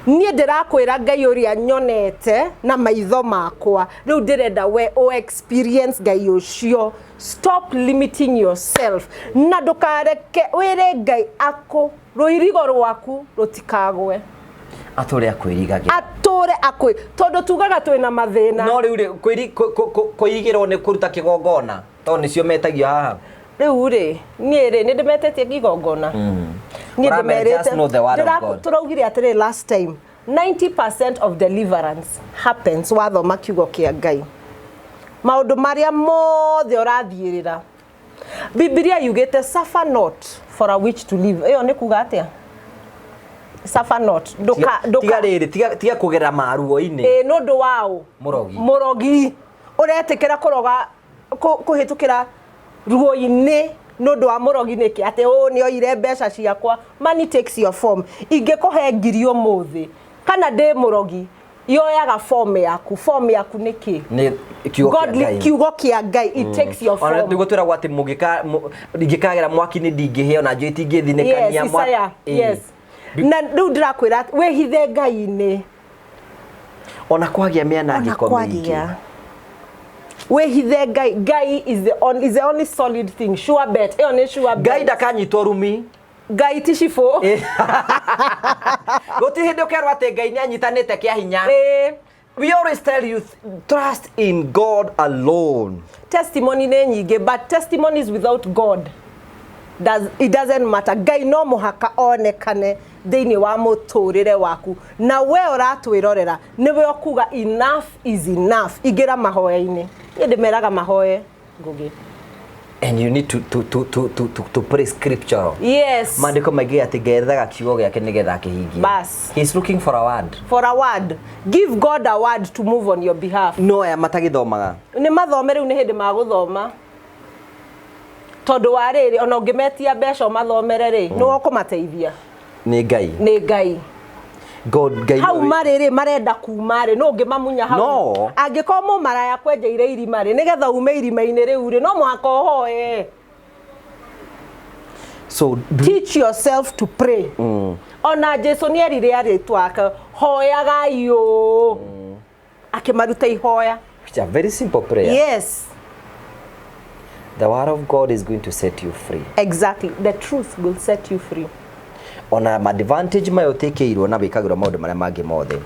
Niĩ ndĩrakwĩra Ngai ũrĩa nyonete na maitho makwa, rĩu ndĩrenda we ũ experience Ngai ũcio. Stop limiting yourself na ndũkareke wĩre Ngai akũ rũirigo rwaku rũtikagwe. Atũre akwĩrigagĩra. Atũre akwĩ, tondũ tugaga twĩna mathĩna. No rĩu rĩ, kwĩrigĩrwo nĩ kũruta kĩgongona, tondũ nĩcio metagio haha. Rĩu rĩ, niĩ rĩ, nĩ ndĩmetĩtie igongona. Niĩ Ũramera just know the word of God. Tũraugire atĩrĩ last time, 90% of deliverance happens wathoma kiugo kĩa Ngai. Maũndũ marĩa mothe ũrathiĩrĩra, Bibilia yugĩte, "Suffer not for a witch to live." Ĩyo nĩ kuga atĩa, suffer not? Ndũka Tiga ndũka rĩrĩ, tiga kũgera maruo-inĩ. Ĩ, nĩ ũndũ waũ? Mũrogi. Mũrogi. Ũretĩkĩra kũroga kũhĩtũkĩra ruo-inĩ nĩ ũndũ wa mũrogi nĩkĩ? Atĩ ũũ nĩ oire mbeca ciakwa. Money takes your form. Ingĩkũhe ngiri ũmũthĩ kana ndĩ mũrogi, yoyaga form yaku. Form yaku nĩ kĩ? Nĩ kiugo kĩa Godly Ngai. Kiugo kĩa Ngai, it takes your Ona form. nĩguo twĩragwo atĩ ingĩkagera mwaki-inĩ ndingĩhĩa, ona njũĩ itingĩthinĩkania. Yes, Isaiah, yes. Na rĩu ndĩrakwĩra atĩ wĩhithe Ngai-inĩ. Ona kwagĩa Ona mĩanangĩko mĩingĩ. Kwagia wĩhithe Ngai. Ngai is the only solid thing, sure bet. Ĩyo nĩ sure bet. Ngai ndakanyitwo rumi. Ngai ti cibũ. Gũtirĩ hĩndĩ ũkerwo atĩ Ngai nĩ anyitanĩte kĩa hinya. We always tell you, trust in God alone. Testimony nĩ nyingĩ, but testimonies without God does, it doesn't matter. Ngai no mũhaka onekane. Thĩinĩ wa mũtũrĩre waku na we ũratwĩrorera, nĩwe ũkuga enough is enough. Ingĩra mahoya-inĩ. Niĩ ndĩmeraga mahoye, Ngugi. And you need to pray scriptural. Yes. Maandĩko maingĩ atĩ Ngai ethaga kiugo gĩake nĩgetha akĩhingie. Bas. He's looking for a word. For a word. Give God a word to move on your behalf. No aya matagĩthomaga? Nĩ mathome. Rĩu nĩ hĩndĩ magũthoma, tondũ wa rĩrĩ, ona ũngĩmetia mbeca ũmathomere rĩ, nĩ ũkũmateithia? Nĩ Ngai. Nĩ Ngai. God, Ngai. Hau marĩ rĩ, marenda kuma rĩ, no ũngĩmamunya hau? No. Angĩkorwo mũmaraya kwenjeire irima rĩ, nĩgetha ume irima-inĩ rĩu rĩ, no mũhaka ũhoe. So do, Teach yourself to pray. Ona Jesu nĩ erire arĩtwo ake, "Hoyagai ũũ," akĩmaruta ihoya. It's a very simple prayer. The word of God is going to set you free. Exactly, the truth will set you free. Ona advantage mayo ũtĩkĩirwo na wĩkagĩrwo maũndũ marĩa mangĩ mothe,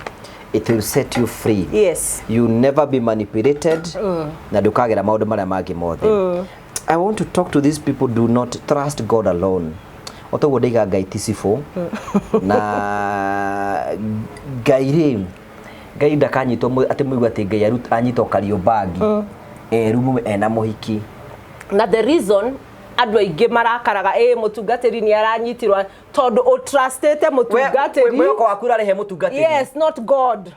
it will set you free. You never be manipulated na ndũkagera maũndũ marĩa mangĩ mothe. I want to talk to these people. Do not trust God alone. Otoguo ndaiga Ngai ti cibũ na Ngai rĩ, Ngai ndakanyitwo atĩ mũigue atĩ Ngai anyitwo Kariobangi eru ena mũhiki. Na the reason andũ aingĩ marakaraga, ĩ mũtungatĩri nĩ aranyitirwo, tondũ ũtrustĩte mũtungatĩri. Mwĩhoko waku ũrarĩhe mũtungatĩri. Yes, not God.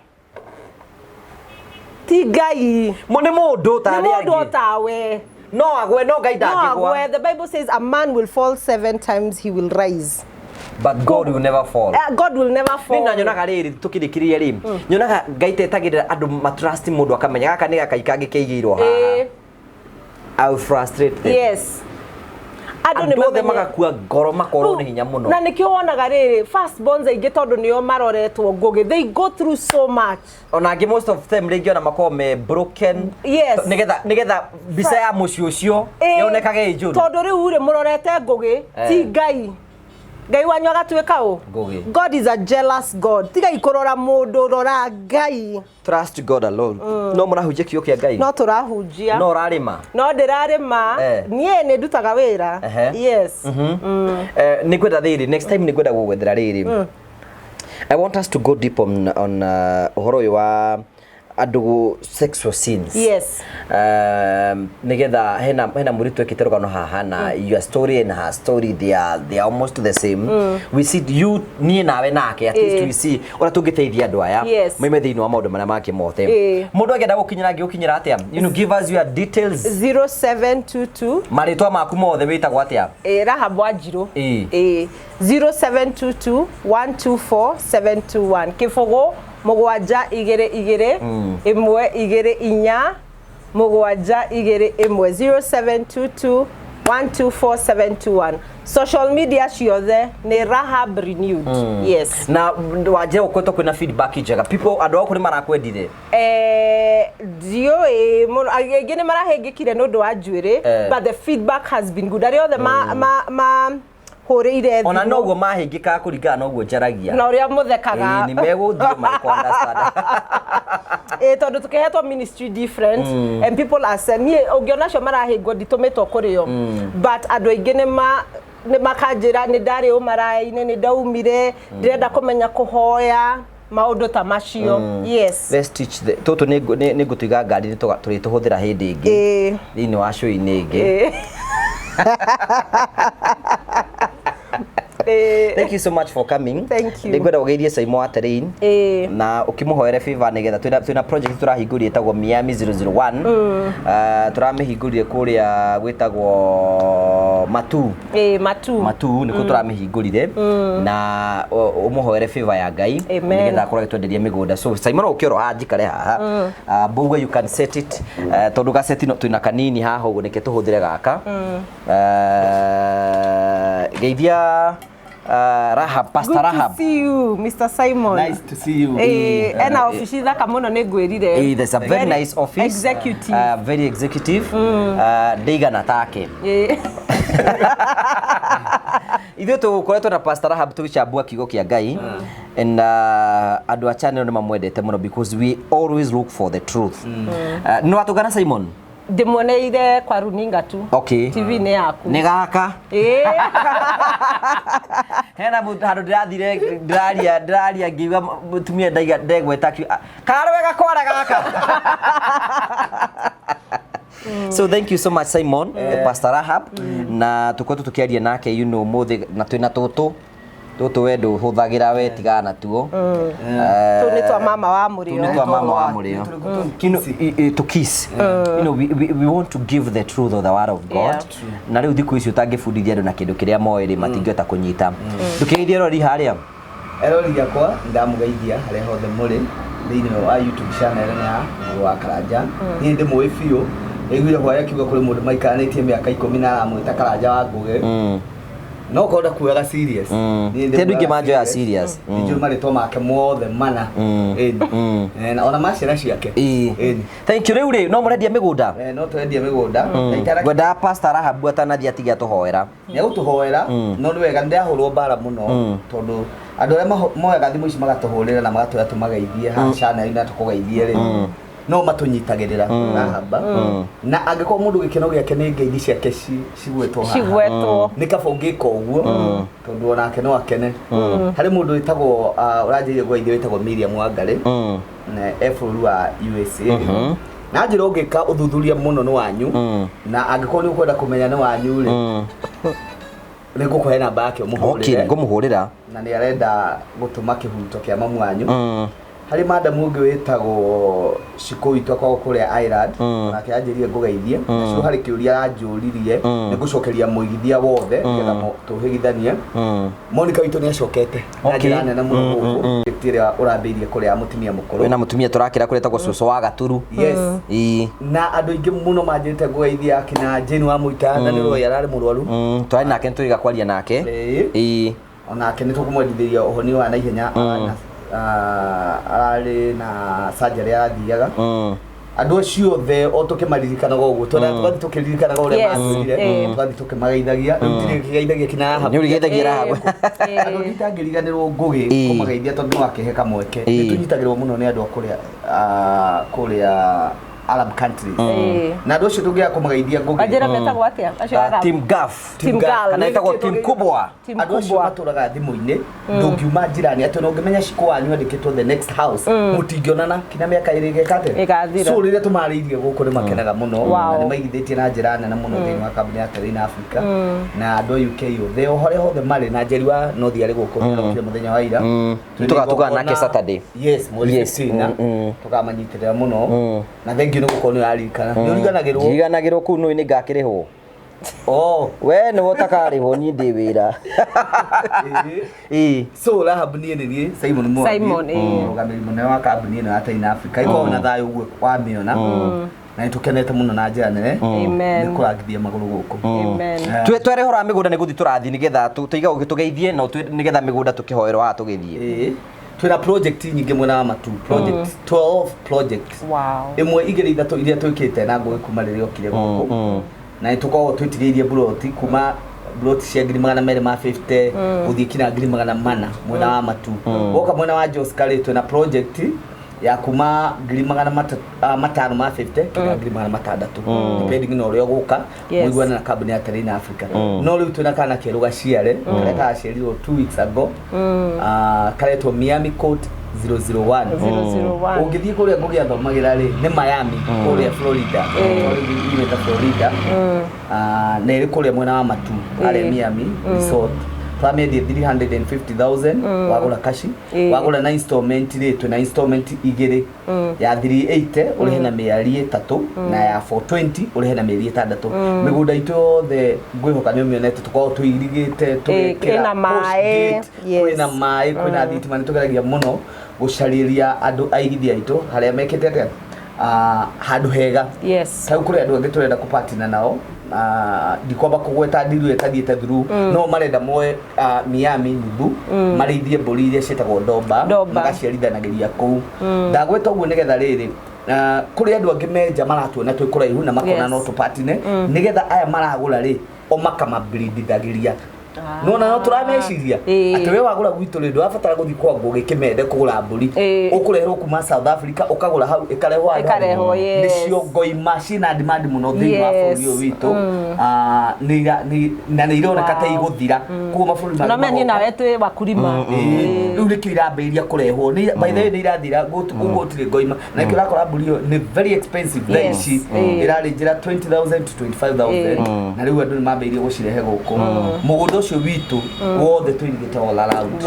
Ti Ngai. Nĩ mũndũ Nĩ ta arĩa mũndũ angĩ. Otawe. No agwe, no Ngai No ndangĩgwa. agwe. The Bible says a man will fall seven times, he will rise. But God will never fall. God will never fall. Nĩ na nyonaga rĩrĩ, tũkĩrĩkĩrĩria rĩ, nyonaga Ngai tetagĩrĩra andũ matrust mũndũ akamenya gaka nĩ gakai kangĩ keigĩirwo haha. I will frustrate them. Yes, andũ nĩ Andũ othe mamenye- magakua ngoro, makorwo nĩ hinya mũno. Na nĩkĩo wonaga rĩrĩ, first borns aingĩ, tondũ nĩo maroretwo, Ngũgĩ, they go through so much. Ona angĩ, most of them rĩngĩ ona makorwo me broken. Nĩgetha mbica ya mũciĩ ũcio yonekage ĩ njũru. Tondũ rĩu rĩ, mũrorete Ngũgĩ, ti Ngai. Ngai wanyu agatuĩka ũ? Ngũgĩ. God is a jealous God. Tigai kũrora mũndũ, rora Ngai. Trust God alone. No mũrahunjia kiugo kĩa Ngai? No tũrahunjia. No ũrarĩma? No ndĩrarĩma. Niĩ nĩ ndutaga wĩra. Yes. Nĩ ngwenda rĩrĩ, next time nĩ ngwenda gũgwethera rĩrĩ, I want us to go deep on ũhoro ũyũ wa andũ sexual sins. Nigetha hena mũirĩtu ekĩte rũgano haha na your story and her story, they are almost the same. We see you, niĩ nawe nake, at least we see ũrĩa tũngĩteithia andũ aya moime thĩinĩ wa maũndũ marĩa mangĩ mothe. Mũndũ angĩenda gũkinyĩra, angĩgũkinyĩra atĩa? Give us your details. 0722. Marĩtwa maku mothe, wĩtagwo atĩa? Rahab Wanjirũ. 0722 124 721, 0 7 2 2 1 2 4 7 2 1, 0722 124721. Social media ciothe nĩ Rahab Renewed, yes. Na wanjĩra gũkoretwo kwĩna feedback njega, people, andũ aku nĩ marakwendire? Ndiũĩ mũno, aingĩ nĩ marahĩngĩkire nĩ ũndũ wa njuĩrĩ, but the feedback has been good. Arĩa othe ma hũrĩire Ona thimũ. Noguo mahĩngĩkaga kũringana na ũguo njaragia. Na ũrĩa mũthekaga. Ĩĩ, nĩ megũthiĩ magĩkũ understand. Ĩ tondũ tũkĩhetwo ministry different and people are saying, niĩ ũngĩona acio marahĩngwo, nditũmĩtwo kũrĩ o, but andũ aingĩ nĩ makanjĩra nĩ ndarĩ ũmaraya-inĩ, nĩ ndaumire, ndĩrenda kũmenya kũhoya, maũndũ ta macio, yes. Let's teach the tũtũ nĩ ngũtũiga ngari, nĩ tũrĩtũhũthĩra hĩndĩ ĩngĩ thĩinĩ wa show-inĩ ĩngĩ. Thank you so much for coming. Thank you. Nĩngwenda ũgeithie Saimo wa Terrain na ũkĩmũhoere favor nĩgetha twĩna project tũrahingũrire ĩtagwo Miami 001. Tũramĩhingũrire kũrĩa gwĩtagwo Matu. Ĩ, Matu. Matu nĩkuo tũramĩhingũrire, na ũmũhoere favor ya Ngai Amen. nĩgetha akorwo agĩtwenderia mĩgũnda. So Simon, ũkĩoro haha, njikare haha. Mbũgue, you can set it. Tondũ gaceti no twĩna kanini haha ũguo, nĩke tũhũthĩre gaka. Geithia Rahab, Pastor Good Rahab. to see you, Mr. Simon. Nice to see you. Ena ofici thaka mũno, nĩ ngwĩrire. There's a very nice office. Executive. Very executive. Ndĩigana take. Ithuĩ tũkoretwo na Pastor Rahab tũgĩcambua kiugo kĩa Ngai, and andũ a channel nĩ mamwendete mũno because we always look for the truth. Nĩ watũngana, Simon? Ndĩmuoneire kwa runinga tu. Okay. TV-inĩ yaku. Nĩ gaka. Ĩĩ. Hena mũndũ handũ ndĩrathire ndĩraria ndĩraria ngiuga mũtumia ndaiga ndegweta akiuga karwe gakwara gaka. So thank you so much, Simon, Pastor Rahab, na tukoretwo tukiaria nake muthi na twina tutu tutu we nduhuthagira we tigana natuo. Tũu nĩ twa mama wa Tũu mũrĩo. nĩ twa mama wa mũrĩo. To kiss. We want to give the truth of the word of God. Na rĩu thikũ ici ũtangĩbundithia andũ na kĩndũ kĩrĩa moĩ rĩ, matingĩhota kũnyita. Ndũkĩgeithie rori harĩa. Erori akwa, ndamũgeithia harĩa hothe mũrĩ thĩinĩ wa YouTube channel ĩno ya Mũgũrũ wa Karanja. Niĩ ndĩmũĩ biũ, ndaiguire hwaĩ akiuga kũrĩ mũndũ maikaranĩtie mĩaka 10 na aramwĩta Karanja wa Ngũgĩ, no korwo ndakuoyaga serious. Niĩ Ti andũ aingĩ ndĩmuoyaga. manjoyaga serious. Nĩnjũĩ marĩtwa make mothe mana. Ĩni. Na ona ma ciana ciake. Ĩni. Thank you. Rĩu rĩ, no mũrendia mĩgũnda? No twendia mĩgũnda. Na Ngwendaga Pastor Rahabu atanathiĩ atige atũhoera. Nĩegũtũhoera, no nĩ wega nĩndahũrwo mbara mũno tondũ andũ arĩa moyaga thimũ ici magatũhũrĩra na magatwĩra tũmageithie haha channel na tũkũgeithie rĩ, no matũnyitagĩrĩra Rahaba, na angĩkorwo mũndũ gĩkeno gĩake nĩ ngeithi ciake cigwetwo haha, Cigwetwo. nĩ kaba ũngĩka ũguo tondũ onake no akene. Harĩ mũndũ wĩtagwo ũranjĩrire gwaithio, wĩtagwo Miriam Wangarĩ, na e bũrũri wa USA, na njĩra ũngĩka ũthuthuria mũno nĩ wanyu, na angĩkorwo nĩ ũkwenda kũmenya nĩ wanyu rĩ, nĩ ngũkũhe namba yake ũmũhũrĩre. Ngũmũhũrĩra. Na nĩ arenda gũtũma kĩhuruto kĩa mamu wanyu. Harĩ madamu ũngĩ wĩtagwo Shikũ witũ akoragwo kũrĩa Ireland, nake anjĩrire ngũgeithie. Nacio harĩ kĩũria aranjũririe, nĩ ngũcokeria mũigithia wothe nĩgetha tũhĩgithanie. Monica witũ nĩ acokete na njĩra nene mũno gũkũ ĩrĩa ũrambĩirie kũrĩa ya mũtumia mũkũrũ. Wĩna mũtumia tũrakĩra kũrĩa etagwo cũcũ wa Gaturu. Yes. Na andũ aingĩ mũno manjĩrĩte ngũgeithia akina Jane wa Mũita, na nĩ ũroĩ ararĩ mũrwaru. Twarĩ nake, nĩtũrĩga kwaria nake. Ĩĩ. Onake nĩ tũkũmwendithĩria ũhonio wa naihenya, ararĩ na surgery arathiaga. Andũ acio othe o tũkĩmaririkanaga ũguo, twendaga tũgathiĩ tũkĩririkanaga ũrĩa matwĩrire, tũgathiĩ tũkĩmageithagia. Rĩu ndirĩ kĩgeithagia kina haha. Nĩ ũrĩgeithagia Rahabu. Andũ angĩ itangĩriganĩrwo Ngũgĩ kũmageithia tondũ no akĩhe kamweke. Nĩ tũnyitagĩrwo mũno nĩ andũ a kũrĩa kũrĩa Arab countries, na andũ acio tũngĩaga kũmageithia, Ngũgĩ. Wanjĩra metagwo atĩa acio Arab? Team Gulf. Team Gulf. Kana ĩtagwo Team Kubwa. Team Andũ acio Kubwa. matũraga thimũ-inĩ, ndũngiuma njirani atĩ ona ũngĩmenya ciko wanyu andĩkĩtwo the next house, mũtingĩonana kinya mĩaka ĩrĩ ĩgeka atĩa? Ĩgathira. So rĩrĩa tũmarĩirie gũkũ nĩ makenaga mũno, na nĩ maigithĩtie na njĩra nene mũno thĩinĩ wa kambuni ya Terrain Africa, na andũ a UK othe o harĩa hothe marĩ, na Njeri wa North arĩ gũkũ, nĩarokire mũthenya wa ira. Twĩna Tũgatũgana nake igongona- Saturday. Yes, mweri 15, tũkamanyitĩrĩra mũno, na thank you nĩ gũkorwo nĩ ũraririkana, nĩ ũriganagĩrwo. Ngiriganagĩrwo kũu nũĩ nĩ ngakĩrĩhwo. Oh. We nĩwe ũtakarĩhwo, niĩ ndĩ wĩra. Ĩĩ. So Rahab, niĩ nĩ niĩ Simon Mwangi, Simon, ĩĩ. mũrũgamĩrĩri mũnene wa kambuni ĩno ya Terrain Africa. Ikoragwo na thayũ ũguo wamĩona, na nĩ tũkenete mũno na njĩra nene Amen. nĩ kũrangithia magũrũ gũkũ. Amen. Twere hora mĩgũnda nĩ gũthiĩ tũrathiĩ nĩgetha tũiga tũgeithie na nĩgetha mĩgũnda tũkĩhoerwo haha tũgĩthiĩ. Ĩĩ. Twĩna project nyingĩ mwena wa Matu, project 12 projects, ĩmwe, igĩrĩ, ithatũ iria twĩkĩte na Ngũgĩ kuma rĩrĩa okire gũkũ, na nĩ tũkoragwo twĩtigĩirie buroti kuma buroti cia 250,000 gũthiĩ kinya 400,000 mwena wa Matu. Woka mwena wa Joska rĩ, twĩna project ya kuma 550,000 kinya 600,000, depending na ũrĩa ũgũka mũiguane na kambuni ya Terrain Africa. No rĩu twĩna kana kerũ gaciare karĩa karaciarirwo 2 weeks ago, karetwo Miami Court 001. 001. Ũngĩthiĩ kũrĩa Ngũgĩ athomagĩra rĩ, nĩ Miami kũrĩa Florida, yumĩte Florida. Na ĩrĩ kũrĩa mwena wa Matu harĩa Miami Resort. Twamĩendia 350,000 wagũra kashi. Wagũra na installment rĩ, twĩna installment igĩrĩ, ya 380 ũrĩhe na mĩeri 3 na ya 420 ũrĩhe na mĩeri 6. Mĩgũnda itũ yothe ngwĩhoka nĩ ũmĩonete, tũkoragwo tũirigĩte, tũgekĩra Kwĩna post maĩ, gate, kwĩna maĩ, kwĩna thitima. Nĩ tũgeragia mũno gũcarĩria andũ aigithia aitũ harĩa mekĩte atĩa, handũ hega. Tarĩu kũrĩ andũ angĩ tũrenda kũpatina nao. Ndikwamba kũgweta ndiru ĩtathiĩte through, no marenda moe Miami nuthu marĩithie mbũri iria ciĩtagwo Domba, Domba. magaciarithanagĩria kũu. Ndagweta ũguo nĩgetha rĩrĩ, kũrĩ andũ angĩ menja maratuona twĩ kũraihu na makona no tũpatine, nĩgetha aya maragũra rĩ, o makamabridithagĩria. Nona no tũrameciria atĩ we wagũra gwitũ rĩ, ndũrabatara gũthiĩ kwa Ngũgĩ Kĩmende kũgũra mbũri, ũkũreherwo kuma South Africa, ũkagũra hau, ĩkarehwo handũ hau. Ĩkarehwo, yes. Nĩcio ngoima ciĩna demand mũno thĩinĩ wa bũrũri ũyũ witũ. Ah, na nĩ ironeka ta igũthira, koguo mabũrũri mangĩ No menya niĩ magoka. Nawe twĩ wakulima. Ĩĩ, rĩu nĩkĩo irambĩrĩria kũrehwo. By the way, nĩ irathira gũkũ, gũtirĩ ngoima, na nĩkĩo ũrakora mbũri ĩyo nĩ very expensive thaa ici, ĩrarĩ njĩra 20,000 to 25,000, na rĩu andũ nĩ mambĩrĩirie gũcirehe gũkũ. Mũgũnda ũcio witũ wothe tũirigĩte all around,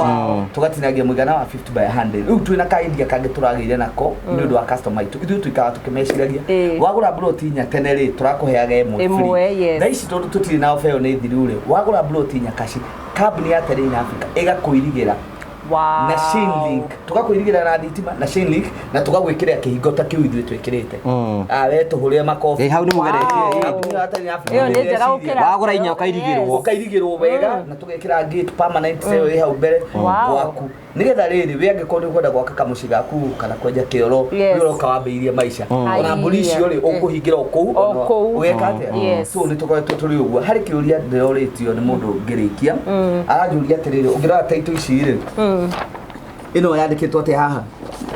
tũgatinagia mũigana wa 50 by 100. Rĩu twĩna ka idea kangĩ tũragĩire nako nĩ ũndũ wa customer aitũ. Ithuĩ tuikaraga tũkĩmeciragia. Wagũra mburoti inya tene rĩ, tũrakũheaga ĩmwe Ĩmwe, free. Yes. Thaa ici tondũ tũtirĩ na ofa ĩyo nĩ thiru rĩ, wagũra mburoti inya kaci, kambuni ya Terrain Africa ĩgakũirigĩra na chain link, tũgakũirigĩra na thitima na chain link, na tũgagwĩkĩrĩra kĩhingo ta kĩu ithuĩ twĩkĩrĩte. Ah, we tũhũrĩre makobi. Ĩ, hau nĩ mũgeretie. Kambuni ya Terrain Africa Ĩyo nĩ njega nĩ gũkĩra. Wagũra inya ũkairigĩrwo. Ũkairigĩrwo wega na tũgekĩra gate permanent ĩyo ĩ hau mbere gwaku, nĩgetha rĩrĩ we angĩkorwo nĩ ũkwenda gwaka kamũciĩ gaku kana kwenja kĩoro, we ũroka wambĩrĩrie maica, ona mbũri icio rĩ, ũkũhingĩra o kũu. O Ona kũu. ũgeka atĩa? So nĩ tũkoretwo tũrĩ ũguo. Harĩ kĩũria ndĩrorĩtio nĩ mũndũ ngĩrĩkia, aranjũria atĩrĩrĩ, ũngĩrora taitũ ici rĩ, ĩno yandĩkĩtwo atĩa haha,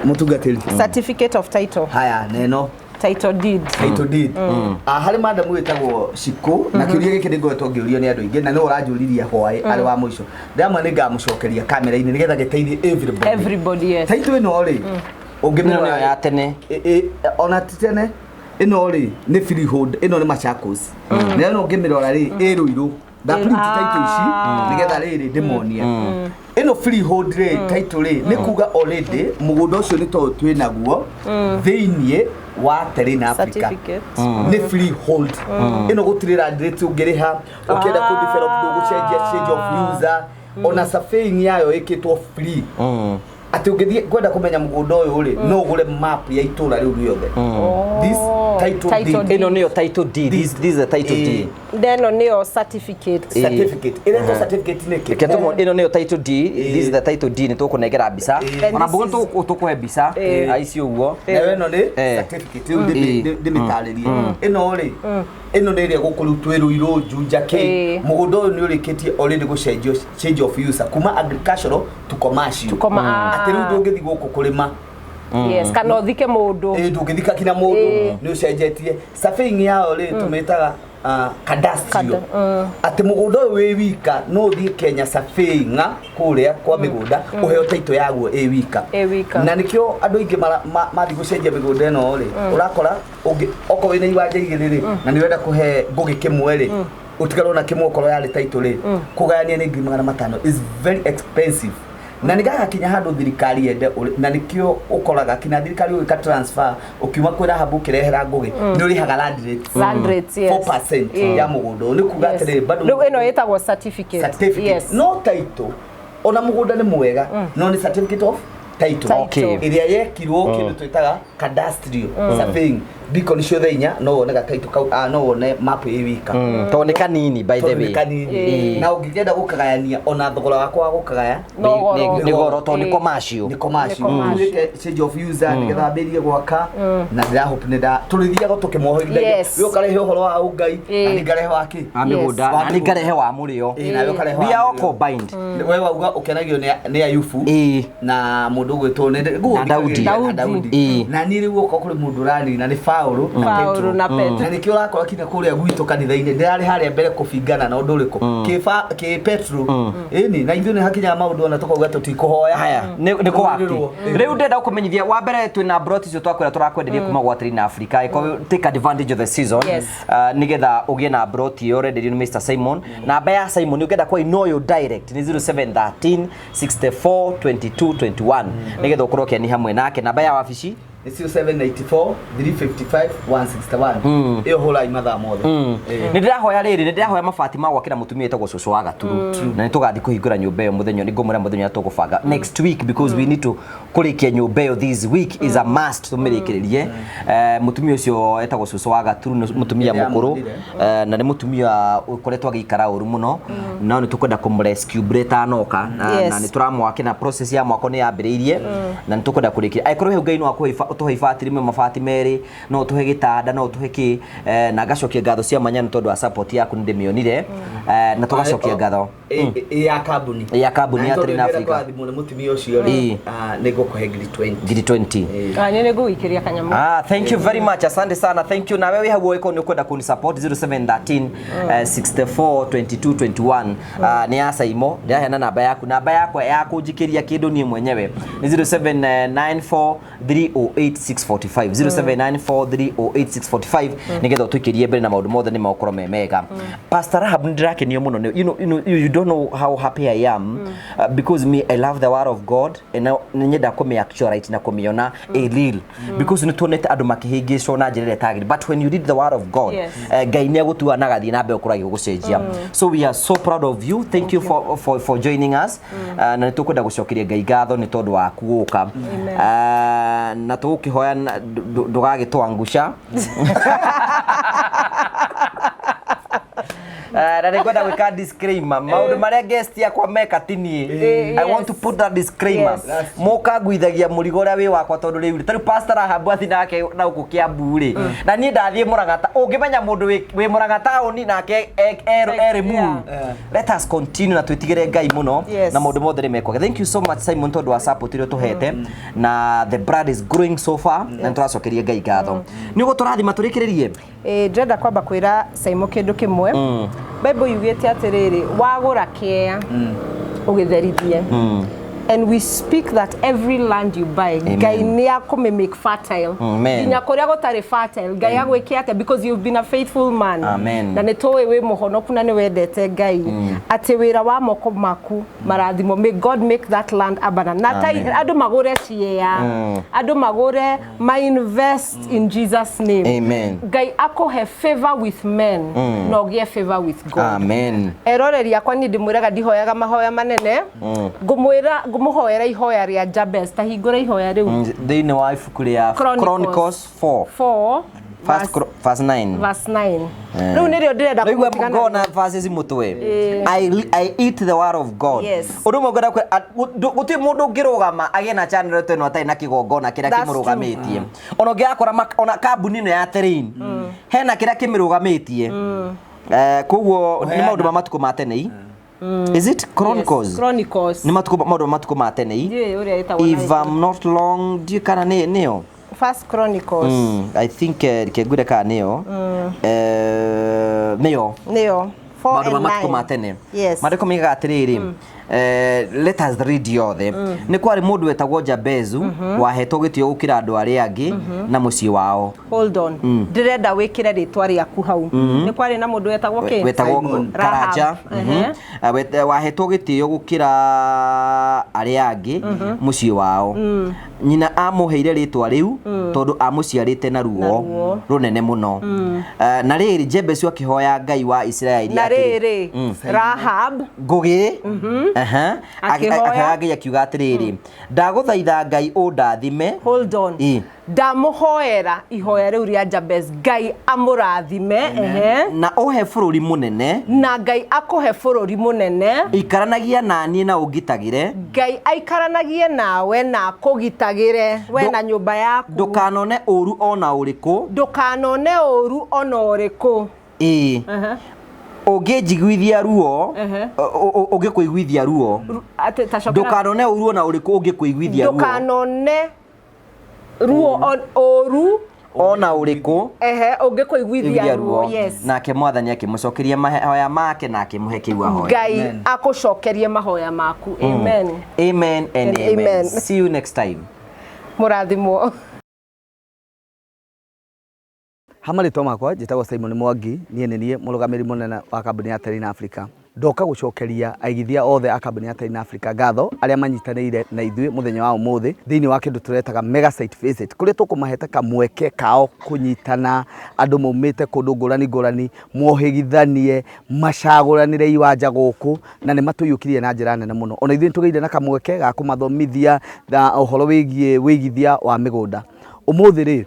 mũtungatĩri? Certificate of title. Haya, neno Title deed. Title deed. Ah, harĩ madam wĩtagwo Shiko, na kĩũria gĩkĩ nĩ ngoretwo ngĩũrio nĩ andũ aingĩ, na nĩwe ũranjũririe hwaĩ arĩ wa mũico. Ndamwe nĩ ngamũcokeria kamera-inĩ nĩgetha gĩteithie everybody. Everybody, yes. Title ĩno rĩ, Ĩno ũngĩmĩrora nĩyo ya tene. Ona ti tene ĩno rĩ, nĩ freehold. Ĩno nĩ Machakos, na ĩno ũngĩmĩrora rĩ, ĩ Rũirũ. Nda print title ici nĩgetha rĩrĩ ndĩmonie. Ĩno freehold rĩ, title rĩ, nĩ kuga already mũgũnda ũcio nĩ tondũ twĩ naguo thĩiniĩ wa Terrain Africa. Certificate. Nĩ freehold ĩno, gũtirĩ land rate ũngĩrĩha ũkĩenda kũ develop, ndũgũcenjia change of user, ona surveying yayo ĩkĩtwo free, atĩ ũngĩthiĩ kwenda kũmenya mũgũnda ũyũ rĩ, no ũgũre map ya itũra rĩu rĩothe. This title Title deed. Ĩno nĩyo title deed. This is the title deed. Ndeno nĩyo certificate. Certificate ĩretwo certificate nĩkĩ? Reke ĩno nĩyo title deed. This is the title deed. Nĩ tũkũnengera mbica. Ona this mbũgũ tũkũhe mbica aici ũguo. Nayo ĩno nĩ certificate. Rĩu ndĩmĩtarĩrie. Ĩno rĩ, ĩno nĩ ĩrĩa gũkũ rĩu twĩ Rũirũ, Juja kĩ. Mũgũnda ũyũ nĩ ũrĩkĩtie already gũcenjio change of user kuma agricultural to commercial, atĩ rĩu ndũngĩthiĩ gũkũ kũrĩma. Yes, kana ũthike mũndũ. Ĩ, ndũngĩthika kinya mũndũ, nĩ ũcenjetie. Surveying yao rĩ, tũmĩtaga cadastral, atĩ mũgũnda ũyũ wĩ wika no ũthiĩ Kenya surveying kũrĩa kwa mĩgũnda ũheo title yaguo ĩ wika. Ĩ wika. Na nĩkĩo andũ aingĩ mathiĩ gũcenjia mĩgũnda ĩno rĩ, ũrakora okorwo wĩna iwanja igĩrĩ rĩ, na nĩ ũrenda kũhe Ngũgĩ kĩmwe rĩ, ũtigarwo na kĩmwe, okorwo yarĩ title rĩ, kũgayania nĩ 500,000, is very expensive, na nĩ gagakinya handũ thirikari yende na nĩkĩo ũkoraga kinya thirikari ũgĩka transfer ũkiuma kwĩ Rahabu ũkĩrehera Ngũgĩ, nĩ ũrĩhaga land rates. Land rates, yes. 4% ya mũgũnda ũyũ. Nĩ kuga atĩrĩrĩ, bado Rĩu ĩno ĩtagwo certificate. Certificate. No title, ona mũgũnda nĩ mwega, no nĩ certificate of title. Title. Ĩrĩa yekirwo kĩndũ twĩtaga cadastral surveying, beacon ciothe inya no wone ga title kau, ah, no wone map ĩ wika. Tondũ nĩ kanini, by the Tondũ nĩ way. kanini. Na ũngĩkenda gũkagayania, ona thogora wakwa wa gũkagaya No goro. Nĩ goro tondũ nĩ commercial. Nĩ commercial. Nĩ commercial. Wĩke change of user nĩgetha wambĩrĩrie gwaka, na ndĩrahope nĩ nda tũrĩthiaga tũkĩmohĩrithagia. Yes. We ũkarehe ũhoro wa ũngai, na niĩ ngarehe wa kĩ. Wa mĩgũnda, Wa na nĩ ngarehe wa mũrĩo. Ĩ, nawe ũkarehe We wa are all mũrĩo. combined. We wauga ũkenagio nĩ Ayubu na mũndũ ũgwĩtwo Na Daudi. na Daudi. Na niĩ rĩu okorwo kũrĩ mũndũ ũranina nĩ Paũlũ na Paũlũ Petero. na Petero. Na nĩkĩo ũrakora kinya kũrĩa gwitũ kanitha-inĩ ndĩrarĩ harĩa mbere kũbingana na ũndũ ũrĩkũ kĩ Petro. Ĩni na ithuĩ nĩ hakinyaga maũndũ ona tũkauga tũtikũhoya. Haya, nĩ kũwaki. Rũrĩrwo. Rĩu ndĩrenda gũkũmenyithia wa mbere twĩna broti icio twakwĩra tũrakwenderia kuma gwa Terrain Africa. Ĩkorwo take advantage of the season. Nĩgetha ũgĩe na broti ĩyo ũrenderio nĩ Mr Simon. Namba ya Simon ũngĩenda kwaina ũyũ direct nĩ 0713 64 22 21, nĩgetha ũkorwo ũkĩani hamwe nake. Namba ya wabici? Nĩ 0794 355 161. Ĩyo hũrai mathaa mothe. Nĩ ndĩrahoya rĩrĩ, nĩ ndĩrahoya mabati ma gwakĩra mũtumia wĩtagwo cũcũ wa Gaturu, na nĩ tũgathiĩ kũhingũra nyũmba ĩyo mũthenya, nĩ ngũmwĩra mũthenya ũrĩa tũgũbanga next week, because we need to Kũrĩkia nyũmba ĩyo this week is a must, tũmĩrĩkĩrĩrie. Mũtumia ũcio etagwo cũcũ wa Gaturu, nĩ mũtumia Rĩrĩa mũkũrũ. amonire. Na nĩ mũtumia ũkoretwo agĩikara ũru mũno, no nĩ tũkwenda kũmũrescue mbura ĩtanoka na nĩ tũramwake na process ya mwako nĩ yambĩrĩirie na nĩ tũkwenda kũrĩkia. Angĩkorwo hau Ngai no akũhe ũtũhe ibati rĩmwe, mabati merĩ, no ũtũhe gĩtanda, no ũtũhe kĩ. Na ngacokia ngatho cia mwanya nĩ tondũ wa support yaku, nĩ ndĩmĩonire. Na tũgacokia ngatho Ĩ ya kambuni. Ya kambuni ya Terrain Africa. Kũrathimwo nĩ mũtumia ũcio rĩ, nĩ ngũkũhe ngiri 20. Ngiri 20. Ah, nĩ ngũgũikĩria kanyamũ. Ah, thank you very much. Asante sana. Thank you. Nawe wĩ hau ũgĩkorwo nĩ ũkwenda kũni support 0713 64 22 21. Ah, nĩ ya Saimo. Ndĩraheana namba yaku. Namba yakwa ya kũnjikĩria kĩndũ niĩ mwenyewe nĩ 0794 308645, 0794308645, nĩgetha ũtũikĩrie mbere na maũndũ mothe nĩ megũkorwo me mega. Pastor Rahab, nĩ ndĩrakenio mũno you don't know how happy I am, because me, I love the word of God and now nĩ nyenda kũmĩ actualize na kũmĩona a real, because nĩ tuonete andũ makĩhĩngĩcwo na njĩra ĩrĩa ĩtagĩrĩire, but when you read the word of God, Ngai nĩ agũtua na agathiĩ na mbere gũkorwo agĩgũcenjia. So we are so proud of you. Thank you for joining us. Na nĩ tũkwenda gũcokeria Ngai ngatho nĩ tondũ waku gũka. Na tũgũkĩhoya ndũgagĩtwangusha. Na nĩ ngwenda gwĩka disclaimer, maũndũ marĩa guest yakwa meka ti niĩ. I want to put that disclaimer. Mũkanguithagia mũrigo ũrĩa wĩ wakwa, tondũ rĩu tarĩu Pastor Rahab athi nake na gũkũ Kiambu rĩ, na niĩ ndathiĩ Mũrang'a. Ũngĩmenya mũndũ wĩ Mũrang'a taũni nake erĩ Muru. Let us continue na twĩtigĩre Ngai mũno na maũndũ mothe nĩ mekwega. Thank you so much, Simon, tondũ wa support ĩrĩa ũtũhete, na the brand is growing so far na nĩ tũracokeria Ngai ngatho. Nĩ ũgũtũrathima tũrĩkĩrĩrie. Ĩ, ndĩrenda kwamba kwĩra Saimo kĩndũ kĩmwe. Bible yugĩte atĩrĩrĩ, wagũra kĩea ũgĩtherithie, and we speak that every land you buy, Ngai nĩ akũmĩ make fertile. Amen. Nginya kũrĩa gũtarĩ fertile, Ngai agwĩke atĩa, because you've been a faithful man. Amen. Na nĩ tũĩ wĩ mũhonoku na nĩ wendete Ngai, atĩ wĩra wa moko maku marathimo. May God make that land abundant na tai Amen. andũ magũre ciea, andũ magũre, ma invest in Jesus' name. Amen. Ngai akũhe favor with men na ũgĩe favor with God. Amen. Eroreri akwa, niĩ ndĩmwĩraga ndihoyaga mahoya manene, ngũmwĩra ngũmũhoera ihoya rĩa Jabez. Ta hingũra ihoya rĩu. Thĩinĩ wa ibuku rĩa Chronicles. Chronicles 4 4 verse, verse 9. Verse 9 rĩu nĩrĩo ndĩrenda Rĩu kũmũtigana. ngona verses mũtwe. I eat the word of God. Ũndũ ũmwe ngwenda gũtirĩ mũndũ ũngĩrũgama agĩe na channel ta ĩno atarĩ na kĩgongona kĩrĩa That's true. kĩmũrũgamĩtie. Ona ũngĩgakora ona kambuni ĩno ya Terrain hena kĩrĩa kĩmĩrũgamĩtie. Koguo nĩ maũndũ ma matukũ ma tene i. Is it Chronicles? Yes, Chronicles. Nĩ matukũ maũndũ ma matukũ ma tene i. Ndiũĩ ũrĩa ĩtagwo na If I'm not wrong, ndiũĩ kana nĩ nĩyo. First Chronicles. I think reke ngwĩre kana nĩyo. Nĩyo. Nĩyo 4 Maũndũ ma and matukũ 9. ma tene. Maandĩko moigaga atĩrĩrĩ, let us read yothe. Nĩ kwarĩ mũndũ wetagwo Jabezu wahetwo gĩtĩo gũkĩra andũ arĩa angĩ na mũciĩ wao. Hold on, ndĩrenda wĩkĩre rĩtwa rĩaku hau. Nĩ kwarĩ na mũndũ wetagwo kĩ? Wetagwo Simon. Karanja. Rahab. Ehe. Wahetwo gĩtĩo gũkĩra arĩa angĩ mũciĩ wao. Nyina amũheire rĩtwa rĩu tondũ amũciarĩte na ruo Na ruo. rũnene mũno. Na rĩrĩ, Jebezu akĩhoya Ngai wa Isiraeli Na atĩrĩ, rĩrĩ, Rahab Ngũgĩ. Aha. Akĩhoya. Akĩhoya Ngai akiuga atĩrĩrĩ, ndagũthaitha Ngai ũndathime. Hold on. Ndamũhoera ihoya rĩu rĩa Jabez, Ngai amũrathime, ehe. Na ũhe bũrũri mũnene. Na Ngai akũhe bũrũri mũnene. Ikaranagia na niĩ na ũngitagĩre. Ngai aikaranagie nawe na akũgitagĩre we na nyũmba yaku. Ndũkanone ũũru ona ũrĩkũ. Ndũkanone ũũru ona ũrĩkũ. Ĩĩ. Ũngĩnjiguithia ruo, ũngĩkũiguithia ruo. Atĩ ta cokera. Ndũkanone ũũru ona ũrĩkũ ũngĩkũiguithia ruo. Ndũkanone ruo ũũru ona ũrĩkũ ehe, ũngĩkũiguithia iguithia ruo. ruo. Yes. Nake Mwathani akĩmũcokeria mahoya make na akĩmũhe kĩu ahoya. Ngai akũcokerie mahoya maku. Amen. Amen and And amen. amen. See you next time. Mũrathimwo. Ha marĩtwa makwa njĩtagwo Simon Mwangi, niĩ nĩ niĩ mũrũgamĩrĩri mũnene wa kambuni ya Terrain Africa. Ndoka gũcokeria aigithia othe a kambuni ya Telin Africa ngatho arĩa manyitanĩire na ithuĩ mũthenya wa ũmũthĩ thĩinĩ wa kĩndũ tũretaga mega site visit, kũrĩa tũkũmahete kamweke kao kũnyitana andũ maumĩte kũndũ ngũrani ngũrani, mohĩgithanie, macagũranĩre iwanja gũkũ, na nĩ matũiyũkirie na njĩra nene mũno. Ona ithuĩ nĩ tũgĩire na kamweke ga kũmathomithia na ũhoro wĩgiĩ wĩigithia wa mĩgũnda. Ũmũthĩ rĩ,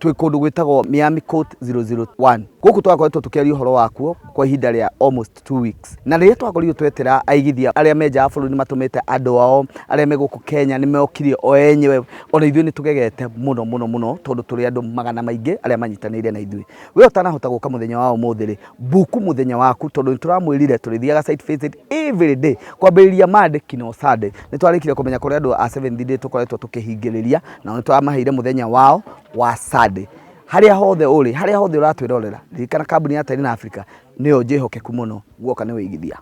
twĩ kũndũ gwĩtagwo Miami Court 001. Gũkũ twakoretwo tũkĩaria ũhoro wakuo kwa ihinda rĩa almost 2 weeks, na rĩrĩa twakorirwo twetera aigithia arĩa me nja wa bũrũri nĩ matũmĩte andũ ao arĩa me gũkũ Kenya nĩ mokire o enyewe. Ona ithuĩ nĩ tũgegete mũno mũno mũno, tondũ tũrĩ andũ magana maingĩ arĩa manyitanĩire na ithuĩ. We ũtanahota gũka mũthenya wa ũmũthĩ rĩ, book mũthenya waku, tondũ nĩ tũramwĩrire tũrĩthiaga site visit every day kwambĩrĩria Monday kinya Sunday. Nĩ twarĩkire kũmenya kũrĩ andũ a seventh day tũkoretwo tũkĩhingĩrĩria, nao nĩ tũramaheire mũthenya wao wa Sunday. Harĩa hothe ũrĩ, harĩa hothe ũratwĩrorera, ririkana kambuni ya Telin Africa nĩyo njĩhokeku mũno guoka nĩ wĩigithia.